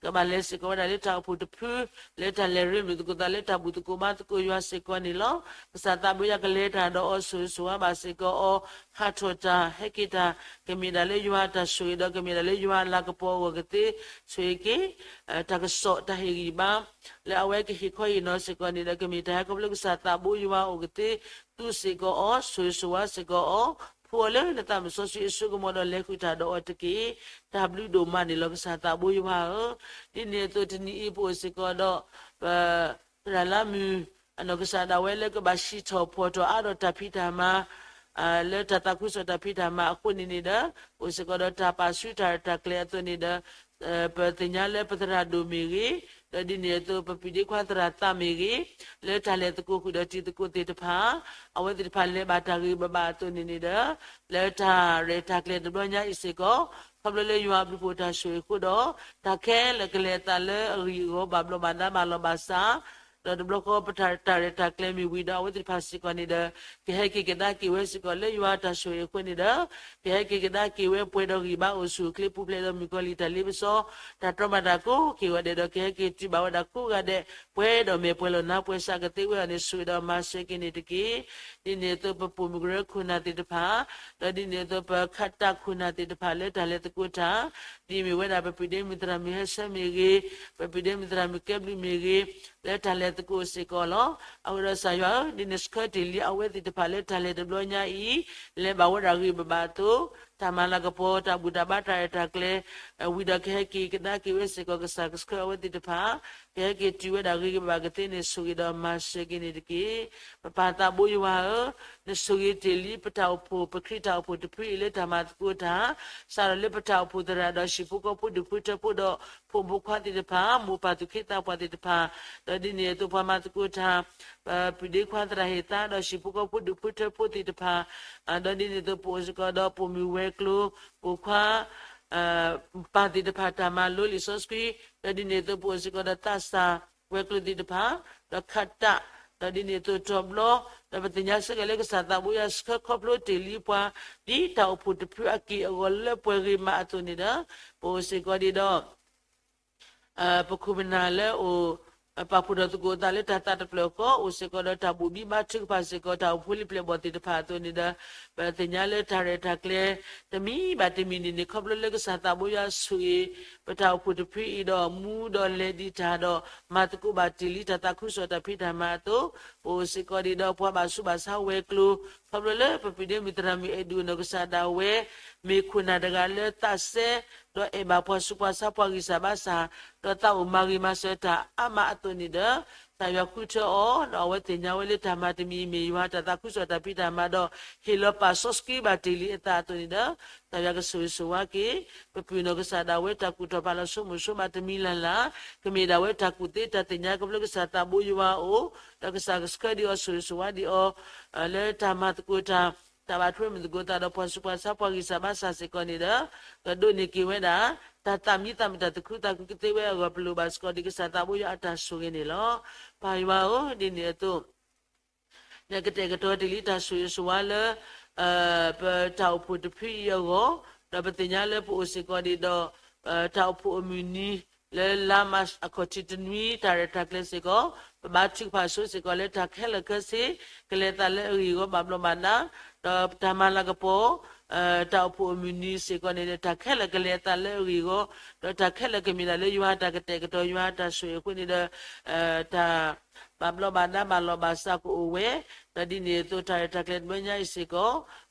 ကဘၣ်လဲၤစ့ၢ်ကီးဝဲဒၣ်လၢတၢ်အိၣ်ဖှိၣ်တဖု လၢတၢ်လဲၤရ့လိာ်သကိးသးလၢတၢ်ဘူၣ်သကိးဘါသကိးယွၤစ့ၢ်ကီးန့ၣ်လီၤ. ကစၢ်သးဘိယွၤကလဲၤတၢ်ဒီးအီၤ ဆိၣ်ဂ့ၤဆိၣ်ဝါဘၣ်စ့ၢ်ကီးအီၤ ဟးထီၣ်တၢ် ဟဲက့ၤတၢ် ကမ့ၢ်ဒၣ်လၢယွၤအတၢ်ဆိၣ်ဂ့ၤဒီး ကမ့ၢ်ဒၣ်လၢယွၤအလၤကပီၤအဂီၢ်ကသ့ ဆိၣ်ဂ့ၤက့ၤ တၢ်ကစီၣ်တၢ်ဟ့ၣ်ဂံၢ်ဘါ လၢအဝဲကဟ့ၣ်ခီဟ့ၣ်နီၤစ့ၢ်ကီးန့ၣ်ဒီး ကမ့ၢ်တၢ်ဟဲခီဖျိကစၢ်သးဘိယွၤအအိၣ်ကသ့ သူစ့ၢ်ကီးအီၤ ဆိၣ်ဂ့ၤဆိၣ်ဝါစ့ၢ်ကီးအီၤ ဖှူအီၤလၢနသးမုၢ်စီဆှံအစိကမီၤဒီးလဲၤဃုာ်တၢ်ဒီးအီၤတက့ၢ်. တၢ်ဘျုးဒိၣ်မးန့ၣ်လီၤ ကစၢ်သးဘိယွၤဧၢ. ဒ်န့ၣ်အသိးတနံၤအံၤပအိၣ်စ့ၢ်ကီးဒီး ပ သရၣ်လါမုၢ် အနီၢ်ကစၢ်ဒၣ်ဝဲလၢကဘၣ်စံးထီၣ်ဖှီၣ်ထီၣ်အါထီၣ်တၢ်ဖံးတၢ်မၤ လၢတၢ်သးခုကစီၣ်တၢ်ဖံးတၢ်မၤအဃိန့ၣ်န့ၣ်ဒီး ပအိၣ်စ့ၢ်ကီးဒီးတၢ်ပာ်ဆူတၢ်ရဲၣ်တၢ်ကျဲၤအသိးန့ၣ်ဒီး ပသ့ၣ်ညါလၢပသရၣ်ဒိၣ်မ့ၢ်ဂ့ၤ, ဒီးဒ်န့ၣ်အသိးပပုၢ်ဒ့ခွါသရၣ်သးမ့ၢ်ဂ့ၤ, လၢတၢ်လဲၤသကိးဃုာ်ဒီးတံၤသကိးသ့ၣ်တဖၣ် အဝဲသ့ၣ်တဖၣ်လဲၤဘၣ်တၢ်ဂ့ၤဘၣ်ဘၣ်အသိးန့ၣ်န့ၣ်ဒီး လၢတၢ်ရဲၣ်တၢ်ကျဲၤတဘျီညါအံၤစ့ၢ်ကီး ခီဖျိလၢယွၤအဘျုးဖှိၣ်တၢ်ဆိၣ်ဂ့ၤအဃိဒီး တၢ်ခဲလၢာ်ကလဲၤအသးလၢအဂ့ၢ်အဂီၢ်ဘၣ်ဘျီးဘၣ်ဒါဘၣ်လီၤဘၣ်စး ဒီးတဘျီဃီပတၢ်ရဲၣ်တၢ်ကျဲၤမ့ၢ်ဝံၤဒီး အဝဲသ့ၣ်တဖၣ်စ့ၢ်ကီးန့ၣ်ဒီး ကဟဲက့ၤကဒါက့ၤဝဲစ့ၢ်ကီးလၢယွၤတၢ်ဆိၣ်ဂ့ၤအဃိန့ၣ်ဒီး ကဟဲက့ၤကဒါက့ၤဝဲပှဲၤဒီးဂံၢ်ဘါအိၣ်ဆူၣ်အိၣ်ချ့ပူၤဖျဲးဒီးမုၣ်ကီၤလံၢ်တၢ်လ့ပစီ တၢ်တြီမၤတၢ်ကိးက့ၤဂီၤဒဲးဒီး ကဟဲက့ၤတုၤဘၣ်ဝဲဒၣ်ကိးဂၤဒဲး ပှဲၤဒီးမဲာ်ပှဲၤလီၤနါပှဲၤစးကသ့ဝဲအီၤန့ၣ် ဆိၣ်ဂ့ၤဒီးမၤစၢၤက့ၤန့ၣ်တက့ၢ်. ဒ်န့ၣ်အသိးပပိာ်မုၣ်ကရၢခိၣ်နၢ်သ့ၣ်တဖၣ် ဒီးဒ်န့ၣ်အသိးပခးတၢ်ခိၣ်နၢ်သ့ၣ်တဖၣ်လၢတၢ်လဲၤသကိးတၢ် ဒ်မ့ၢ်ဝဲဒၣ်ပပုၢ်ဒ့မုၣ်သရၣ်မုၣ်ဟဲဆၢမ့ၢ်ဂ့ၤ, ပပုၢ်ဒ့မုၣ်သရၣ်မုၣ်ကဲဘျုးမ့ၢ်ဂ့ၤ, လၢတၢ်လဲၤသကိးစ့ၢ်ကီးလီၤ. အဃိဒီးကစၢ်ယွၤဧၢ, ဒ်န့ၣ်ဆှၢတ့ၢ်လံအဝဲသ့ၣ်တဖၣ်လၢတၢ်လဲၤတဘျီညါအံၤ လဲၤဘၣ်ဝဲဒၣ်ဂ့ၤဘၣ်ဘၣ်အသိး တၢ်မၤလၤကပီၤ တၢ်ဘူၣ်တၢ်ဘါတၢ်ရဲၣ်တၢ်ကျဲၤ ဝံၤဒီးကဟဲက့ၤကဒါက့ၤဝဲစ့ၢ်ကီး ကစၢ်ကဆှၢအဝဲသ့ၣ်တဖၣ် ကဟဲက့ၤတုၤဝဲဒၣ်ဂ့ၤဂ့ၤဘၣ်ဘၣ်ကသ့န့ၣ် ဆိၣ်ဂ့ၤဒီးမၤစၢၤက့ၤန့ၣ်တက့ၢ်. ပပၢ်သးဘိယွၤဧၢ, နဆိၣ်ဂ့ၤတ့ၢ်လံပတၢ်အိၣ်ဖှိၣ် ပခရံာ်တၢ်အိၣ်ဖှိၣ်တဖုအံၤလၢတၢ်မၤသကိးတၢ် စးထီၣ်လၢပတၢ်အိၣ်ဖှိၣ်သရၣ်ဒီးဟံၣ်ဖိဃီဖိဒူၣ်ဖိထၢဖိဒီး ဖိမုၣ်ဖိခွါသ့ၣ်တဖၣ် မိၢ်ပၢ်သူၣ်က့သးပှၢ်သ့ၣ်တဖၣ် ဒီးဒ်န့ၣ်အသိးပှၤမၤသကိးတၢ် ပပုၢ်ဒ့ခွါသရၣ်ဟ့ၣ်သါ ဒီးဟံၣ်ဖိဃီဖိဒူၣ်ဖိထၢဖိသ့ၣ်တဖၣ် ဒီးဒ်န့ၣ်အသိးပအိၣ်စ့ၢ်ကီးဒီးပိာ်မုၣ်ဝဲၤကျိၤ ပိာ်ခွါ ပၢ်သ့ၣ်တဖၣ်တၢ်မၤလိလံာ်စီဆှံ ဒီးဒ်န့ၣ်အသိးပအိၣ်စ့ၢ်ကီးဒီးသးစၢ်ဝဲၤကျိၤသ့ၣ်တဖၣ် ဒီးခးတၢ် ဒီးဒ်န့ၣ်အသိးတီၤဘျီ ဒီးပသ့ၣ်ညါဆၢက့ၤလၢကစၢ်သးဘိယွၤဆှၢခီဖျိတ့ၢ်လံပှၤ ဒ်တၢ်အိၣ်ဖှိၣ်တဖုအက့ၢ်အဂီၤလၢပှဲၤဂ့ၤမးအသိးန့ၣ်ဒီး ပအိၣ်စ့ၢ်ကီးဒ်ဒီး ပခိၣ်ပနၢ်လၢအိၣ် ပာ်ဖှိၣ်ထီၣ်သကိးအသးလၢတၢ်သးတဖျၢၣ်ဃီ အိၣ်စ့ၢ်ကီးဒီးတၢ်ဘိၣ်ဘံၣ်ဘါထုကဖၣ်စ့ၢ်ကီး တၢ်အိၣ်ဖှိၣ်လံပျဲၢ်ဘီၣ်သ့ၣ်တဖၣ်အသိးန့ၣ်ဒီး ပသ့ၣ်ညါလၢတၢ်ရဲၣ်တၢ်ကျဲၤ တမံၤဘၣ်တမံၤန့ၣ်န့ၣ် ခီဖျိလၢကစၢ်သးဘိယွၤဆိၣ်ဂ့ၤ ပတၢ်အိၣ်ဖှိၣ်တဖုအံၤဒီး မူဒီးလဲၤဒံးတၢ်ဒီး မၤသကိးဘၣ်တ့ၢ်လံတၢ်သးခုကစီၣ်တၢ်ဖံးတၢ်မၤအသိး, ပအိၣ်စ့ၢ်ကီးဒံးဒီးပှၤဘၣ်ဆူးဘၣ်ဆါဝဲၤကျိၤ, ခီဖျိလၢပပုၢ်ဒ့မုၣ်သရၣ်မုၣ်အဲၣ်ဒိၣ်နီၢ်ကစၢ်ဒၣ်ဝဲ မ့ၢ်ခိၣ်နၢ်တဂၤလၢသးစဲ ဒီးအဲၣ်ဘၣ်ပှၤဆူးပှၤဆါ ပှၤဂံၢ်စၢ်ဘါစၢ်, ဒီးသးအိၣ်မၤဂ့ၤမၤစၢၤတၢ်အါမးအသိးန့ၣ်ဒီး ကစၢ်ယွၤဃုထၢအီၤ, ဒီးအဝဲသ့ၣ်ညါဝဲလၢတၢ်မၤတမံၤအံၤမ့ၢ်ယွၤတၢ်သးခုကစီၣ်တၢ်ဖံးတၢ်မၤဒီး ဟ့ၣ်လီၤပာ်စီဆှံဘၣ်တ့ၢ်လံအသးအသိးန့ၣ်ဒီး ကစၢ်ယွၤကဆိၣ်ဂ့ၤဆိၣ်ဝါက့ၤ ပပုၢ်နီၢ်ကစၢ်ဒၣ်ဝဲတၢ်ကူၣ်ထီၣ်ဖးလီၤဆိကမိၣ်ဆိကမးတမံၤလၢ်လၢ်, ကမ့ၢ်ဒၣ်ဝဲတၢ်ကူၣ်သ့တၢ်သ့ၣ်ညါခီဖျိကစၢ်သးဘိယွၤအအိၣ်, ဒီးကစၢ်ကဆှၢဒံးအီၤဆိၣ်ဂ့ၤဆိၣ်ဝါဒံးအီၤ လၢတၢ်မၤသကိးတၢ် တၢ်ဘၣ်ထွဲမုၢ်သကိးသးဒီးပှၤဆူးပှၤဆါပှၤဂံၢ်စၢ်ဘါစၢ်စ့ၢ်ကီးန့ၣ်ဒီး ကဒိးန့ၢ်က့ၤဝဲဒၣ် တၢ်သးမံသးမုာ်တၢ်သူၣ်ခုသးခုကသ့ဝဲအဂီၢ် ပလိၣ်ဘၣ်စ့ၢ်ကီးဒံးကစၢ်သးဘိယွၤအတၢ်ဆိၣ်ဂ့ၤန့ၣ်လီၤ. ပၢ်ယွၤဧၢ, ဒ်န့ၣ်အသိး နကတဲာ်ကတီၤတ့ၢ်လံတၢ်ဆိၣ်ဂ့ၤဆိၣ်ဝါလၢ ပတၢ်အိၣ်ဖှိၣ်တဖုအံၤအဂီၢ်, ဒီးပသ့ၣ်ညါလၢပအိၣ်စ့ၢ်ကီးဒံးဒီး တၢ်အိၣ်ဖှိၣ်အမုၢ်နံၤ လၢလါမးအခီၣ်ထံးတနွံ တၢ်ရဲၣ်တၢ်ကျဲၤစ့ၢ်ကီး, ပဘါထုကဖၣ်ဆိစ့ၢ်ကီးလၢတၢ်ခဲလၢာ်ခဲဆ့ ကလဲၤအသးလၢအဂ့ၢ်အဂီၢ်ဘၣ်ဘျီးဘၣ်ဒါ, ဒီးတၢ်မၤလၤကပီၤ တၢ်အိၣ်ဖှိၣ်အမုၢ်နံၤစ့ၢ်ကီးန့ၣ်ဒီး တၢ်ခဲလၢာ်ကလဲၤအသးလၢအဂ့ၢ်အဂီၢ်, ဒီးတၢ်ခဲလၢာ်ကမ့ၢ်ဒၣ်လၢယွၤတၢ်ကတဲာ်ကတီၤယွၤတၢ်ဆိၣ်ဂ့ၤအဃိန့ၣ်ဒီး တၢ်ဘၣ်ဘျီးဘၣ်ဒါဘၣ်လီၢ်ဘၣ်စးကအိၣ်ဝဲ, ဒီးဒ်န့ၣ်အသိးတၢ်ရဲၣ်တၢ်ကျဲၤတဘျီညါအံၤစ့ၢ်ကီး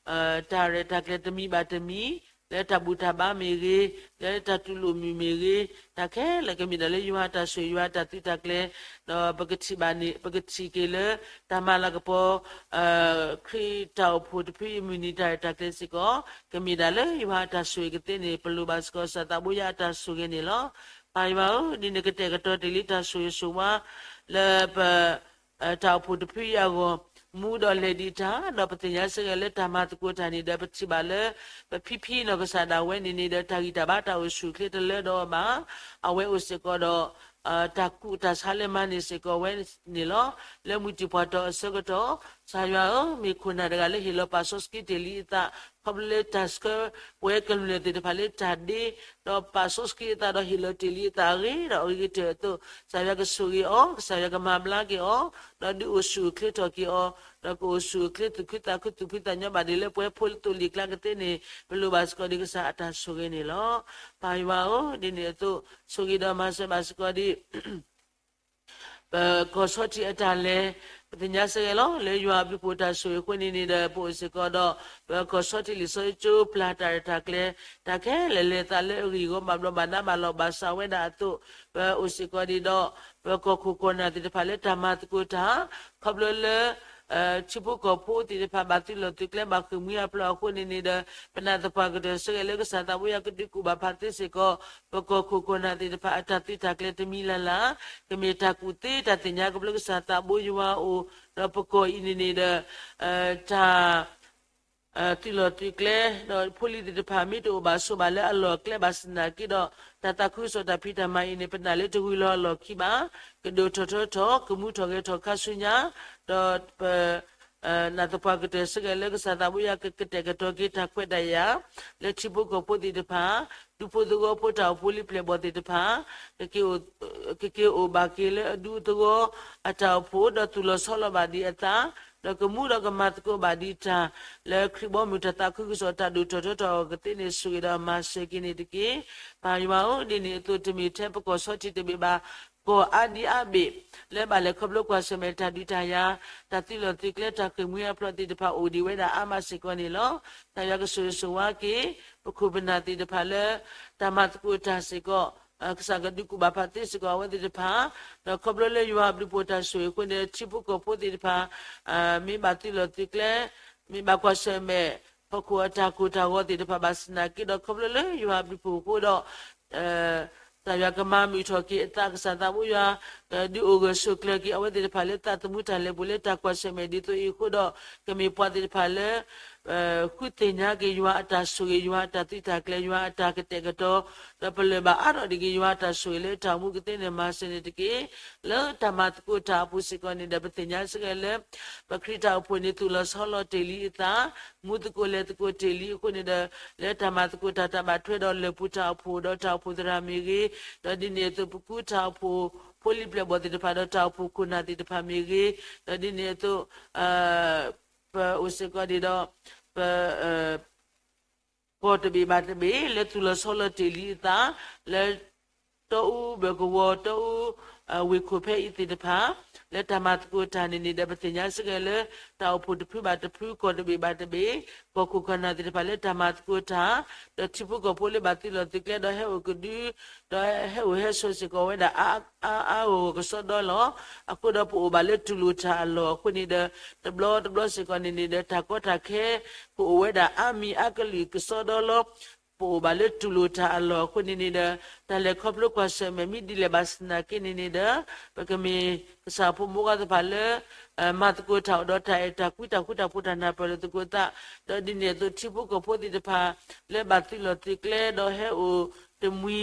တၢ်ရဲၣ်တၢ်ကျဲၤတမံၤဘၣ်တမံၤ လၢတၢ်ဘူၣ်တၢ်ဘါမ့ၢ်ဂ့ၤ, လၢတၢ်တူၢ်လိာ်မုာ်မ့ၢ်ဂ့ၤ, တၢ်ခဲလၢာ်ကမ့ၢ်ဒၣ်လၢယွၤတၢ်ဆိၣ်ဂ့ၤယွၤတၢ်သုးတၢ်ကျဲၤ, ဒီးပကထံၣ်ဘၣ်န့ၣ် ပကထံၣ်က့ၤလၢ တၢ်မၤလၤကပီၤ ခရံာ်တၢ်အိၣ်ဖှိၣ်တဖုအံၤမုၢ်နံၤတၢ်ရဲၣ်တၢ်ကျဲၤစ့ၢ်ကီး ကမ့ၢ်ဒၣ်လၢယွၤအတၢ်ဆိၣ်ဂ့ၤကသ့န့ၣ် ပလိၣ်ဘၣ်စ့ၢ်ကီးကစၢ်သးဘိယွၤအတၢ်ဆိၣ်ဂ့ၤန့ၣ်လီၤ. ပၢ်ယွၤဧၢ, ဒ်နကတဲာ်ကတီၤတ့ၢ်လံတၢ်ဆိၣ်ဂ့ၤဆိၣ်ဝါ လၢပ တၢ်အိၣ်ဖှိၣ်တဖုအံၤအဂီၢ် မူဒီးလဲၤဒံးတၢ် ဒီးပသ့ၣ်ညါစ့ၢ်ကီးလၢတၢ်မၤသကိးတၢ်န့ၣ်ဒီး ပထံၣ်ဘၣ်လၢ ပဖံဖံနီၢ်ကစၢ်ဒၣ်ဝဲန့ၣ်န့ၣ်ဒီး တၢ်ဂံၢ်တၢ်ဘါတၢ်အိၣ်ဆူၣ်အိၣ်ချ့တလၢဒီးအီၤဘၣ်. အဝဲအိၣ်စ့ၢ်ကီးဒီး တၢ်ကူၣ်တၢ်ဆးလၢမၤန့ၢ်စ့ၢ်ကီးဝဲန့ၣ်လီၤ. လၢမုၢ်တံၢ်ပှၤတီၤအဆၢကတီၢ် ကစၢ်ယွၤဧၢ, မ့ၢ်ခိၣ်နၢ်တဂၤလၢဟ့ၣ်လီၤပာ်စီဆှံတ့ၢ်လံအသး ခီဖျိလၢတၢ်ဆှၢပဝဲကမျၢၢ်သ့ၣ်တဖၣ်လၢတၢ်ဒ့ ဒီးပာ်စီဆှံအသးဒီးဟ့ၣ်လီၤတ့ၢ်လံအသးအဂ့ၢ်ဒီးအဂ့ၤကတၢၢ်အသိး ကစၢ်ယွၤကဆိၣ်ဂ့ၤအီၤ, ကစၢ်ယွၤကမၤဘျါက့ၤအီၤ, ဒီးဒုးအိၣ်ဆူၣ်အိၣ်ချ့ထီၣ်က့ၤအီၤ, ဒီးကအိၣ်ဆူၣ်အိၣ်ချ့သူၣ်ခုသးခုသူၣ်ဖှံသးညီဘၣ်ဒ်လၢပဝဲဖိလၢသိလ့ၣ်ကျါကသ့န့ၣ် ပလိၣ်ဘၣ်စ့ၢ်ကီးဒံးကစၢ်အတၢ်ဆိၣ်ဂ့ၤန့ၣ်လီၤ. ပၢ်ယွၤဧၢ, ဒ်န့ၣ်အသိး ဆိၣ်ဂ့ၤဒီးမၤစၢၤဘၣ်စ့ၢ်ကီးဒံး ပကီၢ်ဆီထံးအတၢ်လဲၤ, ပသ့ၣ်ညါစ့ၢ်ကီးလီၤ. လၢယွၤအဘျုးဖှိၣ်တၢ်ဆိၣ်ဂ့ၤအဃိန့ၣ်န့ၣ်ဒီး ပအိၣ်စ့ၢ်ကီးဒီး ပကီၢ်ဆီထံးလံာ်စီဆှံကၠိပျၢ်တၢ်ရဲၣ်တၢ်ကျဲၤ, တၢ်ခဲလၢာ်လဲၤသးလၢအဂ့ၢ်အဂီၢ် ဘၣ်ဘျီးဘၣ်ဒါဘၣ်လီၢ်ဘၣ်စးဝဲဒၣ်အသိး, ပအိၣ်စ့ၢ်ကီးဒံးဒီး ပကီၢ်ခိၣ်ကီၢ်နၢ်သ့ၣ်တဖၣ်လၢတၢ်မၤသကိးတၢ်, ခီဖျိလၢ ထံဖိကီၢ်ဖိသ့ၣ်တဖၣ်ဘၣ်သုးလီၢ်သုးကျဲဘၣ်ဃ့ၢ်မှံဟးဖျိးအဃိန့ၣ်န့ၣ်ဒီး ပနာ်သပှၢ်ကတၢၢ်စ့ၢ်ကီးလၢကစၢ်သးဘိယွၤကဒုးကူၣ်ဘၣ်ဖးသ့စ့ၢ်ကီး ပကီၢ်ခိၣ်ကီၢ်နၢ်သ့ၣ်တဖၣ်အတၢ်သုးတၢ်ကျဲၤတမံၤလၢ်လၢ်, ကမ့ၢ်တၢ်ကူၣ်သ့တၢ်သ့ၣ်ညါကဘျၢကစၢ်သးဘိယွၤအအိၣ်, ဒီးပကီၢ်အံၤန့ၣ်န့ၣ်ဒီး တၢ် သုးလီၢ်သုးကျဲ ဒီးဖိလံၤသ့ၣ်တဖၣ် မ့ၢ်တအိၣ်ဘၣ်ဆိးဘၣ်လၢအလီၢ်အကျဲဘၣ်ဆၣ်သနာ်က့ဒီး တၢ်သးခုကစီၣ်တၢ်ဖံးတၢ်မၤအံၤန့ၣ် ပနာ်လၢတဂုၤလီၤအလီၢ်ခံဘၣ်, ကဒိၣ်ထီၣ်ထီထီၣ် ကမူထီၣ်ဂဲၤထီၣ်ခါဆူညါ, ဒီးပ နာ်သပှၢ်ကတၢၢ်စ့ၢ်ကီးလၢကစၢ်သးဘိယွၤကကတဲာ်ကတီၤက့ၤတၢ်ခွဲးတၢ်ယာ် လၢထံဖိကီၢ်ဖိသ့ၣ်တဖၣ်, ဒူဖိသဝီဖိတၢ်အိၣ်ဖှိၣ်လံပျဲၢ်ဘီၣ်သ့ၣ်တဖၣ် ကက့ၤအိၣ်ဘၣ်က့ၤလၢအဒူအသဝီအတၢ်အိၣ်ဖှိၣ် ဒီးသူၣ်လီၤဆီလီၤဘၣ်ဒံးအသး, ဒီးကမူဒီးကမၤသကိးဘၣ်ဒံးတၢ် လၢခရံာ်ဘီမုၢ်တၢ်သးခုကစီၣ်တၢ်ဒိၣ်ထီၣ်ထီထီၣ်အဂီၢ်ကသ့န့ၣ် ဆိၣ်ဂ့ၤဒီးမၤစၢၤက့ၤန့ၣ်တက့ၢ်. ပၢ်ယွၤဧၢ, ဒ်န့ၣ်အသိးတမ့ၢ်ထဲပကီၢ်ဆီထံးတဘ့ၣ်ဘၣ် ကီၢ်အါဒံအါဘ့ၣ် လၢဘၣ်လဲၤခီဖျိကွၢ်ဆၢၣ်မဲာ်တၢ်ဒုးတၢ်ယၤ, တၢ်သုးလီၢ်သုးကျဲ တၢ်ဃ့ၢ်မှံဟးဖျိးသ့ၣ်တဖၣ်အိၣ်ဒံးဝဲဒၣ်အါမးစ့ၢ်ကီးန့ၣ်လီၤ. ကစၢ်ယွၤကဆိၣ်ဂ့ၤဆိၣ်ဝါက့ၤ ပခိၣ်ပနၢ်သ့ၣ်တဖၣ်လၢ တၢ်မၤသကိးတၢ်စ့ၢ်ကီး ကစၢ်ကဒုးကူၣ်ဘၣ်ဖးသ့စ့ၢ်ကီးအဝဲသ့ၣ်တဖၣ်, ဒီးခီဖျိလၢယွၤအဘျုးဖှိၣ်တၢ်ဆိၣ်ဂ့ၤအဃိန့ၣ် ထံဖိကီၢ်ဖိသ့ၣ်တဖၣ် မ့ၢ်ဘၣ်သုးလီၢ်သုးကျဲ မ့ၢ်ဘၣ်ကွၢ်ဆၢၣ်မဲာ် ဟီၣ်ခိၣ်အတၢ်ကိၢ်တၢ်ဂီၤသ့ၣ်တဖၣ်ဘၣ်ဆၣ်သနာ်က့ဒီး ခီဖျိလၢယွၤအဘျုးဖှိၣ်အဃိဒီး ကစၢ်ယွၤကမၤမုာ်ထီၣ်က့ၤအသး ကစၢ်သးဘိယွၤ ဒုးအိၣ်ဂၢၢ်ဆိးကျၢၤက့ၤအဝဲသ့ၣ်တဖၣ်လၢသးသမူတၢ်လဲၤပူၤလၢတၢ်ကွၢ်ဆၢၣ်မဲာ်ဒ်သိးအံၤအဃိဒီး ကမ့ၢ်ပှၤသ့ၣ်တဖၣ်လၢ ဃုသ့ၣ်ညါက့ၤယွၤအတၢ်ဆိၣ်ဂ့ၤ ယွၤအတၢ်သုးတၢ်ကျဲၤ ယွၤအတၢ်ကတဲာ်ကတီၤ ဒီးပလၢၢ်ဘၣ်အါထီၣ်ဒံးက့ၤယွၤအတၢ်ဆိၣ်ဂ့ၤလၢတၢ်အိၣ်မူကသ့န့ၣ် မၤစၢၤန့ၣ်တက့ၢ်. လၢတၢ်မၤသကိးတၢ်အပူၤစ့ၢ်ကီးန့ၣ်ဒီး ပသ့ၣ်ညါစ့ၢ်ကီးလၢ ပခရံာ်တၢ်အိၣ်ဖှိၣ်န့ၣ် သူၣ်လီၤဆီလီၤတ့ၢ်လံအသး မူသကိးလဲၤသကိးတ့ၢ်လံအဃိန့ၣ်ဒီး လၢတၢ်မၤသကိးတၢ် တၢ်ဘၣ်ထွဲဒီးလၢၢ်ပူၤတၢ်အိၣ်ဖှိၣ် ဒီးတၢ်အိၣ်ဖှိၣ်သရၣ်မ့ၢ်ဂ့ၤ, ဒီးဒ်န့ၣ်အသိးပကူတၢ်အိၣ်ဖှိၣ် ဖိလံၤပျဲၢ်ဘီၣ်သ့ၣ်တဖၣ်ဒီးတၢ်အိၣ်ဖှိၣ်ခိၣ်နၢ်သ့ၣ်တဖၣ်မ့ၢ်ဂ့ၤ, ဒီးဒ်န့ၣ်အသိး ပအိၣ်စ့ၢ်ကီးန့ၣ်ဒီး ပ ကီၢ်တဘ့ၣ်ဘၣ်တဘ့ၣ် လၢသူၣ်လီၤဆီလီၤတ့ၢ်လံအသး လၢ တီအူဘၢၣ်ကဝီၤ တီအူ ဝ့ၢ်ခိၣ်ဖဲအံၤသ့ၣ်တဖၣ် လၢတၢ်မၤသကိးတၢ်န့ၣ်န့ၣ်ဒီး ပသ့ၣ်ညါစ့ၢ်ကီးလၢ တၢ်အိၣ်ဖှိၣ်တဖုဘၣ်တဖု ကီၢ်တဘ့ၣ်ဘၣ်တဘ့ၣ် ကီၢ်ခိၣ်ကီၢ်နၢ်သ့ၣ်တဖၣ်လၢတၢ်မၤသကိးတၢ် ဒီးထံဖိကီၢ်ဖိလၢဘၣ်သုးလီၢ်သုးကျဲဒီးဟဲအိၣ်ကဒု ဒီးဟဲအိၣ်ဟဲဆိးစ့ၢ်ကီးဝဲဒၣ်အါအါအါဂီၢ်ဂီၢ်ကစီဒီလီၤ. အဃိဒီးပအိၣ်ဘၣ်လၢတူၢ်လိာ်တၢ်အလီၢ်အဃိန့ၣ်ဒီး တဘျီတဘျီစ့ၢ်ကီးန့ၣ်န့ၣ်ဒီး တၢ်ကီတၢ်ခဲ ကအိၣ်ဝဲဒၣ်အါမံၤအါကလုာ်ကစီဒီလီၤ. ပအိၣ်ဘၣ်လၢတူၢ်လိာ်တၢ်အလီၢ်အဃိန့ၣ်န့ၣ်ဒီး တၢ်လဲၤခီဖျိကွၢ်ဆၢၣ်မဲာ်မ့ၢ်ဒ်လဲၣ်ဘၣ်ဆၣ်သနာ်က့န့ၣ်န့ၣ်ဒီး ပကမ့ၢ်ကစၢ်ဖိမုၣ်ဂၤသ့ၣ်တဖၣ်လၢ မၤသကိးတၢ်အိၣ်ဒီးတၢ်အဲၣ်တၢ်ကွံတၢ်ဃူတၢ်ဖိးတၢ်နၢ်ပၢၢ်လိာ်သကိးသး ဒီးဒ်န့ၣ်အသိးထံဖိကီၢ်ဖိသ့ၣ်တဖၣ် လၢဘၣ်သုးလီၢ်သုးကျဲဒီးဟဲအိၣ်တမှံ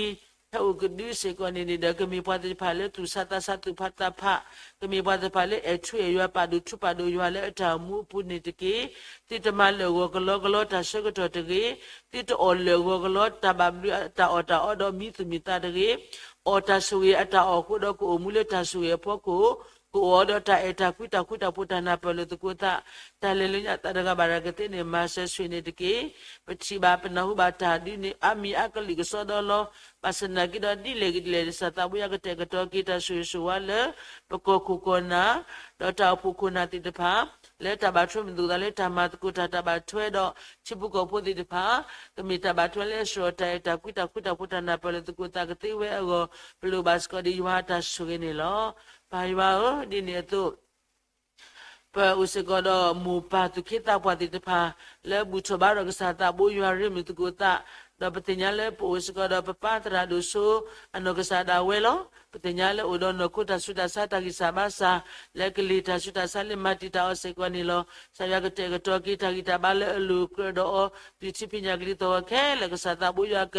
ဟဲအိၣ်ကဒုစ့ၢ်ကီးန့ၣ်န့ၣ်ဒီး ကမ့ၢ်ပှၤသ့ၣ်တဖၣ်လၢသူၣ်ဆါသးဆါသူၣ်ဖးသးဖး, ကမ့ၢ်ပှၤသ့ၣ်တဖၣ်လၢအဲၣ်ထူအဲၣ်ယွၤ ပာ်ဒိၣ်ထူပာ်ဒိၣ်ယွၤလၢအတၢ်အိၣ်မူအပူၤန့ၣ်တက့ၢ်. သုတမၤလၢာ်ဂီၤကလီကလီတၢ်ဆၢကတီၢ်တဂ့ၤ, သုတအီၣ်လၢာ်ဂီၤကလီတၢ်ဘၣ်ဘျုးတၢ်အီၣ်တၢ်အီဒီးမံသူၣ်မံသးတဂ့ၤ. အီၣ်တၢ်ဆိၣ်ဂ့ၤအတၢ်အီၣ်အဃိဒီးကအိၣ်မူလၢတၢ်ဆိၣ်ဂ့ၤအဖီခိၣ်, ကအိၣ်အီၤဒီးတၢ်အဲၣ်တၢ်ကွံတၢ်ဃူတၢ်ဖိးတၢ်နၢ်ပၢၢ်လိာ်သကိးသး တၢ်လဲၤလၢညါသးတဂၤဘၣ်တဂၤကသ့န့ၣ် မၤစၢၤဆိၣ်ဂ့ၤန့ၣ်တက့ၢ်. ပထံၣ်ဘၣ်ပနၢ်ဟူဘၣ်တၢ်ဒုးန့ၣ် အါမံၤအါကလုာ်ကစီဒီလီၤ. ဘၣ်ဆၣ်သနာ်က့ဒီးဒ်လဲၣ်ဂ့ၤဒ်လဲၣ် ကစၢ်သးဘိယွၤကတဲာ်ကတီၤက့ၤတၢ်ဆိၣ်ဂ့ၤဆိၣ်ဝါလၢ ပကီၢ်ခိၣ်ကီၢ်နၢ် ဒီးတၢ်အိၣ်ဖှိၣ်ခိၣ်နၢ်သ့ၣ်တဖၣ် လၢတၢ်ဘၣ်ထွဲမုၢ်သူၣ်သးလၢတၢ်မၤသကိးတၢ်တၢ်ဘၣ်ထွဲဒီး ထံဖိကီၢ်ဖိသ့ၣ်တဖၣ် ကမ့ၢ်တၢ်ဘၣ်ထွဲလၢစှီၤတၢ်အဲၣ်တၢ်ကွံတၢ်ဃူတၢ်ဖိးတၢ်နၢ်ပၢၢ်လိာ်သကိးသးကသ့ဝဲအဂီၢ် ပလိၣ်ဘၣ်စ့ၢ်ကီးဒီးယွၤအတၢ်ဆိၣ်ဂ့ၤန့ၣ်လီၤ. ပၢ်ယွၤဧၢ, ဒ်န့ၣ်အသိး ပအိၣ်စ့ၢ်ကီးဒီးမိၢ်ပၢ်သူၣ်က့သးပှၢ်သ့ၣ်တဖၣ် လၢဘူၣ်ထီၣ်ဘါထီၣ်ကစၢ်သးဘိယွၤရ့မုၢ်သကိးသး, ဒီးပသ့ၣ်ညါလၢပအိၣ်စ့ၢ်ကီးဒီးပပၢ်သရၣ်ဒိၣ်စိ အနီၢ်ကစၢ်ဒၣ်ဝဲလီၤ. ပသ့ၣ်ညါလၢအိၣ်ဒီးနီၢ်ခိတၢ်ဆူးတၢ်ဆါတၢ်ဂံၢ်စၢ်ဘါစၢ် လၢကလံၤတၢ်ဆူးတၢ်ဆါလၢမၤတံာ်တာ်အီၤစ့ၢ်ကီးန့ၣ်လီၤ. ကစၢ်ယွၤကတဲာ်ကတီၤက့ၤတၢ်ဂံၢ်တၢ်ဘါလၢအလိၤကြၢးဒီးအီၤ တုၤထံဖံးညၣ်ကလံၤသီၣ်ဂီၤခဲလၢာ် ကစၢ်သးဘိယွၤက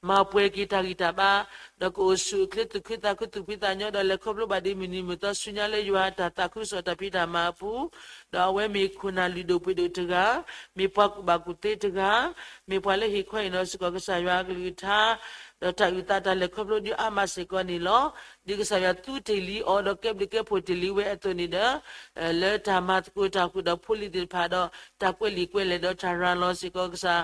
မၤပှဲၤက့ၤတၢ်ဂံၢ်တၢ်ဘါ ဒီးကအိၣ်ဆူၣ်အိၣ်ချ့သူၣ်ခုသးခုသူၣ်ဖှံသးညီဒီးလဲၤခီဖျိဘၣ်ဒ်မုၢ်နံၤမုၢ်သီဆူညါလၢယွၤအတၢ်သးခုကစီၣ်တၢ်ဖံးတၢ်မၤအပူၤ, ဒီးအဝဲမ့ၢ်ခိၣ်နၢ်လုၢ်ဒိၣ်ပှ့ၤဒိၣ်တဂၤ, မ့ၢ်ပှၤကူၣ်ဘၣ်ကူၣ်သ့တဂၤ, မ့ၢ်ပှၤလၢဟ့ၣ်ခီဟ့ၣ်နီၤစ့ၢ်ကီးကစၢ်ယွၤအကလုၢ်ကထါ ဒီးတၢ်အုၣ်သးတၢ်လဲၤခီဖျိဒုးအါမးစ့ၢ်ကီးန့ၣ်လီၤ. ဒ်ကစၢ်ယွၤသူတ့ၢ်လံအီၤဒီးကဲဘျုးကဲဖှိၣ်တ့ၢ်လံဝဲအသိးန့ၣ်ဒီး လၢတၢ်မၤသကိးတၢ်ဃုာ်ဒီးဖိလံၤသ့ၣ်တဖၣ်ဒီး တၢ်ကွဲးလံာ်ကွဲးလဲၢ်ဒီးတၢ်ရၤလီၤစ့ၢ်ကီးကစၢ်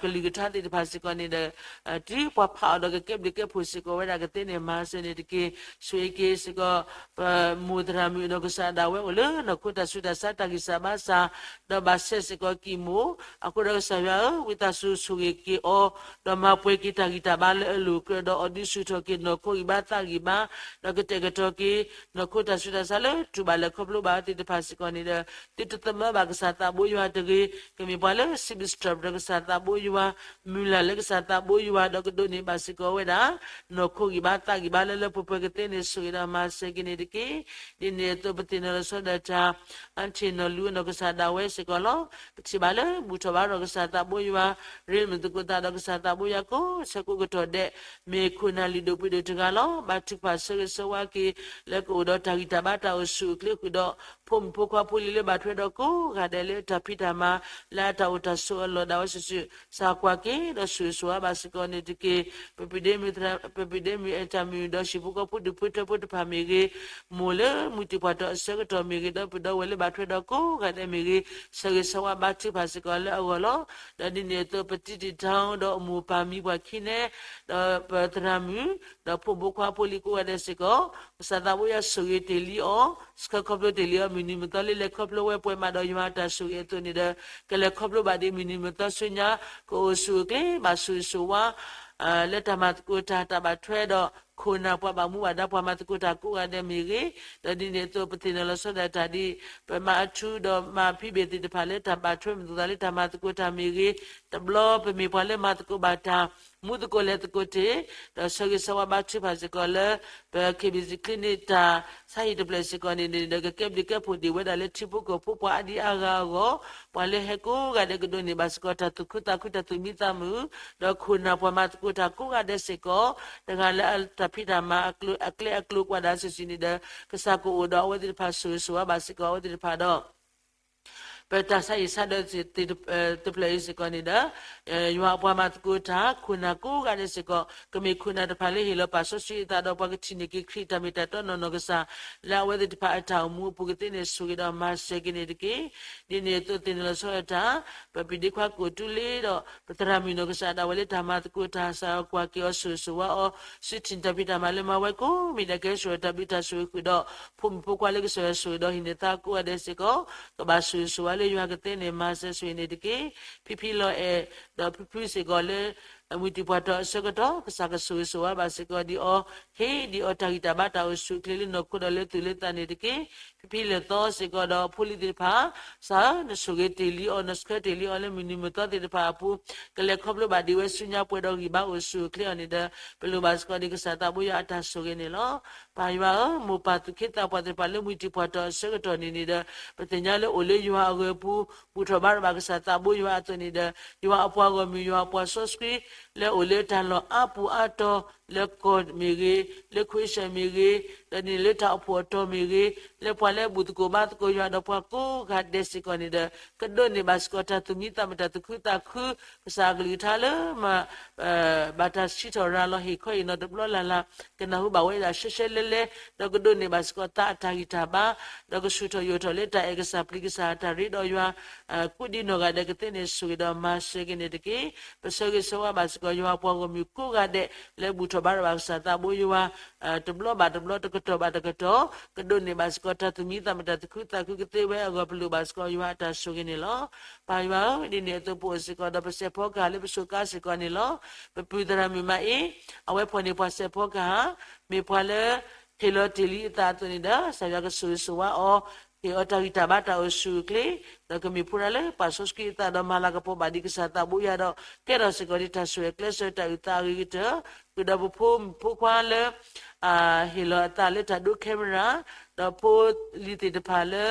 ကလုၢ်ကထါသ့ၣ်တဖၣ်စ့ၢ်ကီးန့ၣ်ဒီး တုၤပှၤဖးအီၤဒီးကကဲဘျုးကဲဖှိၣ်စ့ၢ်ကီးဝဲဒၣ်ကသ့န့ၣ် မၤစၢၤန့ၣ်တက့ၢ်. ဆိၣ်ဂ့ၤက့ၤစ့ၢ်ကီး ပမိၢ်သရၣ်မုၣ်အနီၢ်ကစၢ်ဒၣ်ဝဲအိၣ်လၢ နီၢ်ခိတၢ်ဆူးတၢ်ဆါတၢ်ဂံၢ်စၢ်ဘါစၢ် ဒီးဘၣ်ဆဲးစ့ၢ်ကီးကံၢ်မိၢ်, အဃိဒီးကစၢ်ယွၤဧၢ, ဝံသးစူၤဆိၣ်ဂ့ၤက့ၤအီၤ, ဒီးမၤပှဲၤက့ၤတၢ်ဂံၢ်တၢ်ဘါလၢအလိၤကြၢးဒီးအီၤဒုးဆူၣ်ထီၣ်က့ၤနီၢ်ခိဂံၢ်ဘါသးဂံၢ်ဘါ, ဒီးကတဲာ်ကတီၤက့ၤ နီၢ်ခိတၢ်ဆူးတၢ်ဆါလၢတူၢ်ဘၣ်လဲၤခီဖျိဘၣ်အီၤသ့ၣ်တဖၣ်စ့ၢ်ကီးန့ၣ်ဒီး သုတသမၢဘၣ်ကစၢ်သးဘိယွၤတဂ့ၤ, ကမ့ၢ်ပှၤလၢစံးဘျုးစံးထီၣ်ပတြၢၤကစၢ်သးဘိယွၤ, မုၢ်လၢ်လၢကစၢ်သးဘိယွၤ ဒီးကဒိးန့ၢ်ဘၣ်စ့ၢ်ကီးဝဲဒၣ် နီၢ်ခိဂံၢ်ဘါသးဂံၢ်ဘါလၢလၢပှဲၤပှဲၤကသ့န့ၣ် ဆိၣ်ဂ့ၤဒီးမၤစၢၤက့ၤန့ၣ်တက့ၢ်. ဒ်န့ၣ်အသိးပသ့ၣ်နီၣ်လီၤဆီဒၣ်တၢ် အထံၣ်နီၢ်လူၤအနီၢ်ကစၢ်ဒၣ်ဝဲစ့ၢ်ကီးလီၤ. ပထံၣ်ဘၣ်လၢဘူၣ်ထီၣ်ဘါထီၣ်ကစၢ်သးဘိယွၤ ရ့မုၢ်သကိးသးဒီးကစၢ်သးဘိယွၤကိးဆၢကိးကတီၢ်ဒဲး မ့ၢ်ခိၣ်နၢ်လုၢ်ဒိၣ်ပှ့ၤဒိၣ်တဂၤလီၤ. ဘါထုကဖၣ်ဆၢဂ့ၤဆၢဝါက့ၤ လၢကအိၣ်ဒီးတၢ်ဂံၢ်တၢ်ဘါတၢ်အိၣ်ဆူၣ်အိၣ်ချ့ဃုာ်ဒီး ဖိမုၣ်ဖိခွါဖိလံၤလၢဘၣ်ထွဲဒီးကိးဂၤဒဲးလၢတၢ်ဖံးတၢ်မၤ လၢအတၢ်အိၣ်တၢ်ဆိးအလီၢ်ဒၣ်ဝဲစုာ်စုာ် စၢ်ကွၢ်က့ၤဒီးဆိၣ်ဂ့ၤဆိၣ်ဝါဘၣ်စ့ၢ်ကီးန့ၣ်တက့ၢ်. ပပဒ့မုၣ် ပပဒ့မုၣ်အဲၣ်တၢ်မုၣ်ဒီးဟံၣ်ဖိဃီဖိဒူၣ်ဖိထၢဖိတဖၣ်မ့ၢ်ဂ့ၤ, မိၢ်လၢမုၢ်တံၢ်ပှၢ်တီၢ်အဆၢကတီၢ်မ့ၢ်ဂ့ၤ, ဒီးပဒီပုၢ်ဝဲၢ်လၢဘၣ်ထွဲဒီးကိးဂၤဒဲးမ့ၢ်ဂ့ၤ, ဆၢဂ့ၤဆၢဝါဘါထုကဖၣ်စ့ၢ်ကီးလၢအဂီၢ်လီၤ. ဒီးဒ်န့ၣ်အသိးပတံတံတၢ်ဒီးအမိၢ်ပၢ်မံပှၤခံနဲ, ဒီးပသရၣ်မုၣ် ဒီးဖိမုၣ်ဖိခွါဖိလံၤကိးဂၤဒဲးစ့ၢ်ကီး ကစၢ်သးဘိယွၤဆိၣ်ဂ့ၤတ့ၢ်လံအီၤ, ဆှၢခီဖျိတ့ၢ်လံအီၤ မုၢ်နံၤမုၢ်သီလၢလဲၤခီဖျိဝဲပှဲၤမးဒီးယွၤအတၢ်ဆိၣ်ဂ့ၤအသိးန့ၣ်ဒီး ကလဲၤခီဖျိဘၣ်ဒ်မုၢ်နံၤမုၢ်သီဆူညါ ကအိၣ်ဆူၣ်အိၣ်ချ့ ဘၣ်ဆိၣ်ဂ့ၤဆိၣ်ဝါ လၢတၢ်မၤသကိးတၢ်တၢ်ဘၣ်ထွဲဒီး ခိၣ်နၢ်ပှၤဘၣ်မူဘၣ်ဒါပှၤမၤသကိးတၢ်ကိးဂၤဒဲးမ့ၢ်ဂ့ၤ, ဒီးဒ်န့ၣ်အသိးပသ့ၣ်နီၣ်လီၤဆီဒၣ်တၢ်ဒ် ပမၤအထူဒီးမၤဖံးဘ့ၣ်သ့ၣ်တဖၣ်လၢတၢ်ဘၣ်ထွဲမုၢ်သူၣ်သးလၢတၢ်မၤသကိးတၢ်မ့ၢ်ဂ့ၤ, တဘျီပမ့ၢ်ပှၤလၢမၤသကိးဘၣ်တၢ် မူသကိးလဲၤသကိးတ့ၢ်, ဒီးဆၢဂ့ၤဆၢဝါဘါထုကဖၣ်စ့ၢ်ကီးလၢ ပ ခ့ၣ်ဘံၣ်စံၣ်ချ့န့ၣ် တၢ်ဆါဟံၣ်တဖျၢၣ်စ့ၢ်ကီးန့ၣ်ဒီး ကကဲဘျုးကဲဖှိၣ်ဒံးဝဲဒၣ်လၢထံဖိကီၢ်ဖိပှၤအါဒံအါဂၤအဂီၢ်, ပှၤလၢဟဲကိးဂၤဒဲးကဒိးန့ၢ်ဘၣ်စ့ၢ်ကီးတၢ်သူၣ်ခုသးခုတၢ်သူၣ်မံသးမုာ်, ဒီးခိၣ်နၢ်ပှၤမၤသကိးတၢ်ကိးဂၤဒဲးစ့ၢ်ကီး, တဂၤလၢအတၢ်ဖံးတၢ်မၤအကျဲအကျိၤကွၢ်ဒၣ်စုာ်စုာ်န့ၣ်ဒီး ကစၢ်ကအိၣ်ဒီးအဝဲသ့ၣ်တဖၣ်ဆိၣ်ဂ့ၤဆိၣ်ဝါဘၣ်စ့ၢ်ကီးအဝဲသ့ၣ်တဖၣ်ဒီး ပ ပတၢ်ဆါဟံၣ်ဆါဒီးတဖျၢၣ်အံၤစ့ၢ်ကီးန့ၣ်ဒီး ယွၤအပှၤမၤသကိးတၢ် ခိၣ်နၢ်ကိးဂၤဒဲးစ့ၢ်ကီး ကမ့ၢ်ခိၣ်နၢ်တဖၣ်လၢဟ့ၣ်လီၤပာ်စီဆှံအသးဒီး ပှၤကထံၣ်န့ၢ်က့ၤခရံာ်တၢ်မ့ၢ်တၢ်တီနီၢ်နီၢ်ကစၢ် လၢအဝဲသ့ၣ်တဖၣ်အတၢ်အိၣ်မူအပူၤကသ့န့ၣ် ဆိၣ်ဂ့ၤဒီးမၤစၢၤက့ၤန့ၣ်တက့ၢ်. ဒ်န့ၣ်အသိးသ့ၣ်နီၣ်လီၤဆီဒၣ်တၢ် ပပျံၤဒ့ခွါကိၣ်တူလ့ဒီး ပသရၣ်မုၣ်နီၢ်ကစၢ်ဒၣ်ဝဲလၢတၢ်မၤသကိးတၢ် ကစၢ်ယွၤကွၢ်က့ၤအီၤ ဆိၣ်ဂ့ၤဆိၣ်ဝါအီၤ စုထံၣ်တၢ်ဖံးတၢ်မၤလၢမၤဝဲကိးမံၤဒဲး ကဟဲစိာ်တၢ်ဘျုးတၢ်ဆိၣ်ဂ့ၤဃုာ်ဒီး ဖိမုၣ်ဖိခွါလၢကစၢ်ယွၤဆိၣ်ဂ့ၤဒီးဟံးန့ၢ်သါကိးဂၤဒဲးစ့ၢ်ကီး ကဘၣ်ဆိၣ်ဂ့ၤဆိၣ်ဝါလၢယွၤကသ့န့ၣ် မၤစၢၤဆိၣ်ဂ့ၤန့ၣ်တက့ၢ်. ဖံဖံလီၤအဲၣ် ဒီးဖုဖုစ့ၢ်ကီးလၢ မုၢ်တံၢ်ပှၢ်တီၤအဆၢကတီၢ် ကစၢ်ကဆိၣ်ဂ့ၤဆိၣ်ဝါဘၣ်စ့ၢ်ကီးဒ်အီၤ ဟ့ၣ်ဒ်အီၤတၢ်ဂံၢ်တၢ်ဘါတၢ်အိၣ်ဆူၣ်အိၣ်ချ့လၢနီၢ်ခိဒီးလၢသူၣ်လၢသးန့ၣ်တက့ၢ်. ဖံဖံလၢာ်သီစ့ၢ်ကီးဒီးဖိလံၤသ့ၣ်တဖၣ် ကစၢ်ဧၢ နဆိၣ်ဂ့ၤတ့ၢ်လံအီၤ နဆှၢတ့ၢ်လံအီၤလၢမုၢ်နံၤမုၢ်သီသ့ၣ်တဖၣ်အပူၤ ကလဲၤခီဖျိဘၣ်ဒံးဝဲဆူညါပှဲၤဒီးဂံၢ်ဘါအိၣ်ဆူၣ်အိၣ်ချ့အီၤန့ၣ်ဒီး ပလိၣ်ဘၣ်စ့ၢ်ကီးဒ်ကစၢ်သးဘိယွၤအတၢ်ဆိၣ်ဂ့ၤန့ၣ်လီၤ. ပၢ်ယွၤဧၢ မိၢ်ပၢ်သူၣ်က့သးပှၢ်သ့ၣ်တဖၣ်လၢမုၢ်တံၢ်ပှၢ်တီၤအဆၢကတီၢ်န့ၣ်န့ၣ်ဒီး ပသ့ၣ်ညါလၢအိၣ်လၢယွၤအဂီၢ်အပူၤ ဘူၣ်ထီၣ်ဘါထီၣ်ဘၣ်ကစၢ်သးဘိယွၤအသိးန့ၣ်ဒီး ယွၤအပှၤဂီၢ်မုၢ် ယွၤအပှၤစီဆှံ လၢအိၣ်လၢတၢ်လီၢ်အါပူၤအါတီၤ လၢကီၢ်မ့ၢ်ဂ့ၤ လၢခရံာ်စၢၣ်မ့ၢ်ဂ့ၤ ဒီးန့ၣ်လၢတၢ်အိၣ်ဖှိၣ်အတီၤမ့ၢ်ဂ့ၤ လၢပှၤလၢအဘူၣ်သကိးဘါသကိးယွၤဒီးပှၤကိးဂၤဒဲးစ့ၢ်ကီးန့ၣ်ဒီး ကဒိးန့ၢ်ဘၣ်စ့ၢ်ကီးတၢ်သူၣ်မံသးမုာ် တၢ်သူၣ်ခုသးခု ကစၢ်အကလုၢ်ကထါလၢမၤ ဘၣ်တၢ်စံးထီၣ်ရၤလီၤဟ့ၣ်ခီဟ့ၣ်နီၤတဘျီလၢ်လၢ် ကနၢ်ဟူဘၣ်ဝဲဒၣ်ရှဲရှဲလဲလဲ ဒီးကဒိးန့ၢ်ဘၣ်စ့ၢ်ကီးသးအတၢ်ဂံၢ်တၢ်ဘါ ဒီးကဆူၣ်ထီၣ်ယိာ်ထီၣ်လၢတၢ်အဲၣ်ကစၢ်ပျံၤကစၢ်တၢ်ရ့ဒီးယွၤ ကိးဒံနီၢ်ဂၤဒဲးကသ့န့ၣ် ဆိၣ်ဂ့ၤဒီးမၤစၢၤက့ၤန့ၣ်တက့ၢ်. ပဆၢဂ့ၤဆၢဝါဘၣ်စ့ၢ်ကီးယွၤပှၤဂီၢ်မုၢ်ကိးဂၤဒဲး လၢဘူၣ်ထီၣ်ဘါထီၣ်ဘၣ်ကစၢ်သးဘိယွၤ တဘျီဘၣ်တဘျီ တကတီၢ်ဘၣ်တကတီၢ် ကဒိးန့ၢ်ဘၣ်စ့ၢ်ကီးတၢ်သူၣ်မံသးမုာ် တၢ်သူၣ်ခုသးခုကသ့ဝဲအဂီၢ် ပလိၣ်ဘၣ်စ့ၢ်ကီးယွၤအတၢ်ဆိၣ်ဂ့ၤန့ၣ်လီၤ. ပၢ်ယွၤဧၢ, ဒ်န့ၣ်အသိးပအိၣ်စ့ၢ်ကီးဒီးပစဲးဖီကဟၣ်လၢပဆိးကါစ့ၢ်ကီးန့ၣ်လီၤ. ပပုၢ်သရၣ်မုၣ်မၤအ့ အဝဲဖီၣ်န့ၢ်ပှၤစဲးဖီကဟၣ် မ့ၢ်ပှၤလၢ ဟ့ၣ်လီၤတ့ၢ်လံအသးအသိးန့ၣ်ဒီး ကစၢ်ယွၤကဆိၣ်ဂ့ၤဆိၣ်ဝါအီၤ, ဟ့ၣ်အီၤတၢ်ဂံၢ်တၢ်ဘါတၢ်အိၣ်ဆူၣ်အိၣ်ချ့, ဒီးကမ့ၢ်ဖိတၢ်လၢပာ်စီဆှံအသးဒီးမၤလၤကပီၤဘၣ်ဒံးကစၢ်သးဘိယွၤဒီး ကဲထီၣ်စ့ၢ်ကီးဒ်တၢ်ဆိၣ်ဂ့ၤကျဲးစၢးတၢ်အုၣ်သးအဂ့ၤကတၢၢ်, ဃုာ်ဒီးပဖိမုၣ်ဖိခွါလၢ ဟ့ၣ်လီၤအသးလၢတၢ်ဒိ camera, ဒီးဖိလံၤသ့ၣ်တဖၣ်လၢ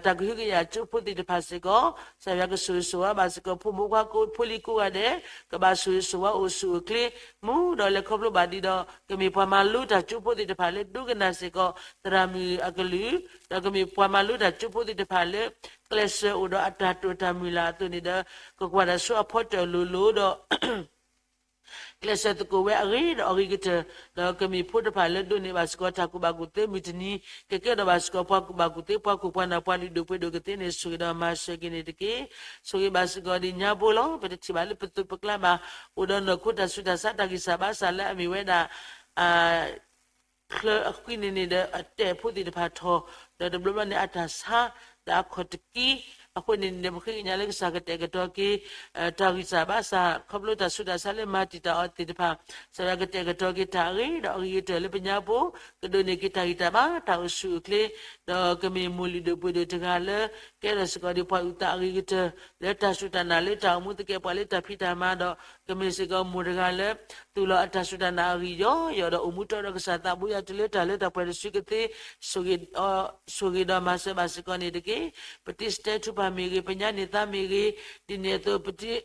တၢ်ကဟုကယာ်ကၠိဖိသ့ၣ်တဖၣ်စ့ၢ်ကီး, ကစၢ်ယွၤကဆိၣ်ဂ့ၤဆိၣ်ဝါဘၣ်စ့ၢ်ကီး ဖိမုၣ်ဖိခွါဖိလံၤကိးဂၤဒဲး, ကဘၣ်ဆိၣ်ဂ့ၤဆိၣ်ဝါအိၣ်ဆူၣ်အိၣ်ချ့, မူဒီးလဲၤခီဖျိဘၣ်ဒံးဒီး ကမ့ၢ်ပှၤမၤလိတၢ်ကၠိဖိသ့ၣ်တဖၣ်လၢဒိကနၣ်စ့ၢ်ကီး သရၣ်မုၣ်အကလုၢ်, ဒီးကမ့ၢ်ပှၤမၤလိတၢ်ကၠိဖိသ့ၣ်တဖၣ်လၢ ကျဲးစၢးအိၣ်ဒီးအတၢ်တိာ်တၢ်မုၢ်လၢ်အသိးန့ၣ်ဒီး ကကွၢ်တၢ်ဆူအဖီတၢၢ်လိၤလိၤဒီး ကျဲးစၢးသကိးဝဲအဂ့ၤဒီးအဂ့ၤကတၢၢ်, ဒီးကမ့ၢ်ဖိတဖၣ်လၢဒိးန့ၢ်ဘၣ်စ့ၢ်ကီးတၢ်ကူၣ်ဘၣ်ကူၣ်သ့မုၢ်တနံၤ, ကကဲထီၣ်ဘၣ်စ့ၢ်ကီးပှၤကူၣ်ဘၣ်ကူၣ်သ့ ပှၤခိၣ်ပှၤနၢ်ပှၤလုၢ်ဒိၣ်ပှ့ၤဒိၣ်ကသ့န့ၣ် ဆိၣ်ဂ့ၤဒီးမၤစၢၤက့ၤန့ၣ်တက့ၢ်. ဆိၣ်ဂ့ၤဘၣ်စ့ၢ်ကီးဒ်ညါဘိလီၤ. ပတထံၣ်ဘၣ်လၢပသိးပကျါဘၣ်, အိၣ်ဒီးနီၢ်ခိတၢ်ဆူးတၢ်ဆါတၢ်ဂံၢ်စၢ်ဘါစၢ်လၢအမ့ၢ်ဝဲဒၣ် ချၢအဃံန့ၣ်န့ၣ်ဒီး အတဲာ်ဖိသ့ၣ်တဖၣ်ထီၣ်, ဒီးတဘျီဘျီန့ၣ် အတၢ်ဆါ ဒီးအခီၣ်တကံ, အဃိန့ၣ်န့ၣ်ဒီး ပဃ့ကညးလၢကစၢ်ကတဲာ်ကတီၤက့ၤ တၢ်ဂံၢ်စၢ်ဘါစၢ် ခီဖျိတၢ်ဆူးတၢ်ဆါလၢမၤတံာ်တာ်အီၤသ့ၣ်တဖၣ်, ကစၢ်ယွၤကတဲာ်ကတီၤက့ၤတၢ်အဂ့ၤဒီးအဂ့ၤကတၢၢ်လၢပညါဘိ, ကဒိးန့ၢ်က့ၤတၢ်ဂံၢ်တၢ်ဘါ တၢ်အိၣ်ဆူၣ်အိၣ်ချ့, ဒီးကမ့ၢ်မိၢ်လုၢ်ဒိၣ်ပှ့ၤဒိၣ်တဂၤလၢ ကဲထီၣ်စ့ၢ်ကီးဒ်ပှၤအုၣ်သးအဂ့ၤကတၢၢ် လၢတၢ်စူၢ်တၢ်နာ်လၢတၢ်အိၣ်မူသကဲးပှၤလၢတၢ်ဖံးတၢ်မၤဒီး ကမ့ၢ်စ့ၢ်ကီးမိၢ်တဂၤလၢ သူၣ်လီၤအတၢ်စူၢ်တၢ်နာ်အဂံၢ်ယီယီဒီး အိၣ်မူတီဒီးကစၢ်သးဘိယွၤတုၤလၢတၢ်လၢတၢ်ပှဲၤတစုကသ့, ဆိၣ်ဂ့ၤဒီးမၤစၢၤဘၣ်စ့ၢ်ကီးန့ၣ်တက့ၢ်. ပတံၤစတဲထူဖးမ့ၢ်ဂ့ၤ, ပညါန့ၢ်သါမ့ၢ်ဂ့ၤ, ဒ်န့ၣ်အသိးပတံၤ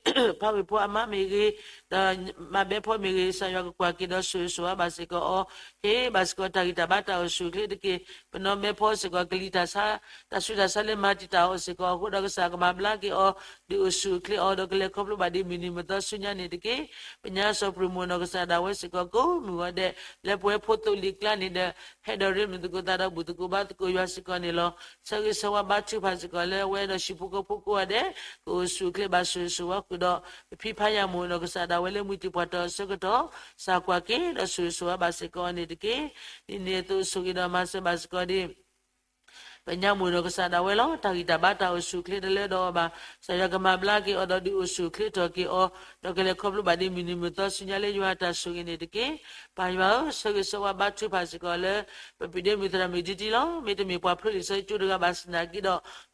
ဖးဝ့ၢ်ဖိအမါမ့ၢ်ဂ့ၤ, ဒီးမၤဘဲဖိမ့ၢ်ဂ့ၤ, ကစၢ်ယွၤကကွၢ်က့ၤဒီးဆိၣ်ဂ့ၤဆိၣ်ဝါဘၣ်စ့ၢ်ကီးအီၤ, ဟ့ၣ်ဘၣ်စ့ၢ်ကီးတၢ်ဂံၢ်တၢ်ဘါတၢ်အိၣ်ဆူၣ်အိၣ်ချ့တက့ၢ်. ပနီၢ်ဘဲဖိစ့ၢ်ကီးကလံၤတၢ်ဆါ တၢ်ဆူးတၢ်ဆါလၢမၤတံာ်တာ်အီၤစ့ၢ်ကီးအဃိဒီး ကစၢ်ကမၤဘျါက့ၤအီၤ ဒုးအိၣ်ဆူၣ်အိၣ်ချ့အီၤ ဒီးကလဲၤခီဖျိဘၣ်ဒ်မုၢ်နံၤမုၢ်သီဆူညါန့ၣ်တက့ၢ်. ပညါစီၤပရံးမိၢ်နီၢ်ကစၢ်ဒၣ်ဝဲစ့ၢ်ကီးကိးမုၢ်ဂီၤဒဲး လၢပဝဲဖိသိလံၤကျါန့ၣ်ဒီး ဟဲဒီးရ့မုာ်သကိးသးဒီးဘူၣ်သကိးဘါသကိးယွၤစ့ၢ်ကီးန့ၣ်လီၤ. ဆၢဂ့ၤဆၢဝါဘါထုကဖၣ်စ့ၢ်ကီးလၢအဝဲဒီးဟံၣ်ဖိဃီဖိကိးဂၤဒဲး ကအိၣ်ဆူၣ်အိၣ်ချ့ဘၣ်ဆိၣ်ဂ့ၤဆိၣ်ဝါဃုာ်ဒီး ပဖံဖါယၤမိၢ်နီၢ်ကစၢ်ဒၣ်ဝဲလၢမုၢ်တံၢ်ပှၢ်တီၤအဆၢကတီၢ် ကစၢ်ကွၢ်က့ၤဒီးဆိၣ်ဂ့ၤဆိၣ်ဝါဘၣ်စ့ၢ်ကီးန့ၣ်တက့ၢ်. ဒ်န့ၣ်အသိးဆိၣ်ဂ့ၤဒီးမၤစၢၤဘၣ်စ့ၢ်ကီးဒ် ပညါမိၢ်နီၢ်ကစၢ်ဒၣ်ဝဲလီၤ. တၢ်ဂံၢ်တၢ်ဘါတၢ်အိၣ်ဆူၣ်အိၣ်ချ့တလၢဒီးအီၤဘၣ်. ကစၢ်ယွၤကမၤဘျါက့ၤအီၤဒီးဒုးအိၣ်ဆူၣ်အိၣ်ချ့ထီၣ်က့ၤအီၤ, ဒီးကလဲၤခီဖျိဘၣ်ဒ်မုၢ်နံၤမုၢ်သီဆူညါလၢယွၤအတၢ်ဆိၣ်ဂ့ၤန့ၣ်တက့ၢ်. ပၢ်ယွၤဧၢ, ဆၢဂ့ၤဆၢဝါဘါထုကဖၣ်စ့ၢ်ကီးလၢ ပပျံၤဒ့မုၣ်သရၣ်မုၣ်ဒံးဒံးလီၤ. မ့တမ့ၢ်ပှၤဖျိလံာ်စီဆှံကၠိတဂၤဘၣ်ဆၣ်သနာ်က့ဒီး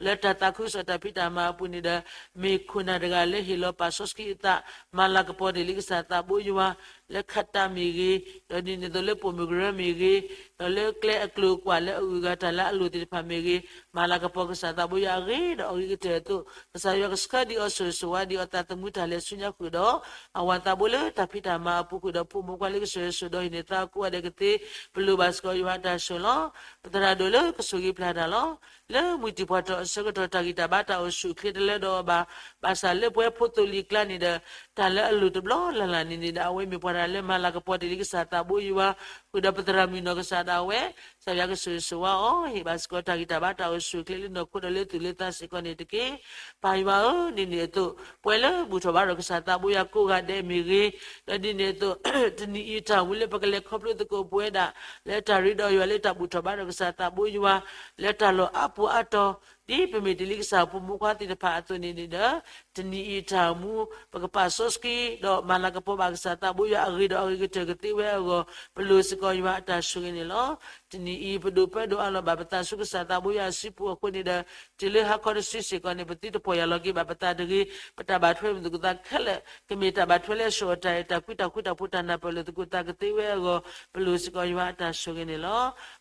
လၢတၢ်သးခုကစီၣ်တၢ်ဖံးတၢ်မၤအပူၤန့ၣ်ဒီး မ့ၢ်ခိၣ်နၢ်တဂၤလၢဟ့ၣ်လီၤပာ်စီဆှံအသး မၤလၤကပီၤတ့ၢ်လံကစၢ်သးဘိယွၤ လၢခးတၢ်မ့ၢ်ဂ့ၤ, ဒီးဒ်န့ၣ်အသိးလၢပိာ်မုၣ်ကရၢမ့ၢ်ဂ့ၤ, ဒီးလၢကျဲအကျိၤအကွာ်လၢအဂုၤအဂၤတၢ်လၢအလိၤသ့ၣ်တဖၣ်မ့ၢ်ဂ့ၤ, မၤလၤကပီၤကစၢ်သးဘိယွၤအဂ့ၤဒီးအဂ့ၤကတၢၢ်အသိး, ကစၢ်ယွၤကဆှၢဒံးအီၤဆိၣ်ဂ့ၤဆိၣ်ဝါဒံးအီၤသးသမူတၢ်လဲၤဆူညါဃုာ်ဒီး အဝၤသးဘိလၢတၢ်ဖံးတၢ်မၤအပူၤဃုာ်ဒီး ဖိမုၣ်ဖိခွါလၢကစၢ်ယွၤဆိၣ်ဒီးဟံးန့ၢ်သါကိးဂၤဒဲးကသ့, ပလိၣ်ဘၣ်စ့ၢ်ကီးယွၤအတၢ်ဆိၣ်လီၤ. ပသရၣ်ဒိၣ်လၢကဆိၣ်ဂ့ၤပျၢ်တၢ်လီၤ. လၢမုၢ်တံၢ်ပှၤထီၣ်အဆၢကတီၢ် တၢ်ဂံၢ်တၢ်ဘါတၢ်အိၣ်ဆူၣ်အိၣ်ချ့တလၢဒီးအီၤဘၣ်. ဘၣ်ဆၣ်လၢပဝဲဖိသိၣ်လံၤကျါန့ၣ်ဒီး တၢ်လၢအလိၣ်တဘျီလၢ်လၢ်န့ၣ်န့ၣ်ဒီး အဝဲမ့ၢ်ပှၤတဂၤလၢမၤလၤကပီၤတ့ၢ်လံကစၢ်သးဘိယွၤ, ဃုာ်ဒီးပသရၣ်မုၣ်နီၢ်ကစၢ်ဒၣ်ဝဲ, ကစၢ်ယွၤကဆိၣ်ဂ့ၤဆိၣ်ဝါအီၤ, ဟ့ၣ်ဘၣ်စ့ၢ်ကီးတၢ်ဂံၢ်တၢ်ဘါတၢ်အိၣ်ဆူၣ်အိၣ်ချ့လၢနီၢ်ခိဒီးလၢသူၣ်လၢသးစ့ၢ်ကီးန့ၣ်တက့ၢ်. ပၢ်ယွၤဧၢ, ဒ်န့ၣ်အသိး ပဝဲလၢဘူၣ်ထီၣ်ဘါထီၣ်ကစၢ်သးဘိယွၤကိးဂၤဒဲးမ့ၢ်ဂ့ၤ, ဒီးဒ်န့ၣ်အသိး တနံၤအံၤတၢ်မူလၢပကလဲၤခီဖျိသကိးပဝဲဒၣ် လၢတၢ်ရ့ဒီးယွၤလၢတၢ်ဘူၣ်ထီၣ်ဘါထီၣ်ကစၢ်သးဘိယွၤ လၢတၢ်လီၢ်အါပူၤအါတီၤ ဒ်ပမ့ၢ်တ့ၢ်လံကစၢ်ဖိမုၣ်ဖိခွါသ့ၣ်တဖၣ်အသိးန့ၣ်န့ၣ်ဒီး တနံၤအံၤတၢ်မူ ပကပာ်စီဆှံ ဒီးမၤလၤကပီၤဘၣ်ကစၢ်သးဘိယွၤအဂ့ၢ်ဒီးအဂ့ၤကတၢၢ်ကသ့ဝဲအဂီၢ် ပလိၣ်စ့ၢ်ကီးယွၤအတၢ်ဆိၣ်ဂ့ၤန့ၣ်လီၤ. တနံၤအံၤ ပဒိၣ်ပၢဒိၣ်အးလီၤဘၣ်ပသးဆူကစၢ်သးဘိယွၤအစုပူၤအဃိန့ၣ်ဒီး တုၤလၢဟါခီတစုစ့ၢ်ကီးန့ၣ် ပသုတပီၢ်ယၢ်လီၤက့ၤဘၣ်ပသးတဂ့ၤ, ပတၢ်ဘၣ်ထွဲမုာ်သကိးသးခဲလၢာ် ကမ့ၢ်တၢ်ဘၣ်ထွဲလၢအဆှီအတၢ်အဲၣ်တၢ်ကွံတၢ်ဃူတၢ်ဖိးတၢ်နၢ်ပၢၢ်လိာ်သကိးသးကသ့ဝဲအဂီၢ် ပလိၣ်စ့ၢ်ကီးယွၤအတၢ်ဆိၣ်ဂ့ၤန့ၣ်လီၤ.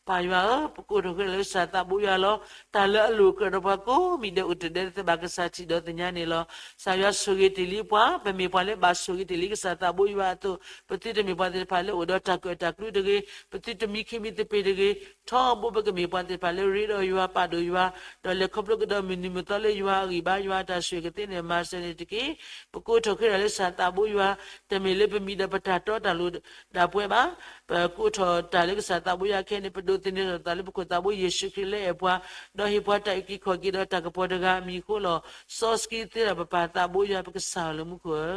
ပၢ်ယွၤဧၢ, ပကိးထီၣ်ဃ့လၢကစၢ်သးဘိယွၤလီၤ. တၢ်လၢအလိၣ်ကြၢးဒီးပှၤကိးမံၤဒဲးအိၣ်တဒဲတသ့ဘၣ် ကစၢ်ထံၣ်ဒီးသ့ၣ်ညါန့ၣ်လီၤ. ကစၢ်ယွၤဆိၣ်ဂ့ၤတ့ၢ်လံပှၤ, ပမ့ၢ်ပှၤလၢဘၣ်ဆိၣ်ဂ့ၤတ့ၢ်လံကစၢ်သးဘိယွၤအသိး ပသုတမ့ၢ်ပှၤသ့ၣ်တဖၣ်လၢအိၣ်ဒီးတၢ်ကၢၣ်တၢ်ကျူတဂ့ၤ, ပသုတမံခ့မံသပ့ၤတဂ့ၤ, ထီဘိပကမ့ၢ်ပှၤသ့ၣ်တဖၣ်လၢရ့ဒီးယွၤပာ်ဒိၣ်ယွၤ, ဒီးလဲၤခီဖျိကဒီးမုၢ်နံၤမုၢ်သီလၢယွၤအဂံၢ်ဘါ ယွၤအတၢ်ဆိၣ်ဂ့ၤကသ့န့ၣ် မၤစၢၤန့ၣ်တက့ၢ်. ပကိးထီၣ်ဃ့တၢ်လၢကစၢ်သးဘိယွၤ, တမ့ၢ်လၢပမံၤဒီးပတၢ်တီတၢ်လိၤဒၣ်ပှဲၤဘၣ်. ပကိးထီၣ်တၢ်လၢကစၢ်သးဘိယွၤခဲအံၤန့ၣ် ပဒိးသန့ၤထီၣ်သးလၢပခိၣ်သးဘိယ့ၣ်ၡူးခရံာ်လၢအဲၣ်ပှၤ, ဒီးဟ့ၣ်ပှၤတၢ်အုၣ်က့ၤခီၣ်က့ၤဒီးတၢ်ကပီၤတဂၤအမံၤအဃိလီၤ. စီဆှံသ့ဒီးပပၢ်သးဘိယွၤ ပကစၢ်လၢမူခိၣ်ဧၢ.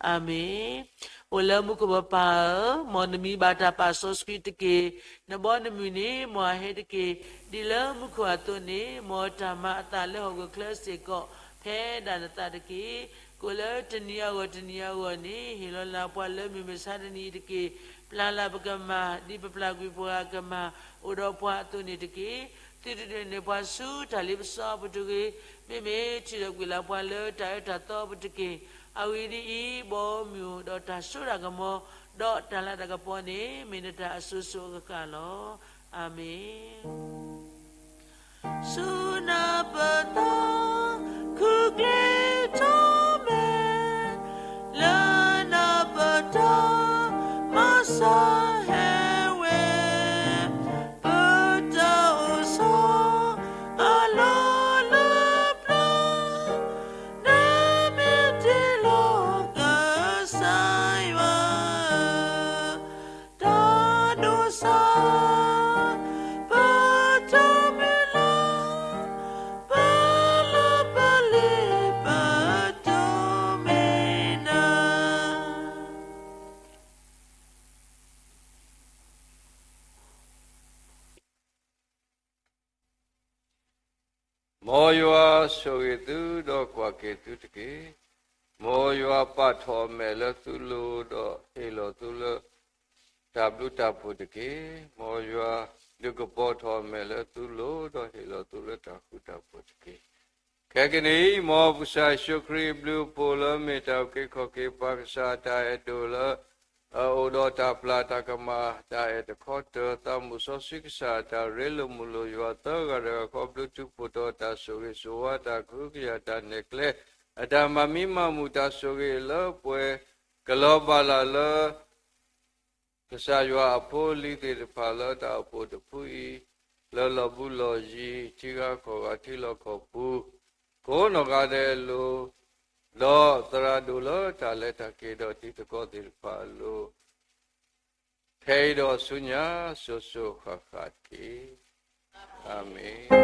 အၤမ့ၣ်. အိၣ်လၢမူခိၣ်ပပၢ်ဧၢ, မ်နမံၤဘၣ်တၢ်ပာ်စီဆှံတက့ၢ်. နဘီနမုၢ်န့ၣ် မ်အဟဲတက့ၢ်. ဒ်လၢမူခိၣ်အသိးန့ၣ် မ်တၢ်မၤအသးလၢဟီၣ်ခိၣ်ချၢစ့ၢ်ကီး ဖဲဒၣ်နသးတက့ၢ်. ကိးလၢတနံၤအဂီၢ်တနံၤအဂီၢ်န့ၣ် ဟ့ၣ်လီၤလၢပှၤလၢမုၢ်မဆါတနံၤအံၤတက့ၢ်. ပျၢ်လၢပကမၤ ဒ်ပပျၢ်ကွံာ်ပှၤအကမၤ အိၣ်ဒီးပှၤအသိးန့ၣ်တက့ၢ်. သုတဒုးန့ၢ်ပှၤဆူတၢ်လ့ပစီအပူၤတဂ့ၤ. မ့မ့ၢ်ထုးထီၣ်ကွံာ်လၢပှၤလၢတၢ်အၢတၢ်သီအပူၤတက့ၢ်. အဂ့ၢ်ဒ်အံၤ, ဘီမုၢ်အိၣ်ဒီးတၢ်စိတၢ်ကမီၤ ဒီးတၢ်လၤတၢ်ကပီၤန့ၣ် မ့ၢ်နတၢ်အစိၤစိၤအဃၣ်ဃၣ်လီၤ. အၤမ့ၣ်. ဆူနပတၢ် ခုၣ်ကျ့ထီၣ်မဲာ် လၢနပတၢ်မၤစၢၤဟဲဝဲ ပတၢ်အိၣ်ဆီ အလီၢ်လၢပျၢၤ နမ့ၢ်တ့လီၤကစၢ်ယွၤ တၢ်ဒိးစၢ် ပတၢ်မုၢ်လၢ် ပလီၢ်ပလ့ၤ ပတၢ်မ့ၢ်နၤ မ်ယွၤဆိၣ်ဂ့ၤသုဒီးကွၢ်က့ၤသုတက့ၢ်. မ်ယွၤပာ်ထီၣ်အမဲာ်လၢသုလိၤဒီးဟ့ၣ်လီၤသုလၢ တၢ်ဘျုးတၢ်ဖှိၣ်တက့ၢ်. မ်ယွၤဒုးကပီၤထီၣ်အမဲာ်လၢသုလိၤဒီးဟ့ၣ်လီၤသုလၢတၢ်ဃူတၢ်ဖိးတက့ၢ်. ခဲကနံၣ်အံၤ မ်ပကစၢ်ယ့ၣ်ၡူးခရံာ်အဘျုးအဖှိၣ်လၢမ့ၢ်တၢ်အုၣ်က့ၤခီၣ်က့ၤပှၤ ကစၢ်အတၢ်အဲၣ်ဒိၣ်လၢ အအိၣ်ဒီးတၢ်ပျၢ်တၢ်ကမၣ် တၢ်အဲၣ်တခီတၢၤ သးမုၣ်စီဆှံကစၢ်အတၢ်ရ့လိာ်မုာ်လိာ်ယွၤသၢဂၤတဂၤဃီ ဘျုးထူးဖှိၣ်ထီၣ် တၢ်ဆိၣ်ဂ့ၤဆိၣ်ဝါ တၢ်ကဟုကယာ် တၢ်နဲၣ်ကျဲ အတၢ်မၤမံမၤမုာ် တၢ်ဆိၣ်ဂ့ၤလၢပှဲၤ ကလီၤဘၣ်လၢ်လၢ ကစၢ်ယွၤအဖိအလံၤသ့ၣ်တဖၣ်လၢတၢ်အိၣ်ဖှိၣ်တဖုအံၤ လၢလီၢ်ဘူးလီၢ်ယံၤ ထံဂၤကီၢ်ဂၤ ထံလီၢ်ကီၢ်ပူၤ ကိးနီၢ်ဂၤဒဲးအလိၤ ဒီးသရၣ်ဒိၣ်လၢတၢ်လဲၤတၢ်က့ၤဒီးတံၤသကိးသ့ၣ်တဖၣ်အလိၤ ခဲအံၤဒီးဆူညါ စိၤစိၤဃၣ်ဃၣ်တက့ၢ်. အၤမ့ၣ်.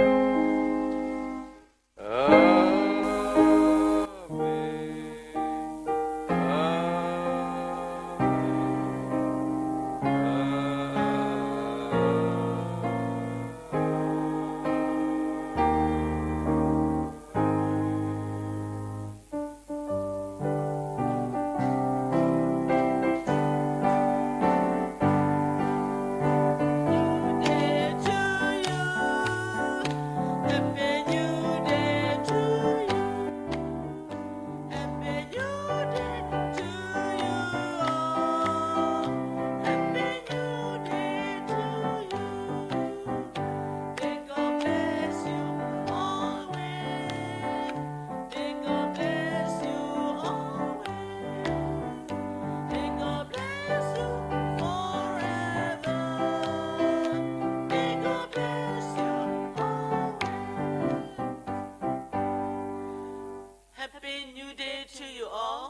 Happy New Day to you all.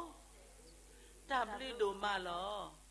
တၢ်ဘျုးဒိၣ်မးလီၤ.